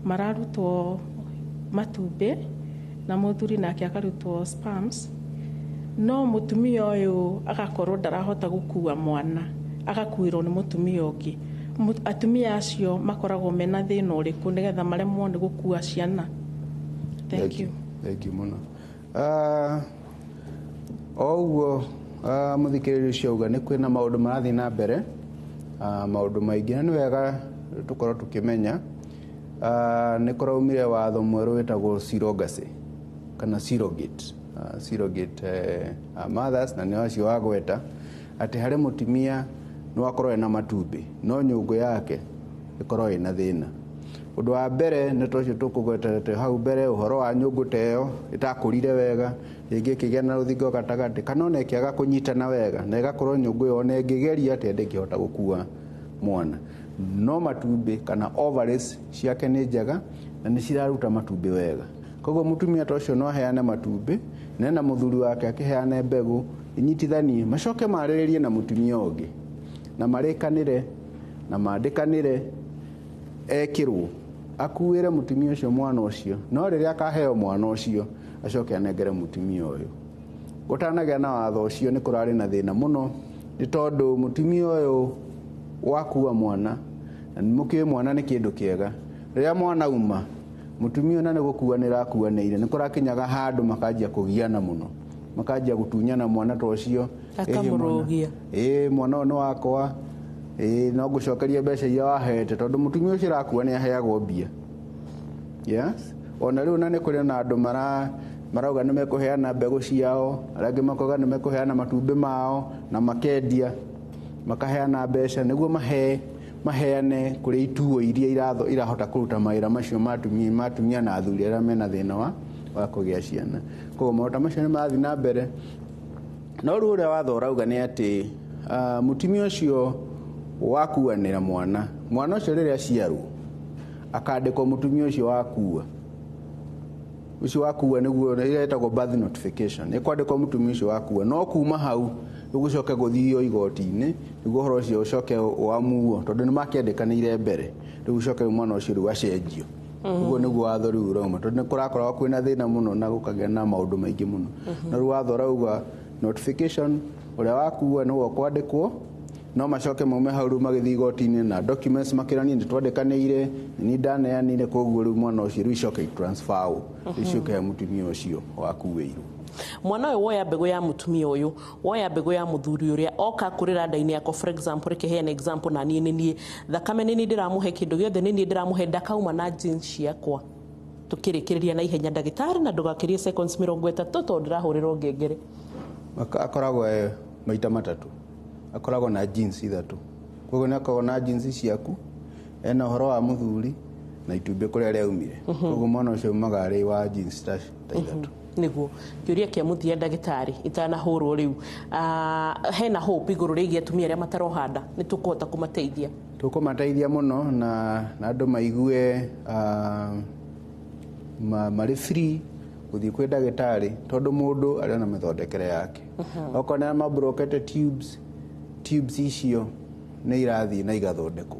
Speaker 6: mararutwo matumbĩ na mũthuri nake akarutwo sperms, no mũtumia ũyũ agakorwo ndarahota gũkua mwana, agakuĩrwo nĩ mũtumia ũngĩ. Atumia acio makoragwo mena thĩna ũrĩkũ nĩgetha maremwo nĩ gũkua ciana? Thank you.
Speaker 18: Thank you mũno. O ũguo mũthikĩrĩria ũcio auga, nĩ kwĩna maũndũ marathiĩ na mbere, maũndũ maingĩ, na nĩ wega tũkorwo tũkĩmenya. Nĩ kũraumire watho mwerũ wĩtagwo surrogacy kana surrogate mothers, na nĩ acio wagweta atĩ harĩ mũtumia no akorwo ena matumbĩ no nyũngũ yake ĩkorwo ĩna thĩna. Ũndũ wa mbere nĩ ta ũcio tũkũgwetete hau mbere, ũhoro wa nyũngũ ta ĩyo ĩtakũrire wega, Rĩngĩ ĩkĩgĩa na rũthingo gatagatĩ, kana ona ĩkĩaga kũnyitana wega na ĩgakorwo nyũngũ ĩyo ona ĩngĩgeria atĩa ndĩngĩhota gũkua mwana. No matumbĩ kana ovaries ciake nĩ njega na nĩ ciraruta matumbĩ wega. Koguo mũtumia ta ũcio no aheane matumbĩ na ena mũthuri wake akĩheane mbegũ, inyitithanie, macoke marĩrĩrie na mũtumia ũngĩ na marĩkanĩre na mandĩkanĩre, ekĩrwo akuĩre mũtumia ũcio mwana ũcio, no rĩrĩa akaheo mwana ũcio acoke anengere mũtumia ũyũ. Gũtanagĩa na watho ũcio nĩ kũrarĩ na thĩna mũno, nĩ tondũ mũtumia ũyũ wakua mwana, na nĩ mũkĩũĩ mwana nĩ kĩndũ kĩega, rĩrĩa mwana uma mũtumia ona nĩ gũkuanĩra akuanĩire, nĩ kũrakinyaga handũ makanjia kũgiana mũno, makanjia gũtunyana mwana ta ũcio.
Speaker 4: Akamũrũgia.
Speaker 18: Ĩĩ, mwana ũyũ nĩ wakwa, ĩĩ, no ngũcokeria mbeca iria wahete, tondũ mũtumia ũcio ũrakua nĩ aheagwo mbia. Yes, ona rĩu na nĩ kũrĩ na andũ marauga nĩ mekũheana mbegũ ciao, arĩa angĩ makauga nĩ mekũheana matumbĩ mao na makendia, makaheana mbeca nĩguo maheane kũrĩ ituo iria irahota kũruta mawĩra macio ma atumia na athuri arĩa mena thĩna wa kũgĩa ciana. Koguo maũndũ macio nĩ marathiĩ na mbere. No rĩu ũrĩa watho ũrauga nĩ atĩ mũtumia ũcio wakuanĩra mwana, mwana ũcio rĩrĩa aciarwo akandĩkwo mũtumia ũcio wakua, ũcio wakua nĩguo ĩrĩa ĩtagwo birth notification, ĩkwandĩkwo mũtumia ũcio wakua, no kuma hau gũcoke gũthio igoti-inĩ nĩguo ũhoro ũcio ũcoke ũamuo, tondũ nĩ makĩandĩkanĩire mbere, rĩu ũcoke mwana ũcio rĩu acenjio. Ũguo nĩguo watho rĩu ũrauma, tondũ nĩ kũrakoragwo kwĩna thĩna mũno na gũkagĩa na maũndũ maingĩ mũno. Na rĩu watho ũrauga notification ũrĩa wakua nĩwe ũkwandĩkwo, no macoke maume hau rĩu magĩthiĩ igoti-inĩ na documents makĩranie nĩ twandĩkanĩire, nĩ ndaneanire, koguo rĩu mwana ũcio rĩu icoke transfer icoke he mũtumia ũcio wakuĩirwo.
Speaker 4: Mwana ũyũ woya mbegũ ya mũtumia ũyũ, woya mbegũ ya mũthuri ũrĩa oka kũrĩra nda-inĩ yakwa, for example, reke heane example na niĩ nĩ niĩ, thakame nĩ niĩ ndĩramũhe, kĩndũ gĩothe nĩ niĩ ndĩramũhe, ndakauma na genes ciakwa. Tũkĩrĩkĩrĩria na ihenya ndagĩtarĩ, na ndũgakĩrie seconds 30 tondũ ndĩrahũrĩrwo ngengere.
Speaker 18: Akoragwo maita matatũ, akoragwo na genes ithatũ, koguo nĩ akoragwo na genes ciaku, ena ũhoro wa mũthuri na itumbĩ kũrĩa rĩaumire, koguo mwana ũcio umaga arĩ wa genes ta ithatũ.
Speaker 4: Nĩguo kĩũria kĩa mũthia ndagĩtarĩ itanahũrwo rĩu, hena hope igũrũ rĩgiĩ atumia arĩa mataroha nda, nĩ tũkũhota kũmateithia?
Speaker 18: Tũkũmateithia mũno na andũ maigue marĩ free gũthiĩ kwĩ ndagĩtarĩ, tondũ mũndũ arĩ na mĩthondekere yake. Okorwo nĩ mabrokete tubes icio nĩ irathiĩ na igathondekwo,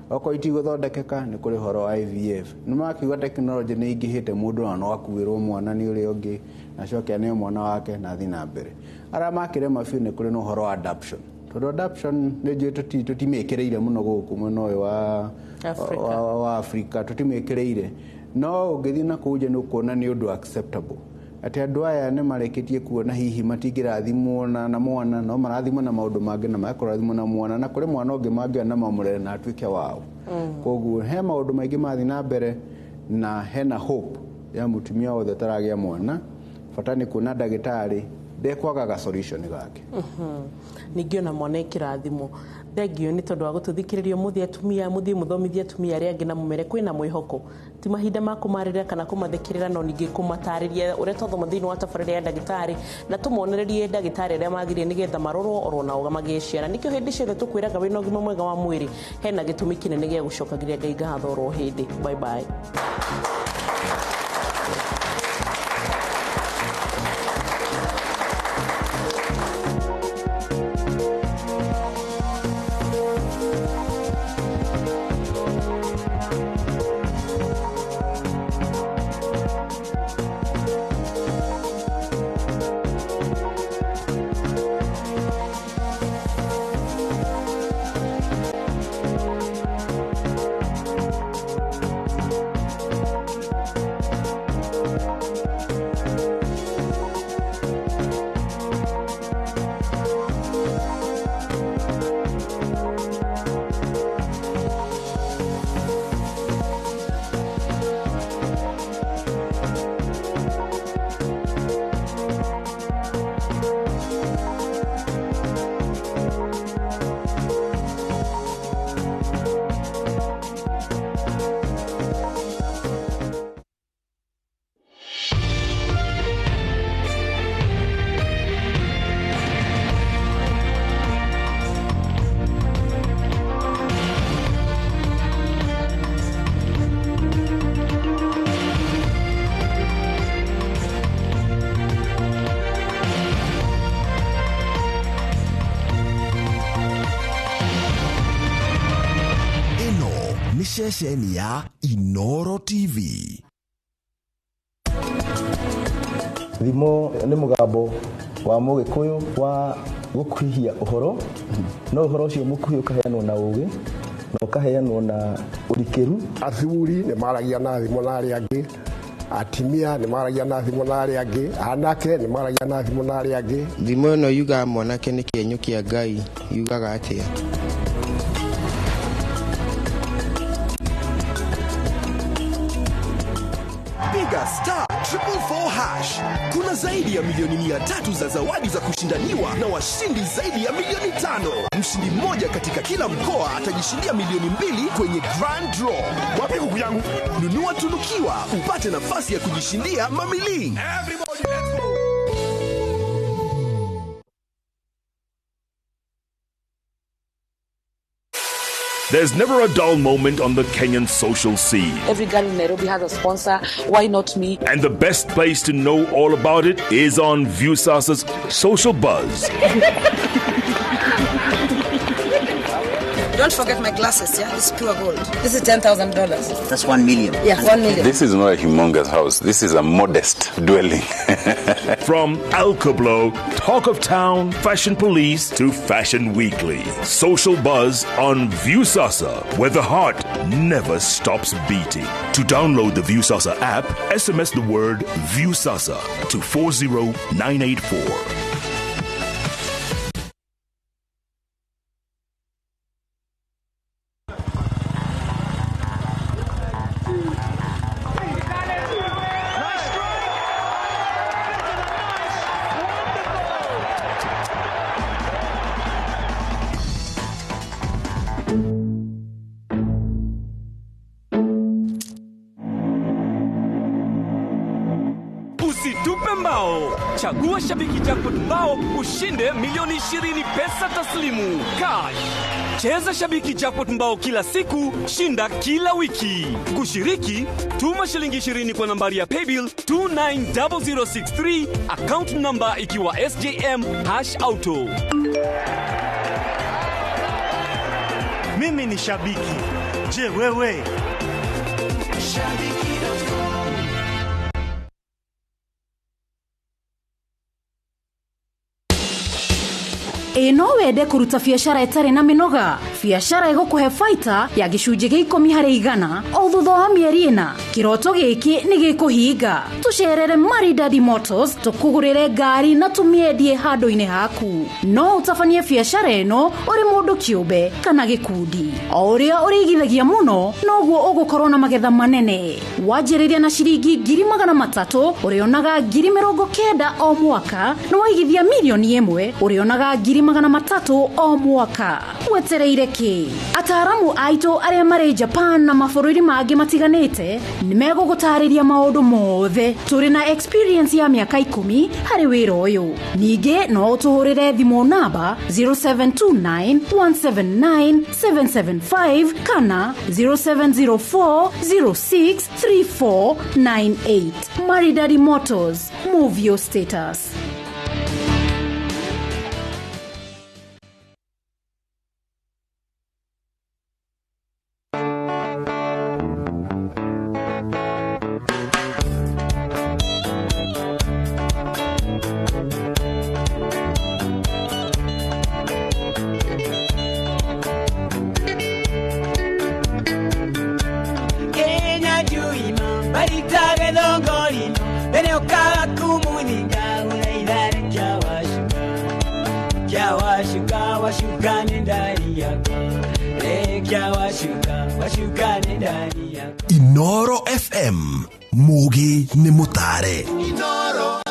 Speaker 18: okorwo itigũthondekeka nĩ kũrĩ ũhoro wa IVF. Nĩ makiuga technology nĩ ingĩhĩte, mũndũ ona no akuĩrwo mwana nĩ ũrĩa ũngĩ na acoke aneo mwana wake na athiĩ na mbere. Arĩa makĩrema biũ nĩ kũrĩ na ũhoro wa adoption, tondũ adoption nĩ njũĩ tũtimĩkĩrĩire mũno gũkũ mwena ũyũ wa Afrika, tũtimĩkĩrĩire, no ũngĩthiĩ na kũu nja nĩ ũkuona nĩ ũndũ acceptable atĩ andũ aya nĩ marĩkĩtie kuona hihi matingĩrathimwo na mwana, no marathimwo na maũndũ mangĩ na makũrathimwo na mwana, na kũrĩ mwana ũngĩ mangĩona na mamũrere na atuĩke wao. Koguo he maũndũ maingĩ mathiĩ na mbere na hena hope ya mũtumia wothe ũtaragĩa mwana, bata nĩ kuona ndagĩtarĩ ndekwagaga solution gake.
Speaker 4: Ningĩ ona mwana ĩkĩrathimwo. Thengio nĩ tondũ wa gũtũthikĩrĩria ũmũthĩ atumia, mũthiĩ mũthomithie atumia arĩa angĩ na mũmere kwĩna mwĩhoko. Ti mahinda ma kũmarĩrĩra kana kũmathekerera, no ningĩ kũmatarĩria ũrĩa twathoma thĩinĩ wa tabarĩra ya ndagĩtarĩ, na tũmonererie ndagĩtarĩ arĩa magĩrĩire nĩgetha marorwo oro nao magĩe ciana. Nĩkĩo hĩndĩ ciothe tũkwĩraga wĩna ũgima mwega wa mwĩrĩ, hena gĩtũmi kĩnene gĩa gũcokagĩria Ngai ngatho oro hĩndĩ. Bye bye.
Speaker 7: Nĩ ceceni ya Inoro TV.
Speaker 8: Thimo nĩ mũgambo wa mũgĩkũyũ wa gũkuhihia ũhoro, no ũhoro ũcio mũkuhĩ ũkaheanwo na ũgĩ na ũkaheanwo na ũrikĩru.
Speaker 10: Athuri nĩ maragia na thimo na arĩa angĩ, atimia nĩ maragia na thimo na arĩa angĩ, anake nĩ maragia na thimo na arĩa angĩ.
Speaker 15: Thimo ĩno yugaga mwanake nĩ kĩenyũ kĩa Ngai yugaga atĩa?
Speaker 16: Piga *444#. Kuna zaidi ya milioni 300 za zawadi za kushindaniwa na washindi zaidi ya milioni 5. Mshindi mmoja katika kila mkoa atajishindia milioni 2 kwenye Grand Draw. Wapi kuku yangu? Nunua tunukiwa upate nafasi ya kujishindia mamili.
Speaker 12: Everybody let's go.
Speaker 25: There's never a dull moment on the Kenyan social scene.
Speaker 21: Every girl in Nairobi has a sponsor. Why not me?
Speaker 25: And the best place to know all about it is on Viusasa's Social Buzz.
Speaker 19: Don't forget my glasses, yeah? This is pure gold. This is $10,000.
Speaker 13: That's 1 million.
Speaker 19: Yeah, 1 million.
Speaker 20: This is not a humongous house. This is a modest dwelling.
Speaker 25: From Alcoblow, Talk of Town, Fashion Police to Fashion Weekly. Social Buzz on Viusasa, where the heart never stops beating. To download the Viusasa app, SMS the word Viusasa to 40984.
Speaker 23: Usitupe mbao. Chagua Shabiki Jackpot mbao ushinde milioni 20 pesa taslimu cash. Cheza Shabiki Jackpot mbao kila siku, shinda kila wiki. Kushiriki, tuma shilingi 20 kwa nambari ya paybill 290063, account number ikiwa SJM #auto.
Speaker 28: Mimi ni shabiki. Je, wewe?
Speaker 29: Shabiki.com.
Speaker 30: Ĩ no wende kũruta biacara ĩtarĩ na mĩnoga, biacara ĩgũkũhe baita ya gĩcunjĩ gĩa 10 harĩ igana o thutha wa mĩeri 4. Kĩroto gĩkĩ nĩ gĩkũhinga. Tũcerere Maridadi Motors tũkũgũrĩre ngari na tũmĩendie handũ-inĩ haku. No ũtabanie biacara ĩno ũrĩ mũndũ kĩũmbe kana gĩkundi. O ũrĩa ũrĩigithagia mũno noguo ũgũkorwo na magetha manene. Wanjĩrĩria na ciringi 300,000 ũrĩonaga 90,000 o mwaka, na waigithia milioni 1 ũrĩonaga 300,000 o mwaka. Wetereire kĩ? Ataaramu aitũ arĩa marĩ Japan na mabũrũri mangĩ matiganĩte nĩmegũgũtarĩria maũndũ mothe. Tũrĩ na experience ya mĩaka 10 harĩ wĩra ũyũ. Ningĩ no ũtũhũrĩre thimũ namba 0729 179 775 kana 0704 06 3498. Maridadi Motors, move your status.
Speaker 7: Inoro FM, Mugi ni mutare.
Speaker 12: Inoro.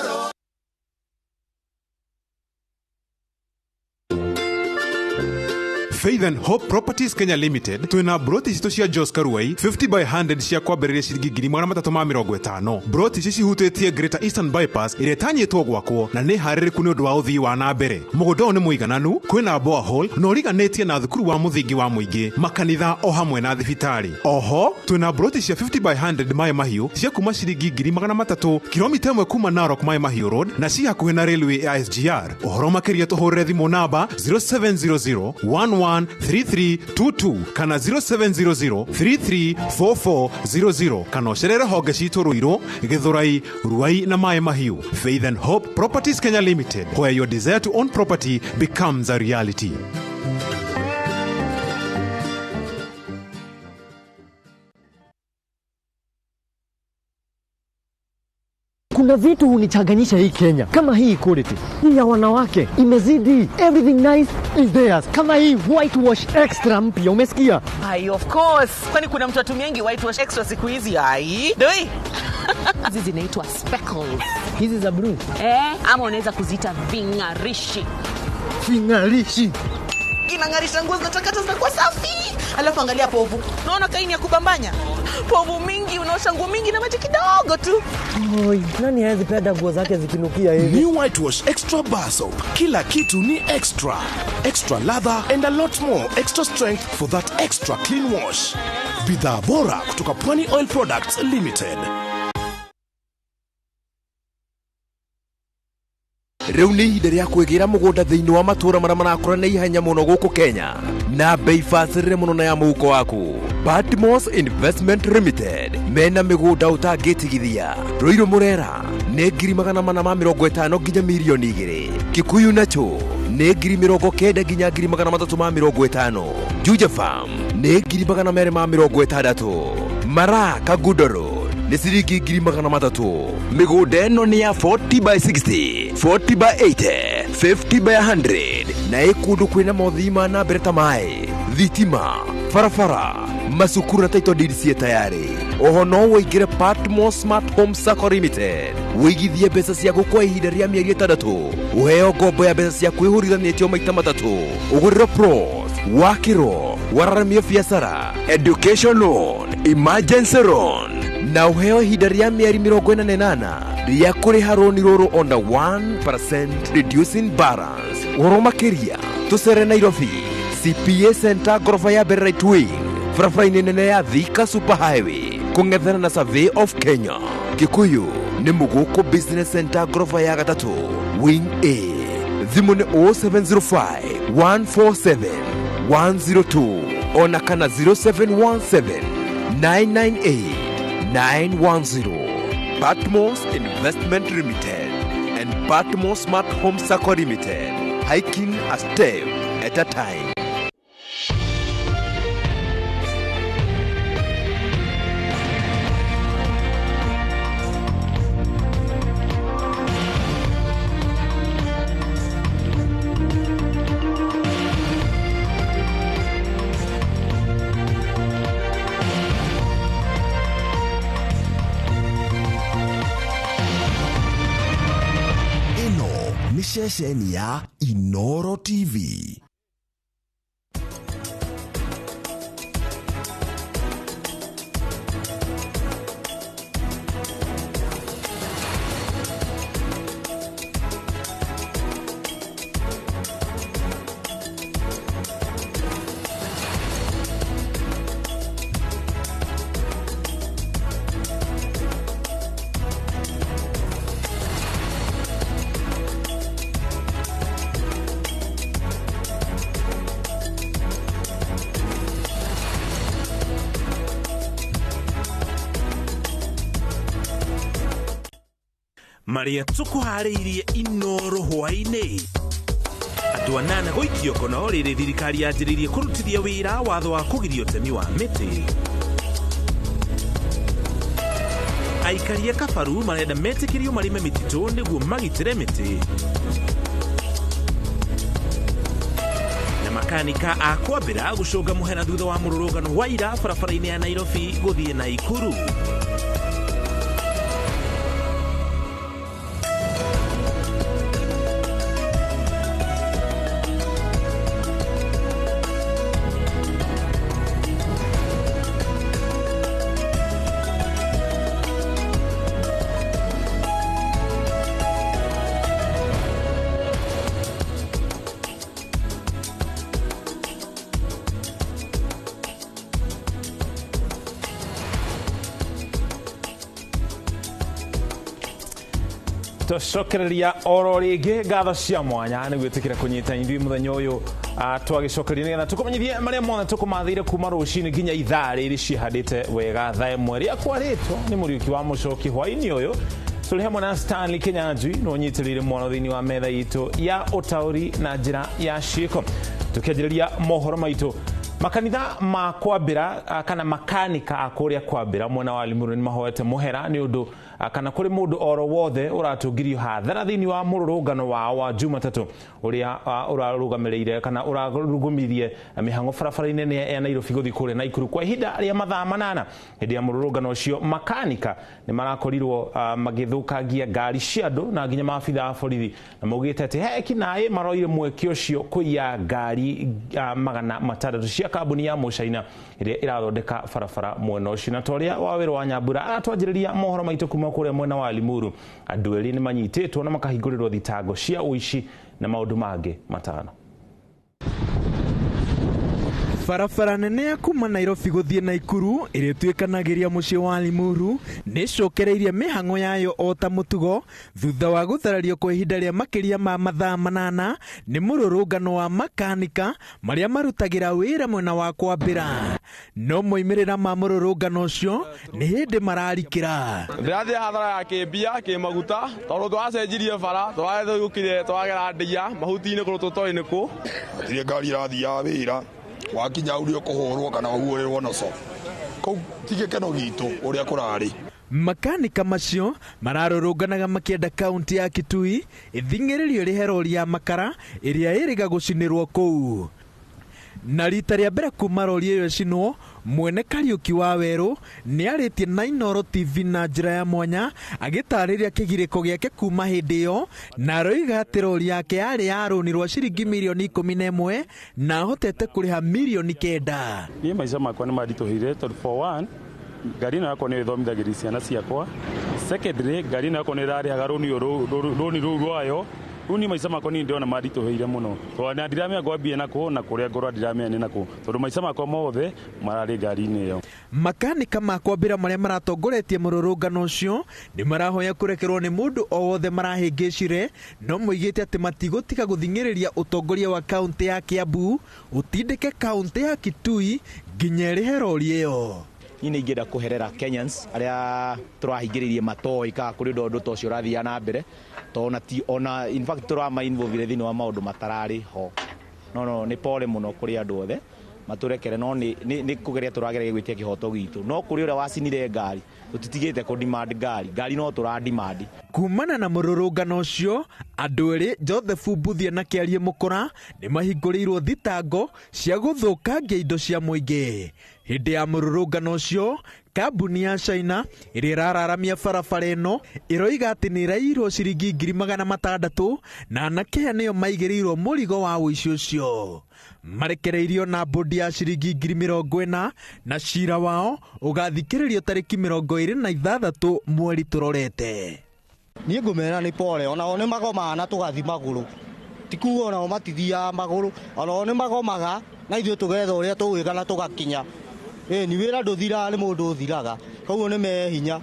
Speaker 31: Faith and Hope Properties Kenya Limited twina broti citũ cia Jos Karuai 50 by 100 cia kwambĩrĩria ciringi 350. Broti ici cihutĩtie Greater Eastern Bypass ĩrĩa ĩtanyĩtwo gwakwo na nĩ harĩrĩku nĩ ũndũ wa ũthii wa na mbere. Mũgũnda ũyũ nĩ mũigananu, kwĩna borehole na ũriganĩtie na thukuru wa mũthingi wa mũingĩ, makanitha o hamwe na thibitarĩ. Oho twina broti cia 50 by 100 Mai Mahiũ cia kuma ciringi 300,000 kilomita 1 kuma Narok Mai Mahiũ Road na ci hakuhĩ na railway ya SGR. Ũhoro makĩria tũhũrĩre thimũ namba 0700 11 31 3322 kana 0700 334400 kana ũcerere honge citũ Ruiru, Githurai, Ruai na Maĩ Mahiũ. Faith and Hope Properties Kenya Limited, where your desire to own property becomes a reality.
Speaker 1: Kuna vitu hunichanganyisha hii Kenya, kama hii equality hii ya wanawake imezidi. Everything nice is theirs, kama hii whitewash extra mpya, umesikia?
Speaker 4: Ai, of course. Kwani kuna mtu atumiangi whitewash extra siku hizi? Ai, doi. Hizi zinaitwa speckles.
Speaker 1: Hizi za blue.
Speaker 4: Ama unaweza kuziita ving'arishi.
Speaker 1: Ving'arishi.
Speaker 4: Inang'arisha nguo zinatakata zinakuwa safi. Alafu angalia povu. Unaona kaini ya kubambanya? Povu mingi, unaosha nguo mingi na maji kidogo tu.
Speaker 1: Oi, nani hawezi penda nguo zake zikinukia hivi?
Speaker 16: New Whitewash Extra Bar Soap. Kila kitu ni extra. Extra lather and a lot more extra strength for that extra clean wash. Bidhaa bora kutoka Pwani Oil Products Limited.
Speaker 3: Rĩu nĩ ihinda rĩa kwĩgĩra mũgũnda thĩinĩ wa matũũra marĩa marakũra na ihenya mũno gũkũ Kenya na bei bacĩrĩre mũno na ya mũhuko waku. Patmos Investment Limited mena mĩgũnda ũtangĩtigithia. Ruiru Murera nĩ 450,000 nginya 2,000,000. Kikuyu nacho nĩ 90,000 nginya 350,000. Juja Farm nĩ 260,000. Mara Kagudoro nĩ ciringi 300,000. Mĩgũnda ĩno nĩ ya 40 by 60, 40 by 80, 50 by 100 na ĩ kũndũ kwĩna mothii ma na mbere ta maĩ, thitima, barabara, macukuru na title deed ciĩ tayarĩ. Oho no ũingĩre Patmos Smart Home Sacco Limited wĩigithie mbeca ciaku kwa ihinda rĩa mĩeri 6, ũheo ngombo ya mbeca cia kwĩhũrithanĩtio maita 3, ũgũrĩrwo plot, wakĩrwo, wararamie biacara, education loan, emergency loan na ũheo ihinda rĩa mĩeri 48 rĩa kũrĩha rũni rũrũ ona 1% reducing balance. Ũhoro makĩria tũcere Nairobi CPA Center ngoroba ya mbere right wing, barabara-inĩ nene ya Thika Super Highway kũng'ethana na Survey of Kenya. Kikuyu nĩ Mũgũkũ Business Center ngoroba ya 3 wing A. Thimũ nĩ 0705 147 102 ona kana 0717 998 910. Patmos Investment Limited and Patmos Smart Home Sacco Limited, hiking a step at a time.
Speaker 7: Ceceni ya Inoro TV.
Speaker 9: Maria tukuharĩirie Inoro hwaĩ-inĩ. Andũ anana gũikio kono rĩrĩ thirikari yanjĩrĩirie kũrutithia wĩra watho wa kũgiria ũtemi wa mĩtĩ. Aikari a Kabaru marenda metĩkĩrio marĩme mĩtitũ nĩguo magitĩre mĩtĩ. Na makanika a kwambĩra gũcũnga mũhera thutha wa mũrũrũngano wa ira barabara-inĩ ya Nairobi gũthiĩ Naikuru.
Speaker 11: Tũcokereria oro rĩngĩ ngatho cia mwanya nĩ gwĩtĩkĩra kũnyita ithuĩ mũthenya ũyũ
Speaker 9: Twagĩcokeria nĩgetha tũkũmenyithie marĩa mothe tũkũmathĩire kuma rũcinĩ nginya ithaa rĩrĩ cihandĩte wega thaa ĩmwe rĩakwa rĩtwa nĩ Mũriũki wa Mũcoki. Hwaĩ-inĩ ũyũ tũrĩ hamwe na Stanley Kinyanjui no ũnyitĩrĩire mũno thĩinĩ wa metha itũ ya ũtaũri na njĩra ya ciĩko. Tũkĩanjĩrĩria mohoro maitũ, makanitha ma kwambĩra kana makanika a kũrĩa kwambĩra mwena wa Limuru nĩ mahoete mũhera nĩ ũndũ kana kũrĩ mũndũ oro wothe ũratũngirio hathara thĩinĩ wa mũrũrũngano wao wa Jumatatũ ũrĩa ũrarũgamĩrĩire kana ũrarũgũmirie mĩhang'o barabara-inĩ ya Nairobi gũthiĩ kũrĩa Naikuru kwa ihinda rĩa mathaa 8. Hĩndĩ ya mũrũrũngano ũcio makanika nĩ marakorirwo magĩthũkangia ngari cia andũ na nginya maabitha a borithi, na maugĩte atĩ he ekinaĩ maroire mweke ũcio kũiya ngari 600 cia kambuni ya Mũcaina ĩrĩa ĩrathondeka barabara mwena ũcio. Na torĩa wa wĩra wa Nyambura aratwanjĩrĩria mohoro maitũ kuma kũrĩa mwena wa Limuru, andũ erĩ nĩ manyitĩtwo na makahingũrĩrwo thitango cia ũici na maũndũ mangĩ 5.
Speaker 2: Barabara nene ya kuma Nairobi gũthiĩ Naikuru ĩrĩa ĩtuĩkanagĩria mũciĩ wa Limuru nĩ ĩcokereirie mĩhang'o yayo o ta mũtugo thutha wa gũtharario kwa ihinda rĩa makĩria ma mathaa 8 nĩ mũrũrũngano wa makanika marĩa marutagĩra wĩra mwena wa kwambĩra. No moimĩrĩra ma mũrũrũngano ũcio nĩ hĩndĩ mararikĩra.
Speaker 5: Ndĩrathiĩ hathara ya kĩmbia kĩmaguta tondũ twacenjirie bara twathũkire twagera ndia mahuti-inĩ kũrũ tũtoĩ nĩ kũ.
Speaker 6: Hatirĩ ngari ĩrathiĩ ya wĩra wakinya ũrĩa ũkũhũrwo kana ũhuũrĩrwo noco kũu ti gĩkeno gitũ ũrĩa kũrarĩ.
Speaker 2: Makanika macio mararũrũnganaga makĩenda kaunti ya Kitui ĩthing'ĩrĩrio ĩrĩhe rori ya makara ĩrĩa ĩrĩga gũcinĩrwo kũu. Na rita rĩa mbere kuma rori ĩyo ĩcinwo, mwene Kariũki wa Werũ nĩ arĩtie na Inooro TV na njĩra ya mwanya agĩtarĩria kĩgirĩko gĩake kuma hĩndĩ ĩyo, na aroiga atĩ rori yake yarĩ ya rũni rwa ciringi mirioni 11 na ahotete kũrĩha mirioni 9.
Speaker 11: Niĩ maica makwa nĩ maritũhire tondũ for one ngari ĩno yakwa nĩyo ĩthomithagĩria ciana ciakwa, secondly ngari ĩno yakwa nĩ ĩrarĩhaga rũni rũu rwayo. Rĩu niĩ maica makwa niĩ ndĩrona maritũhĩire mũno tondũ na ndiramenya ngwambie nakũ na kũrĩa ngorwo ndiramenya nĩ nakũ tondũ maica makwa mothe mararĩ ngari-inĩ ĩyo.
Speaker 2: Makanika ma kwambĩra marĩa maratongoretie mũrũrũngano ũcio nĩ marahoya kũrekerwo nĩ mũndũ o wothe marahĩngĩcire, no moigĩte atĩ matigũtiga gũthing'ĩrĩria ũtongoria wa kaũntĩ ya Kiambu ũtindĩke kaũntĩ ya Kitui nginya ĩrĩhe rori ĩyo.
Speaker 14: Niĩ nĩ ingĩenda kũherera Kenyans arĩa tũrahingĩrĩirie matoĩ kana kũrĩ ũndũ ta ũcio ũrathiaga na mbere tondũ ona in fact tũrama-involve thĩinĩ wa maũndũ matararĩ ho. No nĩ pole mũno kũrĩ andũ othe matũrekere, no nĩ kũgeria tũrageria gwĩtia kĩhoto gitũ, no kũrĩ ũrĩa wacinire ngari tũtitigĩte kũ demand ngari no tũra demand.
Speaker 2: Kumana na mũrũrũngano ũcio, andũ erĩ Joseph Mbuthia na Kĩarie Mũkũra nĩ mahingũrĩirwo thitango cia gũthũkangia indo cia mũingĩ. Hĩndĩ ya mũrũrũngano ũcio, kambuni ya China ĩrĩa ĩrararamia barabara ĩno ĩroiga atĩ nĩ ĩraiyirwo ciringi 600,000 na anake aya nĩo maigĩrĩirwo mũrigo wa ũici ũcio. Marekereirio na mbũndi ya ciringi 40,000 na cira wao ũgathikĩrĩrio tarĩki 26 mweri tũrorete.
Speaker 17: Niĩ ngũmera nĩ pole, onao nĩ magomaga na tũgathiĩ magũrũ, ti kuga onao matithiaga magũrũ, onao nĩ magomaga na ithuĩ tũgetha ũrĩa tũgwĩka na tũgakinya. Ni wĩra ndũthiraga nĩ mũndũ ũthiraga, koguo nĩ mehinya.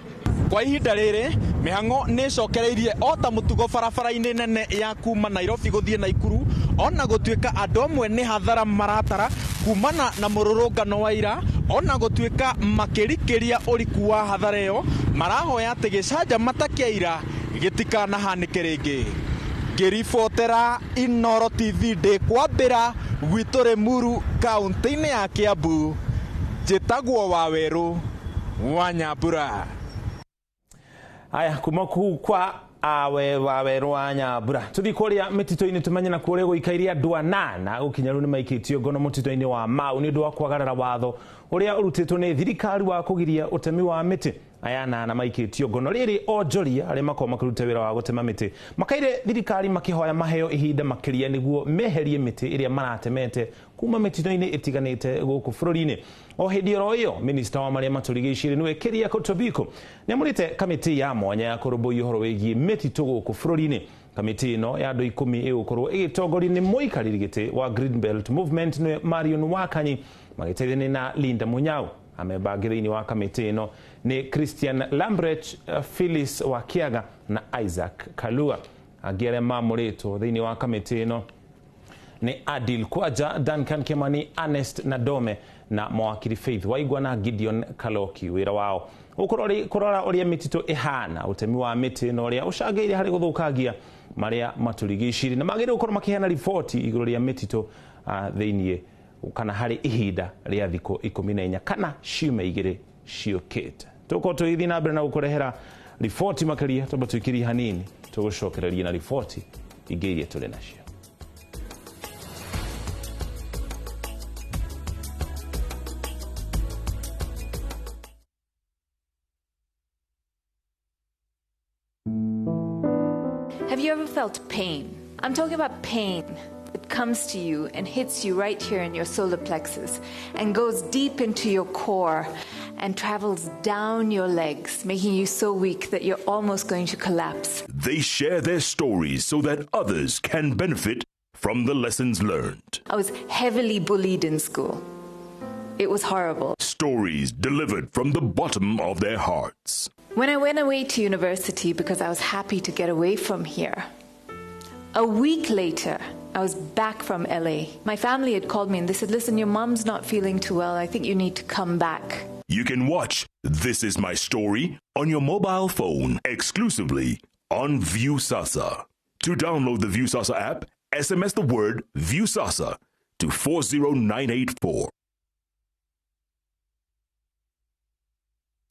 Speaker 2: Kwa ihinda rĩrĩ mĩhang'o nĩ ĩcokereirie o ta mũtugo barabara-inĩ nene ya kuma Nairobi gũthiĩ Naikuru, ona gũtuĩka andũ amwe nĩ hathara maratara kumana na mũrũrũngano wa ira, ona gũtuĩka makĩrikĩria ũriku wa hathara ĩyo marahoya atĩ gĩcanjama ta kĩa ira gĩtikanahanĩke rĩngĩ. Ngĩribotera Inooro TV ndĩ kwambĩra gwitũ Limuru kaũntĩ-inĩ ya Kiambu, njĩtagwo Wawerũ wa Nyambura.
Speaker 9: Aya, kuma kuu kwa awe Wawerũ wa Nyambura tũthiĩ kũrĩa mĩtitũ-inĩ tũmenye na kũrĩa gũikaire andũ 8 gũkinya rĩu nĩ maikĩtio ngono mũtitũ-inĩ wa Mau nĩ ũndũ wa kwagarara watho ũrĩa ũrutĩtwo nĩ thirikari wa kũgiria ũtemi wa mĩtĩ. Aya 8 maikĩtio ngono rĩrĩ onjoria arĩa makoragwo makĩruta wĩra wa gũtema mĩtĩ makaire thirikari makĩhoya maheo ihinda makĩria nĩguo meherie mĩtĩ ĩrĩa maratemete kuma mĩtitũ-inĩ ĩtiganĩte gũkũ bũrũri-inĩ. O hĩndĩ oro ĩyo, minista wa marĩa matũrigicĩirie nĩwe Keriako Tobiko nĩamũrĩte kamĩtĩ ya mwanya ya kũrũmbũiya ũhoro wĩgiĩ mĩtitũ gũkũ bũrũri-inĩ. Kamĩtĩ ĩno ya andũ 10 ĩgũkorwo ĩgĩtongorio nĩ mũikarĩri gĩtĩ wa Green Belt Movement nĩwe Marion Wakanyi magĩteithania na Linda Munyau. Amemba angĩ thĩinĩ wa kamĩtĩ ĩno nĩ Christian Lambrecht, Phyllis Wakiaga na Isaac Kalua. Angĩ arĩa mamũrĩtwo thĩinĩ wa kamĩtĩ ĩno Nĩ Adil Kwaja, Duncan Kimani, Ernest Nadome na mawakiri Faith Waigwa na Gideon Kaloki. Wĩra wao ũkũrora ũrĩa mĩtitũ ĩhana, ũtemi wa mĩtĩ na ũrĩa ũcangĩire harĩ gũthũkangia marĩa matũrigicĩirie, na magĩrĩirwo gũkorwo makĩheana riboti igũrũ rĩa mĩtitũ thĩiniĩ kana harĩ ihinda rĩa thikũ 14 kana ciumia 2 ciũkĩte. Tũgũkorwo tũgĩthiĩ na mbere na gũkũrehera riboti makĩria, twamba tũikĩrie hanini tũgũcokereria na riboti ingĩ iria tũrĩ nacio.
Speaker 8: Have you ever felt pain? I'm talking about pain that comes to you and hits you right here in your solar plexus and goes deep into your core and travels down your legs, making you so weak that you're almost going to collapse.
Speaker 25: They share their stories so that others can benefit from the lessons learned.
Speaker 8: I was heavily bullied in school. It was horrible.
Speaker 25: Stories delivered from the bottom of their hearts.
Speaker 8: When I went away to university because I was happy to get away from here, a week later, I was back from LA. My family had called me and they said, listen, your mom's not feeling too well. I think you need to come back.
Speaker 25: You can watch This Is My Story on your mobile phone exclusively on Viusasa. To download the Viusasa app, SMS the word Viusasa to 40984.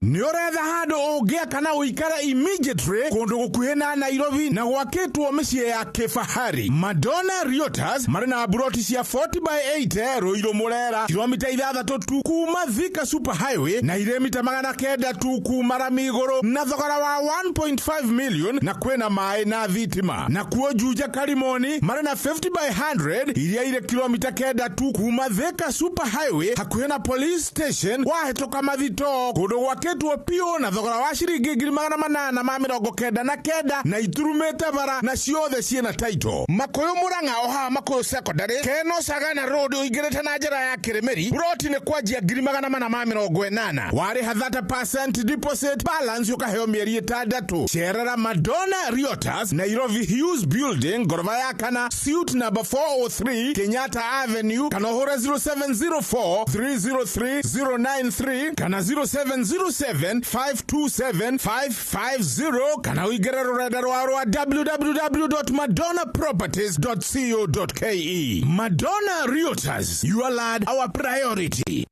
Speaker 10: Nĩ ũretha handũ ũngĩaka na ũikare immediately kũndũ gũkuhĩ na Nairobi na gwakĩtwo mĩciĩ ya kĩfahari. Madonna Realtors marĩ na buroti cia 40 by 80 Ruiru Murera, kilomita 6 tu kuma Thika Super Highway na irĩ mita 900 tu kuma rami igũrũ na thogora wa 1.5 million, na kwĩna maĩ na thitima. Na kuo Juja Karimoni marĩ na 50 by 100 iria irĩ kilomita 9 tu kuma Thika Super Highway hakuhĩ na police station wahĩtũka Mathito, kũndũ gwakĩtwo piũ na thogora wa ciringi 899 na iturumĩte bara na ciothe ciĩna title. Makuyu Murang'a o haha Makuyu Secondary, Keno Sagana Road ũingĩrĩte na njĩra ya Kĩrĩmĩri, buroti nĩ kwanjia 480 warĩha 30% deposit, balance ũkaheo mĩeri 6. Cerera Madonna Realtors, Nairobi Hughes Building, ngoroba ya kana, suite number 403 Kenyatta Avenue, kana ũhũre 0704 303 093 kana 0707 527 550 kana ũingĩre rũrenda rwa www.madonnaproperties.co.ke. Madonna Realtors, your land, our priority.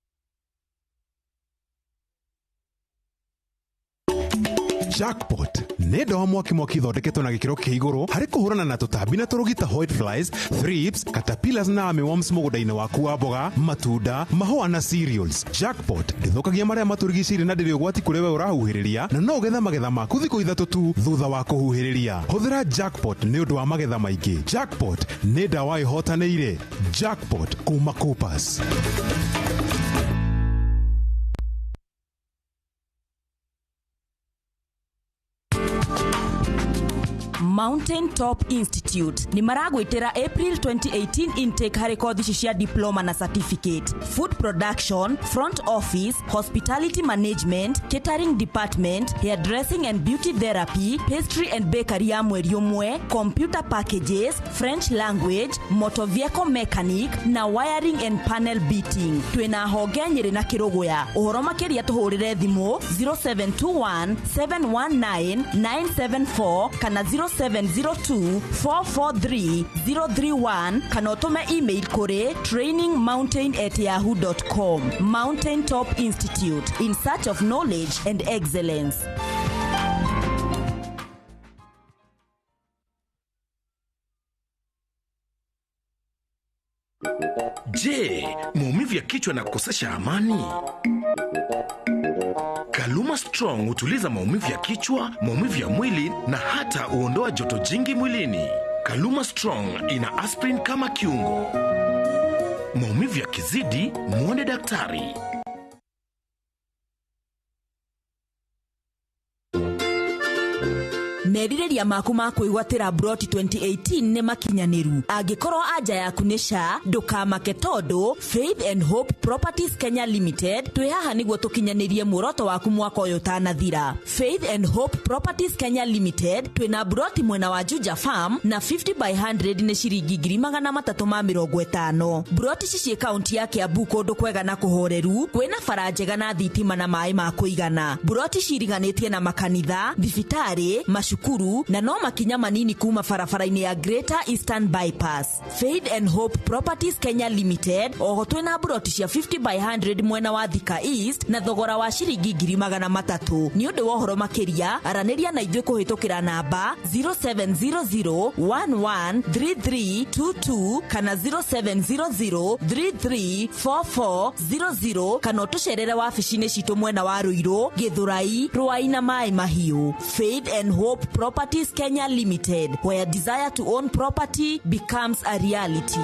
Speaker 31: Jackpot nĩ ndawa mwaki mwaki ithondeketwo na gĩkĩro kĩa igũrũ harĩ kũhũrana na tũtambi na tũrũgi ta whiteflies, thrips, caterpillars na armyworms mũgũnda-inĩ waku wa mboga, matunda, mahũa na cereals. Jackpot ndĩthũkagia marĩa matũrigicĩirie na ndĩrĩ ũgwati kũrĩ we ũrahuhĩrĩria, na no ũgethe magetha maku thikũ 3 tu thutha wa kũhuhĩrĩria. Hũthĩra Jackpot nĩ ũndũ wa magetha maingĩ. Jackpot nĩ ndawa ĩhotanĩire. Jackpot kuma Coopers.
Speaker 13: Mountain Top Institute nĩ maragwĩtĩra April 2018 intake harĩ kothi ici cia diploma na certificate: food production, front office, hospitality management, catering department, hairdressing and beauty therapy, pastry and bakery ya mweri ũmwe, computer packages, French language, motor vehicle mechanic na wiring and panel beating. Twĩna honge Nyĩrĩ na Kĩrũgũya. Ũhoro makĩria tũhũrĩre thimũ 0721 719 974 kana 0702 443 031 kana ũtũme email kũrĩ trainingmountain@yahoo.com. Mountain Top Institute, in search of knowledge and excellence.
Speaker 15: Je, maumivu ya kichwa na kukosesha amani? Kaluma Strong hutuliza maumivu ya kichwa, maumivu ya mwili na hata huondoa joto jingi mwilini. Kaluma Strong ina aspirin kama kiungo. Maumivu yakizidi, muone daktari.
Speaker 13: Merirĩria maku ma kwĩgwatĩra Broti 2018 nĩ makinyanĩru. Angĩkorwo anja yaku nĩ ca, ndũkamake tondũ Faith and Hope Properties Kenya Limited twĩ haha nĩguo tũkinyanĩrie muoroto waku mwaka ũyũ ũtanathira. Faith and Hope Properties Kenya Limited twĩna broti mwena wa Juja Farm na 50 by 100 nĩ ciringi 350,000. Broti ici ciĩ kaunti ya Kiambu kũndũ kwega na kũhoreru, kwĩna bara njega na thitima na maĩ ma kũigana. Broti ciriganĩtie na makanitha, thibitarĩ, macukuru na no makinya manini kuma barabara-inĩ ya Greater Eastern Bypass. Faith and Hope Properties Kenya Limited oho twĩna broti cia 50 by 100 mwena wa Thika East na thogora wa ciringi 300,000. Nĩ ũndũ wa ũhoro makĩria aranĩria na ithuĩ kũhĩtũkĩra namba 0700113322 kana 0700334400 kana ũtũcerere wabici-inĩ citũ mwena wa Ruiru, Githurai, Ruai na Maĩ Mahiũ. Faith and Hope Properties Kenya Limited, where desire to own property becomes a reality.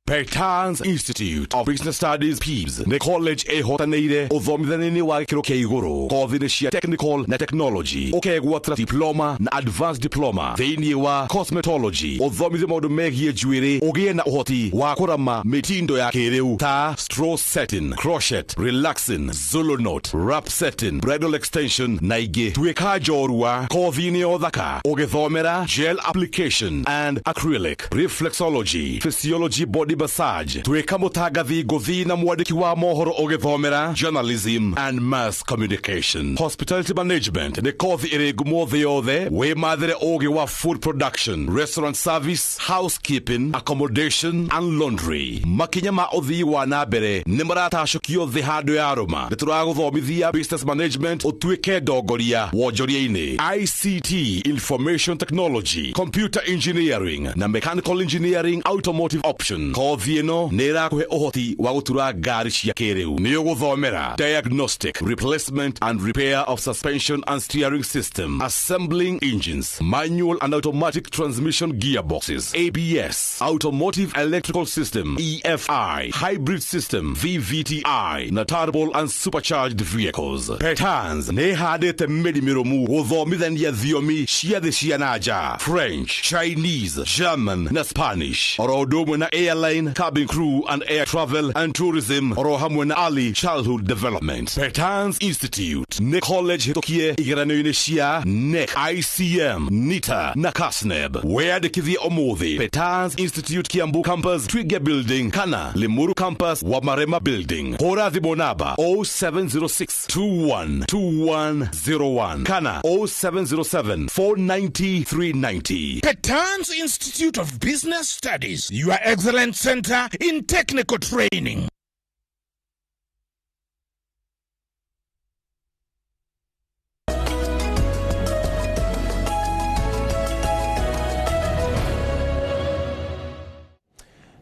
Speaker 25: Petans Institute of Business Studies PIBS nĩ college ĩhotanĩire ũthomithania-inĩ wa gĩkĩro kĩa igũrũ kothi-inĩ cia technical na technology, ũkegwatĩra diploma na advanced diploma thĩinĩ wa cosmetology, ũthomithio maũndũ megiĩ njuĩrĩ, ũgĩe na ũhoti wa kũrama mĩtindo ya kĩrĩu ta straw setting, crochet, relaxing, Zulu knot, wrap setting, bridal extension na ingĩ. Tuĩka njorua kothi-inĩ ya ũthaka ũgĩthomera gel application and acrylic, reflexology, physiology, body massage. Tuĩka mũtangathi ngũthi na mwandĩki wa mohoro ũgĩthomera journalism and mass communication. Hospitality management nĩ kothi ĩrĩ ngumo thĩ yothe. Wĩmathĩre ũgĩ wa food production, restaurant service, housekeeping, accommodation and laundry. Makinya ma ũthii wa na mbere nĩ maratacũkio thĩ handũ ya rũma. Nĩ tũragũthomithia business management ũtuĩke ndongoria wonjoria-inĩ, ICT, information technology, computer engineering na mechanical engineering, automotive option. Kothi ĩno nĩ ĩrakũhe ũhoti wa gũtura ngari cia kĩrĩu. Nĩ ũgũthomera diagnostic, replacement and repair of suspension and steering system, assembling engines, manual and automatic transmission gearboxes, ABS, automotive electrical system, EFI, hybrid system, VVTi na turbo and supercharged vehicles. Petans nĩ ĩhandĩte mĩri mĩrũmu gũthomithania thiomi cia thĩ cia na nja, French, Chinese, German na Spanish, oro ũndũ ũmwe na airline, cabin crew and air travel and tourism, oro hamwe na early childhood development. Petans Institute nĩ college hĩtũkie igeranio-inĩ cia NEC, ICM, NITA na KASNEB. Wĩyandĩkithie ũmũthĩ Petans Institute Kiambu Campus, Twiga Building kana Limuru Campus, Wamarema Building. Hũra thimũ namba 0706 21 2101 kana 0707 490 390.
Speaker 10: Petans Institute of Business Studies, your excellent center in technical training.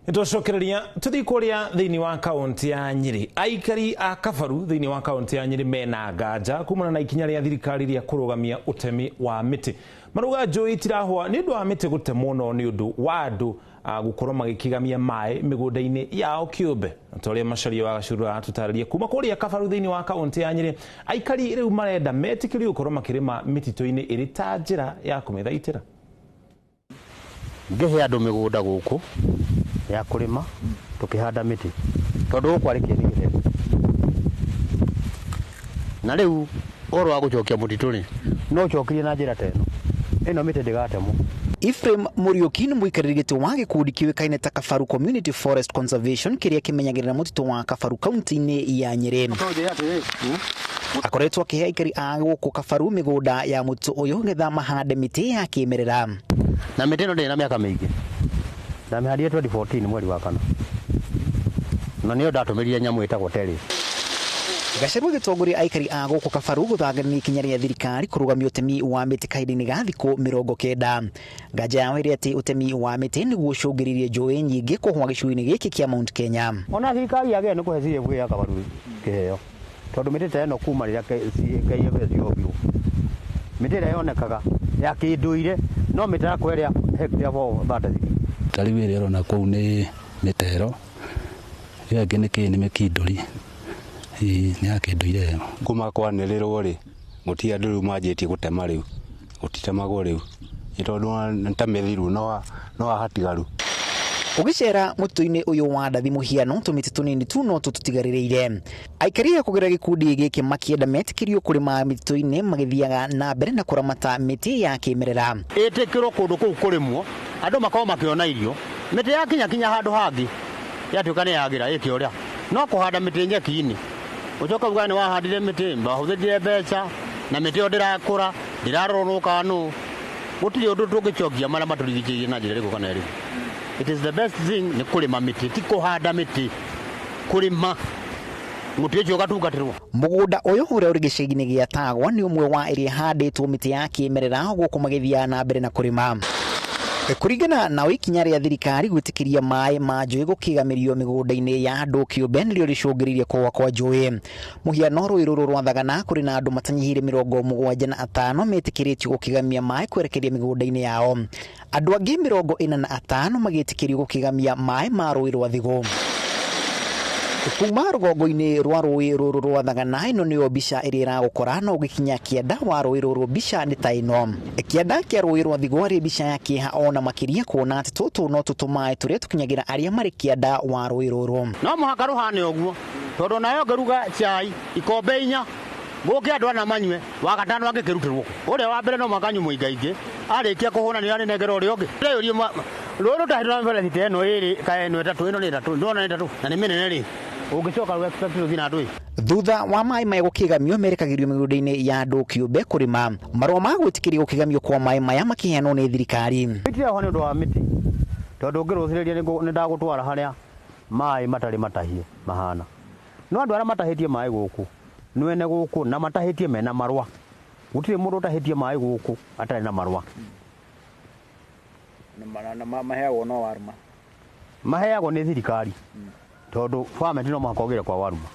Speaker 9: Nitwacokereria tuthi kuria thiini wa kaunti ya Nyeri. Aikari a Kabaru thiini wa kaunti ya Nyeri mena nganja kumana na ikinya ria thirikari ria kurugamia utemi wa miti. Maruga njui itirahwa ni undu wa miti gutemwo no ni undu wa andu gukorwo magikigamia mai migunda-ini yao kiumbe. Ta uria Macharia wa Gacuru aratutariria kuma kuria Kabaru thiini wa kaunti ya Nyeri, aikari riu marenda metikirio gukorwo makirima mitito-ini iri ta njira ya kumithaitira.
Speaker 17: Ngihe andu migunda guku ya kurima tukihanda miti tondu guku ari kieni githeru na riu oro wa gucokia mutitu ri no ucokirie na njira ta ino ino miti ndigatemwo.
Speaker 18: Ephraim Muriuki nĩ mũikarĩri gĩtĩ wa gĩkundi kĩũĩkaine ta Kabaru Community Forest Conservation kĩrĩa kĩmenyagĩrĩra mũtitũ wa Kabaru kaunti-inĩ ya Nyeri. Akoretwo akĩhe aikari a gũkũ Kabaru mĩgũnda ya mũtitũ ũyũ nĩgetha mahande mĩtĩ ya kĩmerera.
Speaker 17: Na mĩtĩ ĩno ndĩrĩ na mĩaka mĩingĩ, ndamĩhandire 2014 mweri wa kana, na nĩyo ndatũmĩrire nyamũ ĩtagwo terĩ.
Speaker 18: Gachagua gĩtongoria aikari a gũkũ Kabaru gũthangania ikinya rĩa thirikari kũrũgamia ũtemi wa mĩtĩ kahinda-inĩ ga thikũ 90. Nganja yao ĩrĩ atĩ ũtemi wa mĩtĩ nĩguo ũcũngĩrĩirie njũĩ nyingĩ kũhũa gĩcigo-inĩ gĩkĩ kĩa Mount Kenya.
Speaker 17: Ona thirikari yagĩrĩirwo nĩ kũhe CFA ya Kabaru kĩheo tondũ mĩtĩ ta ĩno kuma rĩrĩa KFS yombirwo, mĩtĩ ĩrĩa yonekaga ya kĩndũire no mĩtarakwa ĩrĩa hectare 436.
Speaker 19: Ta rĩu ĩrĩa ũrona kũu nĩ mĩtero Ĩyo ĩngĩ nĩ kĩ nĩ mĩkindũri. Ĩĩ nĩ ya kĩndũire ĩyo.
Speaker 20: Kuma kwanĩrĩrwo rĩ, gũtirĩ andũ rĩu manjĩtie gũtema rĩu, gũtitemagwo rĩu nĩ tondũ nĩ ta mĩthiru no hatigaru.
Speaker 18: Ũgĩcera mũtitũ-inĩ ũyũ wa Ndathi mũhiano tũmĩtĩ tũnini tu no tũtũtigarĩrĩire. Aikari a kũgerera gĩkundi gĩkĩ makĩenda metĩkĩrio kũrĩma mĩtitũ-inĩ magĩthiaga na mbere na kũramata mĩtĩ ya kĩmerera.
Speaker 25: Ĩtĩkĩrwo kũndũ kũu kũrĩmwo andũ makorwo makĩona irio, mĩtĩ yakinya kinya handũ hangĩ yatuĩka nĩ yagĩra ĩke ũrĩa no kũhanda mĩtĩ nyeki-inĩ ũcoke uga nĩ wahandire mĩtĩ wahũthĩrire mbeca na mĩtĩ ĩyo ndĩrakũra ndĩrarorwo nũ kana nũ, gũtirĩ ũndũ tũngĩcokia marĩa matũrigicĩirie na njĩra ĩrĩkũ kana ĩrĩkũ. It is the best thing nĩ kũrĩma mĩtĩ, ti kũhanda mĩtĩ, kũrĩma mũtĩ ũcio ũgatungatĩrwo.
Speaker 18: Mũgũnda ũyũ ũrĩa ũrĩ gĩcagi-inĩ gĩa Tagwa nĩ ũmwe wa ĩrĩa ĩhandĩtwo mĩtĩ ya kĩmerera gũkũ magĩthiaga na mbere na kũrĩma. Kũringana na ikinya rĩa thirikari gwĩtĩkĩria maĩ ma njũĩ gũkĩgamĩrio mĩgũnda-inĩ ya andũ kĩũmbe nĩrĩo rĩcũngĩrĩirie kũgũa kwa njũĩ. Mũhiano rũĩ rũrũ rwa Thagana kũrĩ na andũ matanyihĩire 75 metĩkĩrĩtio gũkĩgamia maĩ kwerekeria mĩgũnda-inĩ yao. Andũ angĩ 45 magĩtĩkĩrio gũkĩgamia maĩ ma rũĩ rwa Thigũ. Kuma rũgongo-inĩ rwa rũĩ rũrũ rwa Thagana ĩno nĩyo mbica ĩrĩa ĩragũkora no ũgĩkinya kĩanda wa rũĩ rũrũ mbica nĩ ta ĩno. Kĩanda kĩa rũĩ rwa Thigũ arĩ mbica ya kĩeha ona makĩria kuona atĩ tũtũ no tũtũmaĩ tũrĩa tũkinyagĩra arĩa marĩ kĩanda wa rũĩ rũrũ.
Speaker 25: No mũhaka rũhane ũguo tondũ nayo ngĩruga cai ikombe 4 gũke andũ ana manyue wa gatano angĩkĩrutĩrwo ũrĩa wa mbere no mũhaka anyue mũingaingĩ arĩkia kũhũna nĩ arĩnengera ũrĩa ũngĩ. Rũĩ rũtahĩtwo na mĩberethi ta ĩno ĩrĩ ka ĩno ĩtatũ ĩno nĩ ĩtatũ ndĩrona nĩ ĩtatũ na nĩ mĩnene rĩ ũngĩcoka rũ expect rũthiĩ na ndũĩ.
Speaker 18: Thutha wa maĩ maya gũkĩgamio merekagĩrio mĩgũnda-inĩ ya andũ kĩũmbe kũrĩma. Marũa ma gwĩtĩkĩrio gũkĩgamio kwa maĩ maya makĩheanwo nĩ thirikari.
Speaker 25: Mĩtĩ yaho nĩ ũndũ wa mĩtĩ tondũ ũngĩrũcĩrĩria nĩ ndagũtwara harĩa maĩ matarĩ matahie mahana. No andũ arĩa matahĩtie maĩ gũkũ nwene gũkũ na matahĩtie mena marũa, gũtirĩ mũndũ ũtahĩtie maĩ gũkũ atarĩ na marũa.
Speaker 14: Na maheagwo no Waruma,
Speaker 25: maheagwo nĩ thirikari tondũ farmers no mũhaka ũgĩre kwa Waruma.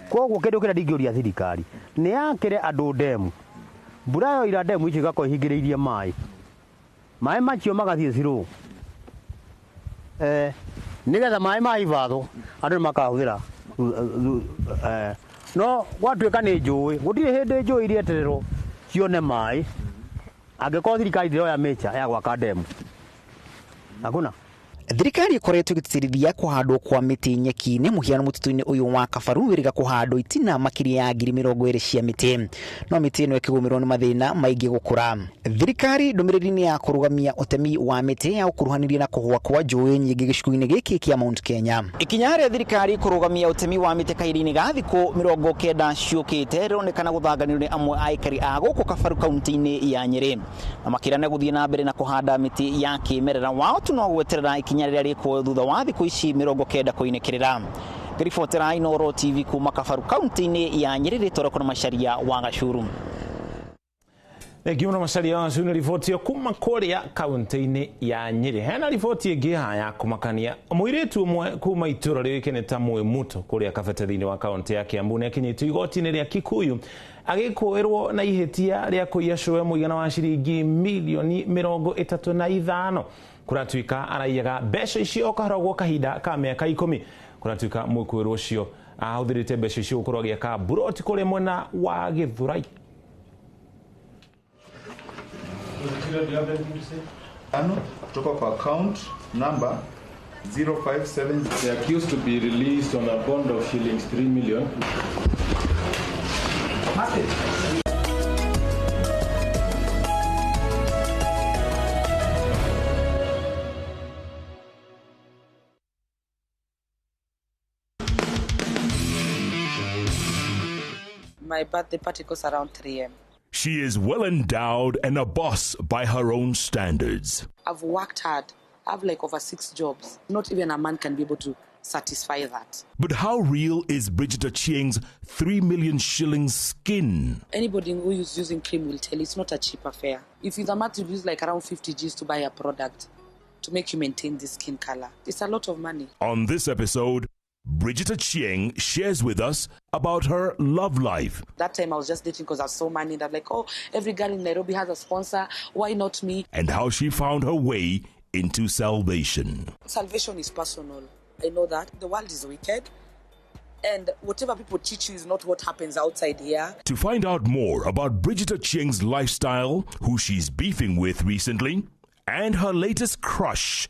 Speaker 25: Koguo kĩndũ kĩrĩa ndingĩũria thirikari nĩ yakĩre andũ ndemu, mbura yoira ndemu icio igakorwo ihingĩrĩirie maĩ, maĩ macio magathiĩ cirũ nĩgetha maĩ ma ivatho andũ nĩ makahũthĩra. No gwatuĩka nĩ njũĩ, gũtirĩ hĩndĩ njũĩ irietererwo cione maĩ angĩkorwo thirikari ndĩroya mĩcha ya gwaka ndemu. Hakuna.
Speaker 18: Thirikari ĩkoretwo ĩgĩtĩtĩrithia kũhandwo kwa mĩtĩ nyeki-inĩ mũhiano mũtitũ-inĩ ũyũ wa Kabaru wĩrĩga kũhandwo itina makĩria ya 20,000 cia mĩtĩ, no mĩtĩ ĩno ĩkĩgũmĩrwo nĩ mathĩna maingĩ gũkũra. Thirikari ndũmĩrĩri-inĩ ya kũrũgamia ũtemi wa mĩtĩ ya ũkuruhanirie na kũgũa kwa njũĩ nyingĩ gĩcigo-inĩ gĩkĩ kĩa Mount Kenya. Ikinya rĩa thirikari kũrũgamia ũtemi wa mĩtĩ kahinda-inĩ ga thikũ 90 ciũkĩte rĩronekana gũthanganĩrio nĩ amwe a aikari a gũkũ Kabaru kaunti-inĩ ya Nyĩrĩ, na makĩrana gũthiĩ na mbere na kũhanda mĩtĩ ya kĩmerera wao tu no gweterera ikinya rĩrĩa rĩkuoywo thutha wa thikũ ici 90 kũinĩkĩrĩra. Ngĩribotera Inooro TV kuma Kabaru kaunti-inĩ ya Nyĩrĩ, rĩtwa rĩakwa nĩ Macharia wa Gacuru.
Speaker 9: Thengiũ mũno Macharia wa Gacuru nĩ riboti ĩyo kuma kũrĩa kaunti-inĩ ya Nyĩrĩ. Hena riboti ĩngĩ haha ya kũmakania. Mũirĩtu ũmwe kuma itũra rĩũĩkaine ta Mwĩmuto kũrĩa Kabete thĩinĩ wa kaunti ya Kiambu nĩ akinyĩtio igoti-inĩ rĩa Kikuyu agĩkũĩrwo na ihĩtia rĩa kũiya cũwe mũigana wa ciringi milioni 35. Kũratuĩka araiyaga mbeca icio o kahora gwa kahinda ka mĩaka 10. Kũratuĩka mwĩkũĩrwo ũcio ahũthĩrĩte mbeca icio gũkorwo agĩaka mburoti kũrĩa mwena wa Gĩthũrai.
Speaker 21: Kutoka kwa account number 057.
Speaker 22: The accused to be released on a bond of shillings 3 million.
Speaker 23: My birthday party goes around 3 a.m.
Speaker 25: She is well endowed and a boss by her own standards.
Speaker 23: I've worked hard. I have like over 6 jobs. Not even a man can be able to satisfy that.
Speaker 25: But how real is Bridget Achieng's 3 million shillings skin?
Speaker 23: Anybody who is using cream will tell you it's not a cheap affair. If it's a matter, you use like around 50 G's to buy a product to make you maintain this skin color. It's a lot of money.
Speaker 25: On this episode, Bridget Achieng shares with us about her love life.
Speaker 23: That time I was just dating because I was so money. I'm like, oh, every girl in Nairobi has a sponsor. Why not me?
Speaker 25: And how she found her way into salvation.
Speaker 23: Salvation is personal. I know that. The world is wicked. And whatever people teach you is not what happens outside here.
Speaker 25: To find out more about Bridget Achieng's lifestyle, who she's beefing with recently, and her latest crush,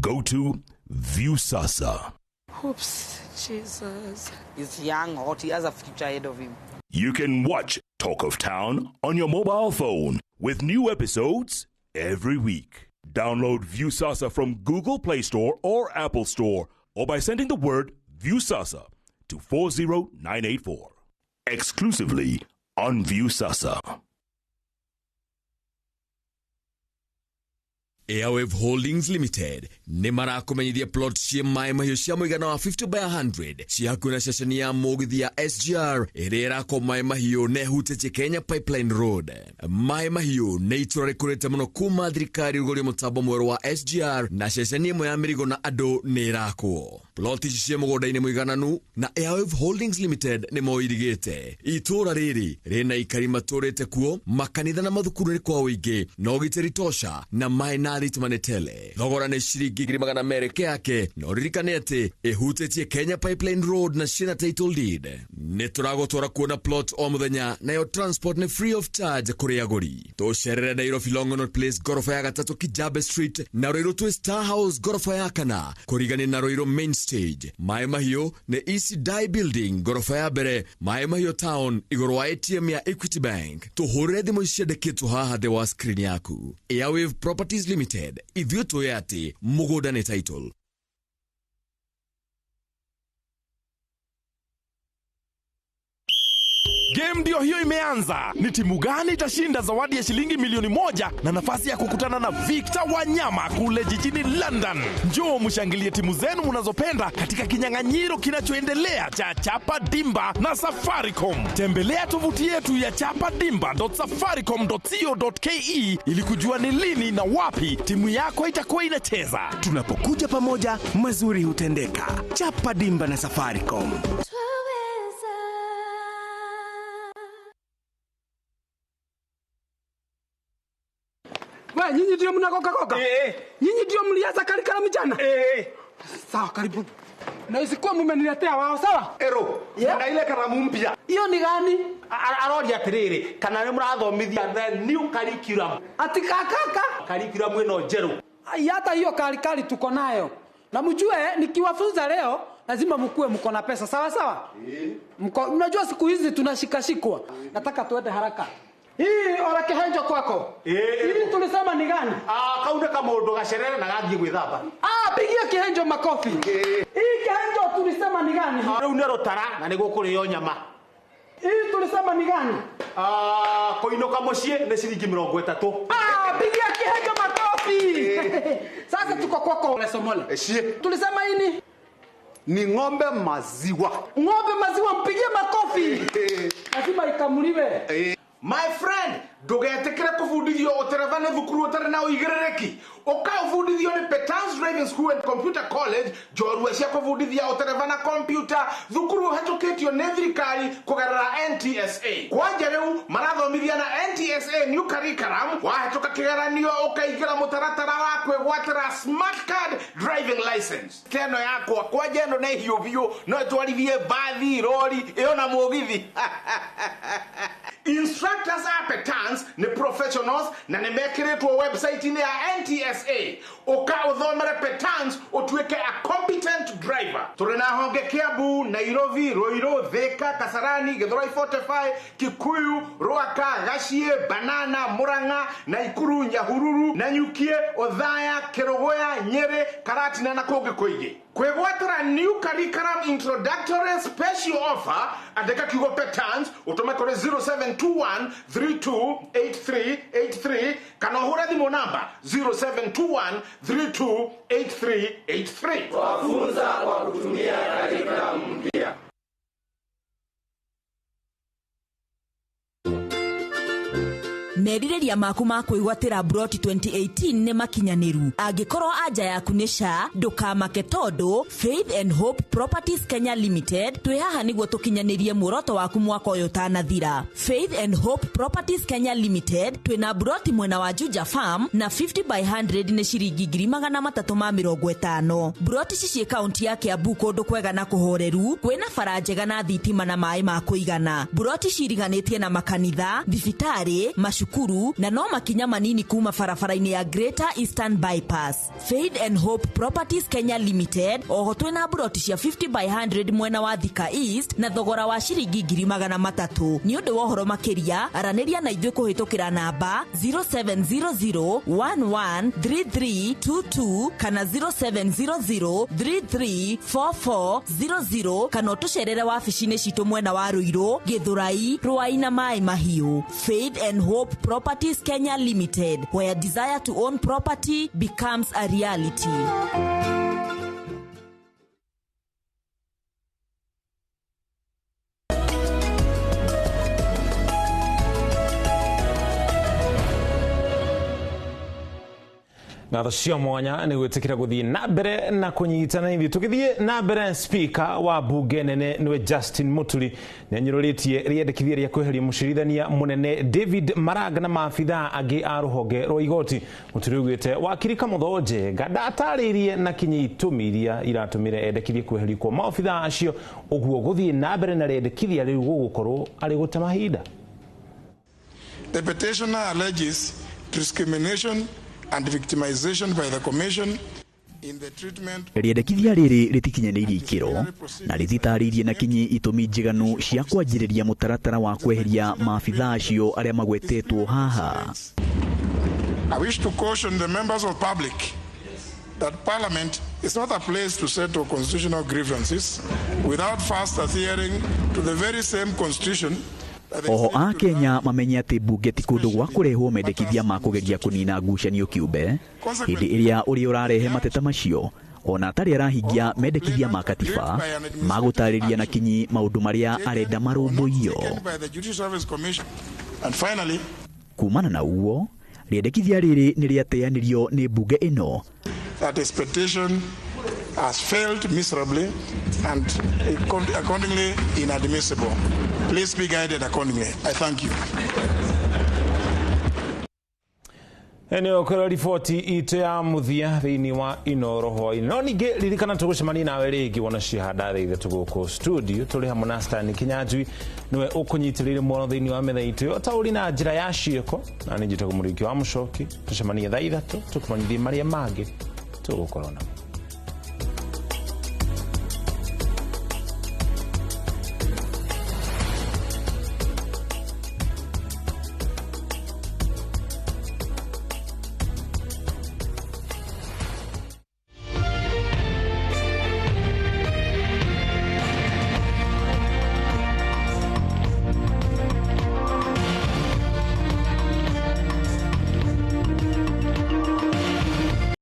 Speaker 25: go to Viusasa.
Speaker 23: Oops, Jesus. He's young, hot, he has a future ahead of him.
Speaker 25: You can watch Talk of Town on your mobile phone with new episodes every week. Download Viusasa from Google Play Store or Apple Store, or by sending the word Viusasa to 40984. Exclusively on Viusasa.
Speaker 1: Airwave Holdings Limited nĩ marakũmenyithia plot ciĩ maĩ mahiũ cia mũigana wa 50 by 100 ciĩ hakuhĩ na ceceni ya mũgithi ya SGR ĩrĩa ĩrakwo maĩ mahiũ na ĩhutĩtie Kenya Pipeline Road. Maĩ mahiũ nĩ itũra rĩkũrĩte mũno kuma thirikari rũgũrie mũtambo mwerũ wa SGR na ceceni ĩmwe ya mĩrigo na andũ nĩ ĩrakwo. Plot ici ciĩ mũgũnda-inĩ mũigananu na Airwave Holdings Limited nĩ moirigĩte. Itũra rĩrĩ rĩna aikari matũrĩte kuo, makanitha na mathukuru nĩ kwa ũingĩ na ũgitĩri tosha na maĩ na thitima nĩ tele. Thogora nĩ ciringi 200,000 yake na ũririkane atĩ ĩhutĩtie Kenya Pipeline Road na ciĩna title deed. Nĩ tũragũtwara kuona plot o mũthenya nayo transport nĩ free of charge kũrĩ agũri. Tũcerere Nairobi Longonot Place gorofa ya gatatũ Kijabe Street na Ruiru twĩ Star House gorofa ya kana kũrigania na Ruiru Main Stage. Maĩ Mahiũ nĩ East Dye Building gorofa ya mbere Maĩ Mahiũ Town igũrũ wa ATM ya Equity Bank. Tũhũrĩre thimũ ciandĩkĩtwo haha thĩ wa screen yaku. Airwave Properties Limited, ithuĩ tũĩ atĩ mũgũnda nĩ title.
Speaker 15: Game ndio hiyo imeanza. Ni timu gani itashinda zawadi ya shilingi 1,000,000 na nafasi ya kukutana na Victor Wanyama kule jijini London? Njoo mshangilie timu zenu mnazopenda katika kinyang'anyiro kinachoendelea cha Chapa Dimba na Safaricom. Tembelea tovuti yetu ya chapadimba.safaricom.co.ke ili kujua ni lini na wapi timu yako itakuwa inacheza.
Speaker 3: Tunapokuja pamoja, mazuri hutendeka. Chapa Dimba na Safaricom.
Speaker 4: We, nyinyi ndio mnakoka koka? Nyinyi ndio mlianza curriculum jana? Sawa, karibu. Na isikuwa mmeniletea wao, sawa?
Speaker 12: Ero, yeah. Na ile karamu mpya.
Speaker 4: Hiyo ni gani?
Speaker 12: Aroria atiriri, kana nĩ mũrathomithia the new curriculum.
Speaker 4: Ati kakaka?
Speaker 12: Curriculum ĩno njerũ.
Speaker 4: Ai, hata hiyo kalikali tuko nayo. Na mjue nikiwafunza leo lazima mkue mko na pesa, sawa sawa? Mko, mnajua siku hizi tunashikashikwa. Nataka tuende haraka. Hii ora kihenjo kwako. Hii tulisema ni gani?
Speaker 12: Ah, kaunda kama mundu gacerere na gathie gwithamba.
Speaker 4: Ah, pigia kihenjo makofi. Hii kihenjo tulisema ni gani?
Speaker 12: Riu nĩ rũtara na nĩ gũkũrĩo nyama.
Speaker 4: Hii tulisema ni gani?
Speaker 12: Ah, koinoka mũciĩ nĩ ciringi 30.
Speaker 4: Ah, pigia kihenjo makofi. Sasa tuko kwako Lesomole. Tulisema hii
Speaker 12: ni ng'ombe maziwa.
Speaker 4: Ng'ombe maziwa, mpigie makofi. Lazima ikamuliwe.
Speaker 10: My friend, ndugetikire kubundithio utereva nĩ thukuru ũtarĩ na ũigĩrĩrĩki. Ũka ũbundithio nĩ Petans Driving School and Computer College, njorua cia kũbundithia ũtereva na computer, thukuru ũhetũkĩtio nĩ thirikari kũgerera NTSA. Kwanja rĩu marathomithia na NTSA new curriculum, wahetũka kĩgeranio ũkaingĩra mũtaratara wa kwĩgwatĩra smart card driving license. Teno yakwa kwanja ĩno nĩ hiũ biũ, no ĩtwarithie mbathi, rori, ĩyo na mũgithi. Instructors a Petans ni professionals na nĩ mekĩrĩtwo website-inĩ ya NTSA. Ũka ũthomere Petans ũtuĩke a competent driver. Tũrĩ na honge Kiambu, Nairobi, Ruiru, Thika, Kasarani, Githurai 45, Kikuyu, Ruaka, Gachie, Banana, Murang'a, Naikuru, Nyahururu, Nanyukie, Othaya, Kerogoya, Nyeri, Karatina na kũngĩ kũingĩ. Kwĩgwatĩra new curriculum introductory special offer, andĩka kiugo Petans ũtũme kũrĩ 0721 328383 kana ũhũre thimũ namba 0721 328383.
Speaker 16: Twafunza kwa kutumia curriculum mpya.
Speaker 13: Merirĩria maku ma kwĩgwatĩra broti 2018 nĩ makinyanĩru. Angĩkorwo anja yaku nĩ ca, ndũkamake tondũ Faith and Hope Properties Kenya Limited twĩ haha nĩguo tũkinyanĩrie muoroto waku mwaka ũyũ ũtanathira. Faith and Hope Properties Kenya Limited twĩna broti mwena wa Juja Farm na 50 by 100 nĩ ciringi 350,000. Broti ici ciĩ kaunti ya Kiambu kũndũ kwega na kũhoreru, kwĩna bara njega na thitima na maĩ ma kũigana. Broti ciriganĩtie na makanitha, thibitarĩ, macukuru na no makinya manini kuma barabara-inĩ ya Greater Eastern Bypass. Faith and Hope Properties Kenya Limited oho twĩna broti cia 50 by 100 mwena wa Thika East na thogora wa ciringi 300,000. Nĩ ũndũ wa ũhoro makĩria aranĩria na ithuĩ kũhĩtũkĩra namba 0700 113322 kana 0700 334400 kana ũtũcerere wabici-inĩ citũ mwena wa Ruiru, Githurai, Ruai na Maĩ Mahiũ. Faith and Hope Properties Kenya Limited, where desire to own property becomes a reality.
Speaker 9: Ngatho cia mwanya nĩ gwĩtĩkĩra gũthiĩ na mbere na kũnyitana ithuĩ. Tũgĩthiĩ na mbere, speaker wa bunge nene nĩwe Justin Muturi nĩanyũrũrĩtie rĩendekithia rĩa kweheria mũcirithania mũnene David Maraga na maabithaa angĩ a rũhonge rwa igoti. Muturi augĩte wakiri Kamotho Njenga ndatarĩirie na kinyi itũmi iria iratũmire endekithie kweherio kwa maabithaa acio, ũguo gũthiĩ na mbere na rĩendekithia rĩu gũgũkorwo arĩ gũte mahinda.
Speaker 2: The petitioner alleges discrimination and victimization by the commission in the treatment.
Speaker 5: Rĩendekithia rĩrĩ rĩtikinyanĩirie ikĩro na rĩtitarĩirie na kinyi itũmi njiganu cia kwanjĩrĩria mũtaratara wa kweheria maabithaa acio arĩa magwetetwo haha.
Speaker 2: I wish to caution the members of public that Parliament is not a place to settle constitutional grievances without first adhering to the very same constitution.
Speaker 5: Oho a Kenya mamenye atĩ mbunge ti kũndũ gwa kũrehwo mendekithia ma kũgeria kũnina ngucanio kĩũmbe hĩndĩ ĩrĩa ũrĩa ũrarehe mateta macio ona atarĩ arahingia mendekithia ma katiba ma gũtarĩria na kinyi maũndũ marĩa arenda marũmbũiyo. Kumana na ũguo, rĩendekithia rĩrĩ nĩ rĩateanĩrio nĩ mbunge ĩno.
Speaker 2: That his petition has failed miserably and accordingly inadmissible. Please be guided accordingly. I thank you.
Speaker 9: Eneo kwĩra riboti itũ ya mũthia thĩinĩ wa Inoro hwaĩ-inĩ. No ningĩ ririkana tũgũcemania nawe rĩngĩ wona ciahanda thaa ithatũ gũkũ studio tũrĩ hamwe na Stanley Kinyanjui nĩwe ũkũnyitĩrĩire mũno thĩinĩ wa metha itũ ũtaũri na njĩra ya ciĩko, na nĩ njĩtagwo Mũriũki wa Mũcoki. Tũcemanie thaa ithatũ tũkũmenyithie marĩa mangĩ tũgũkorwo namo.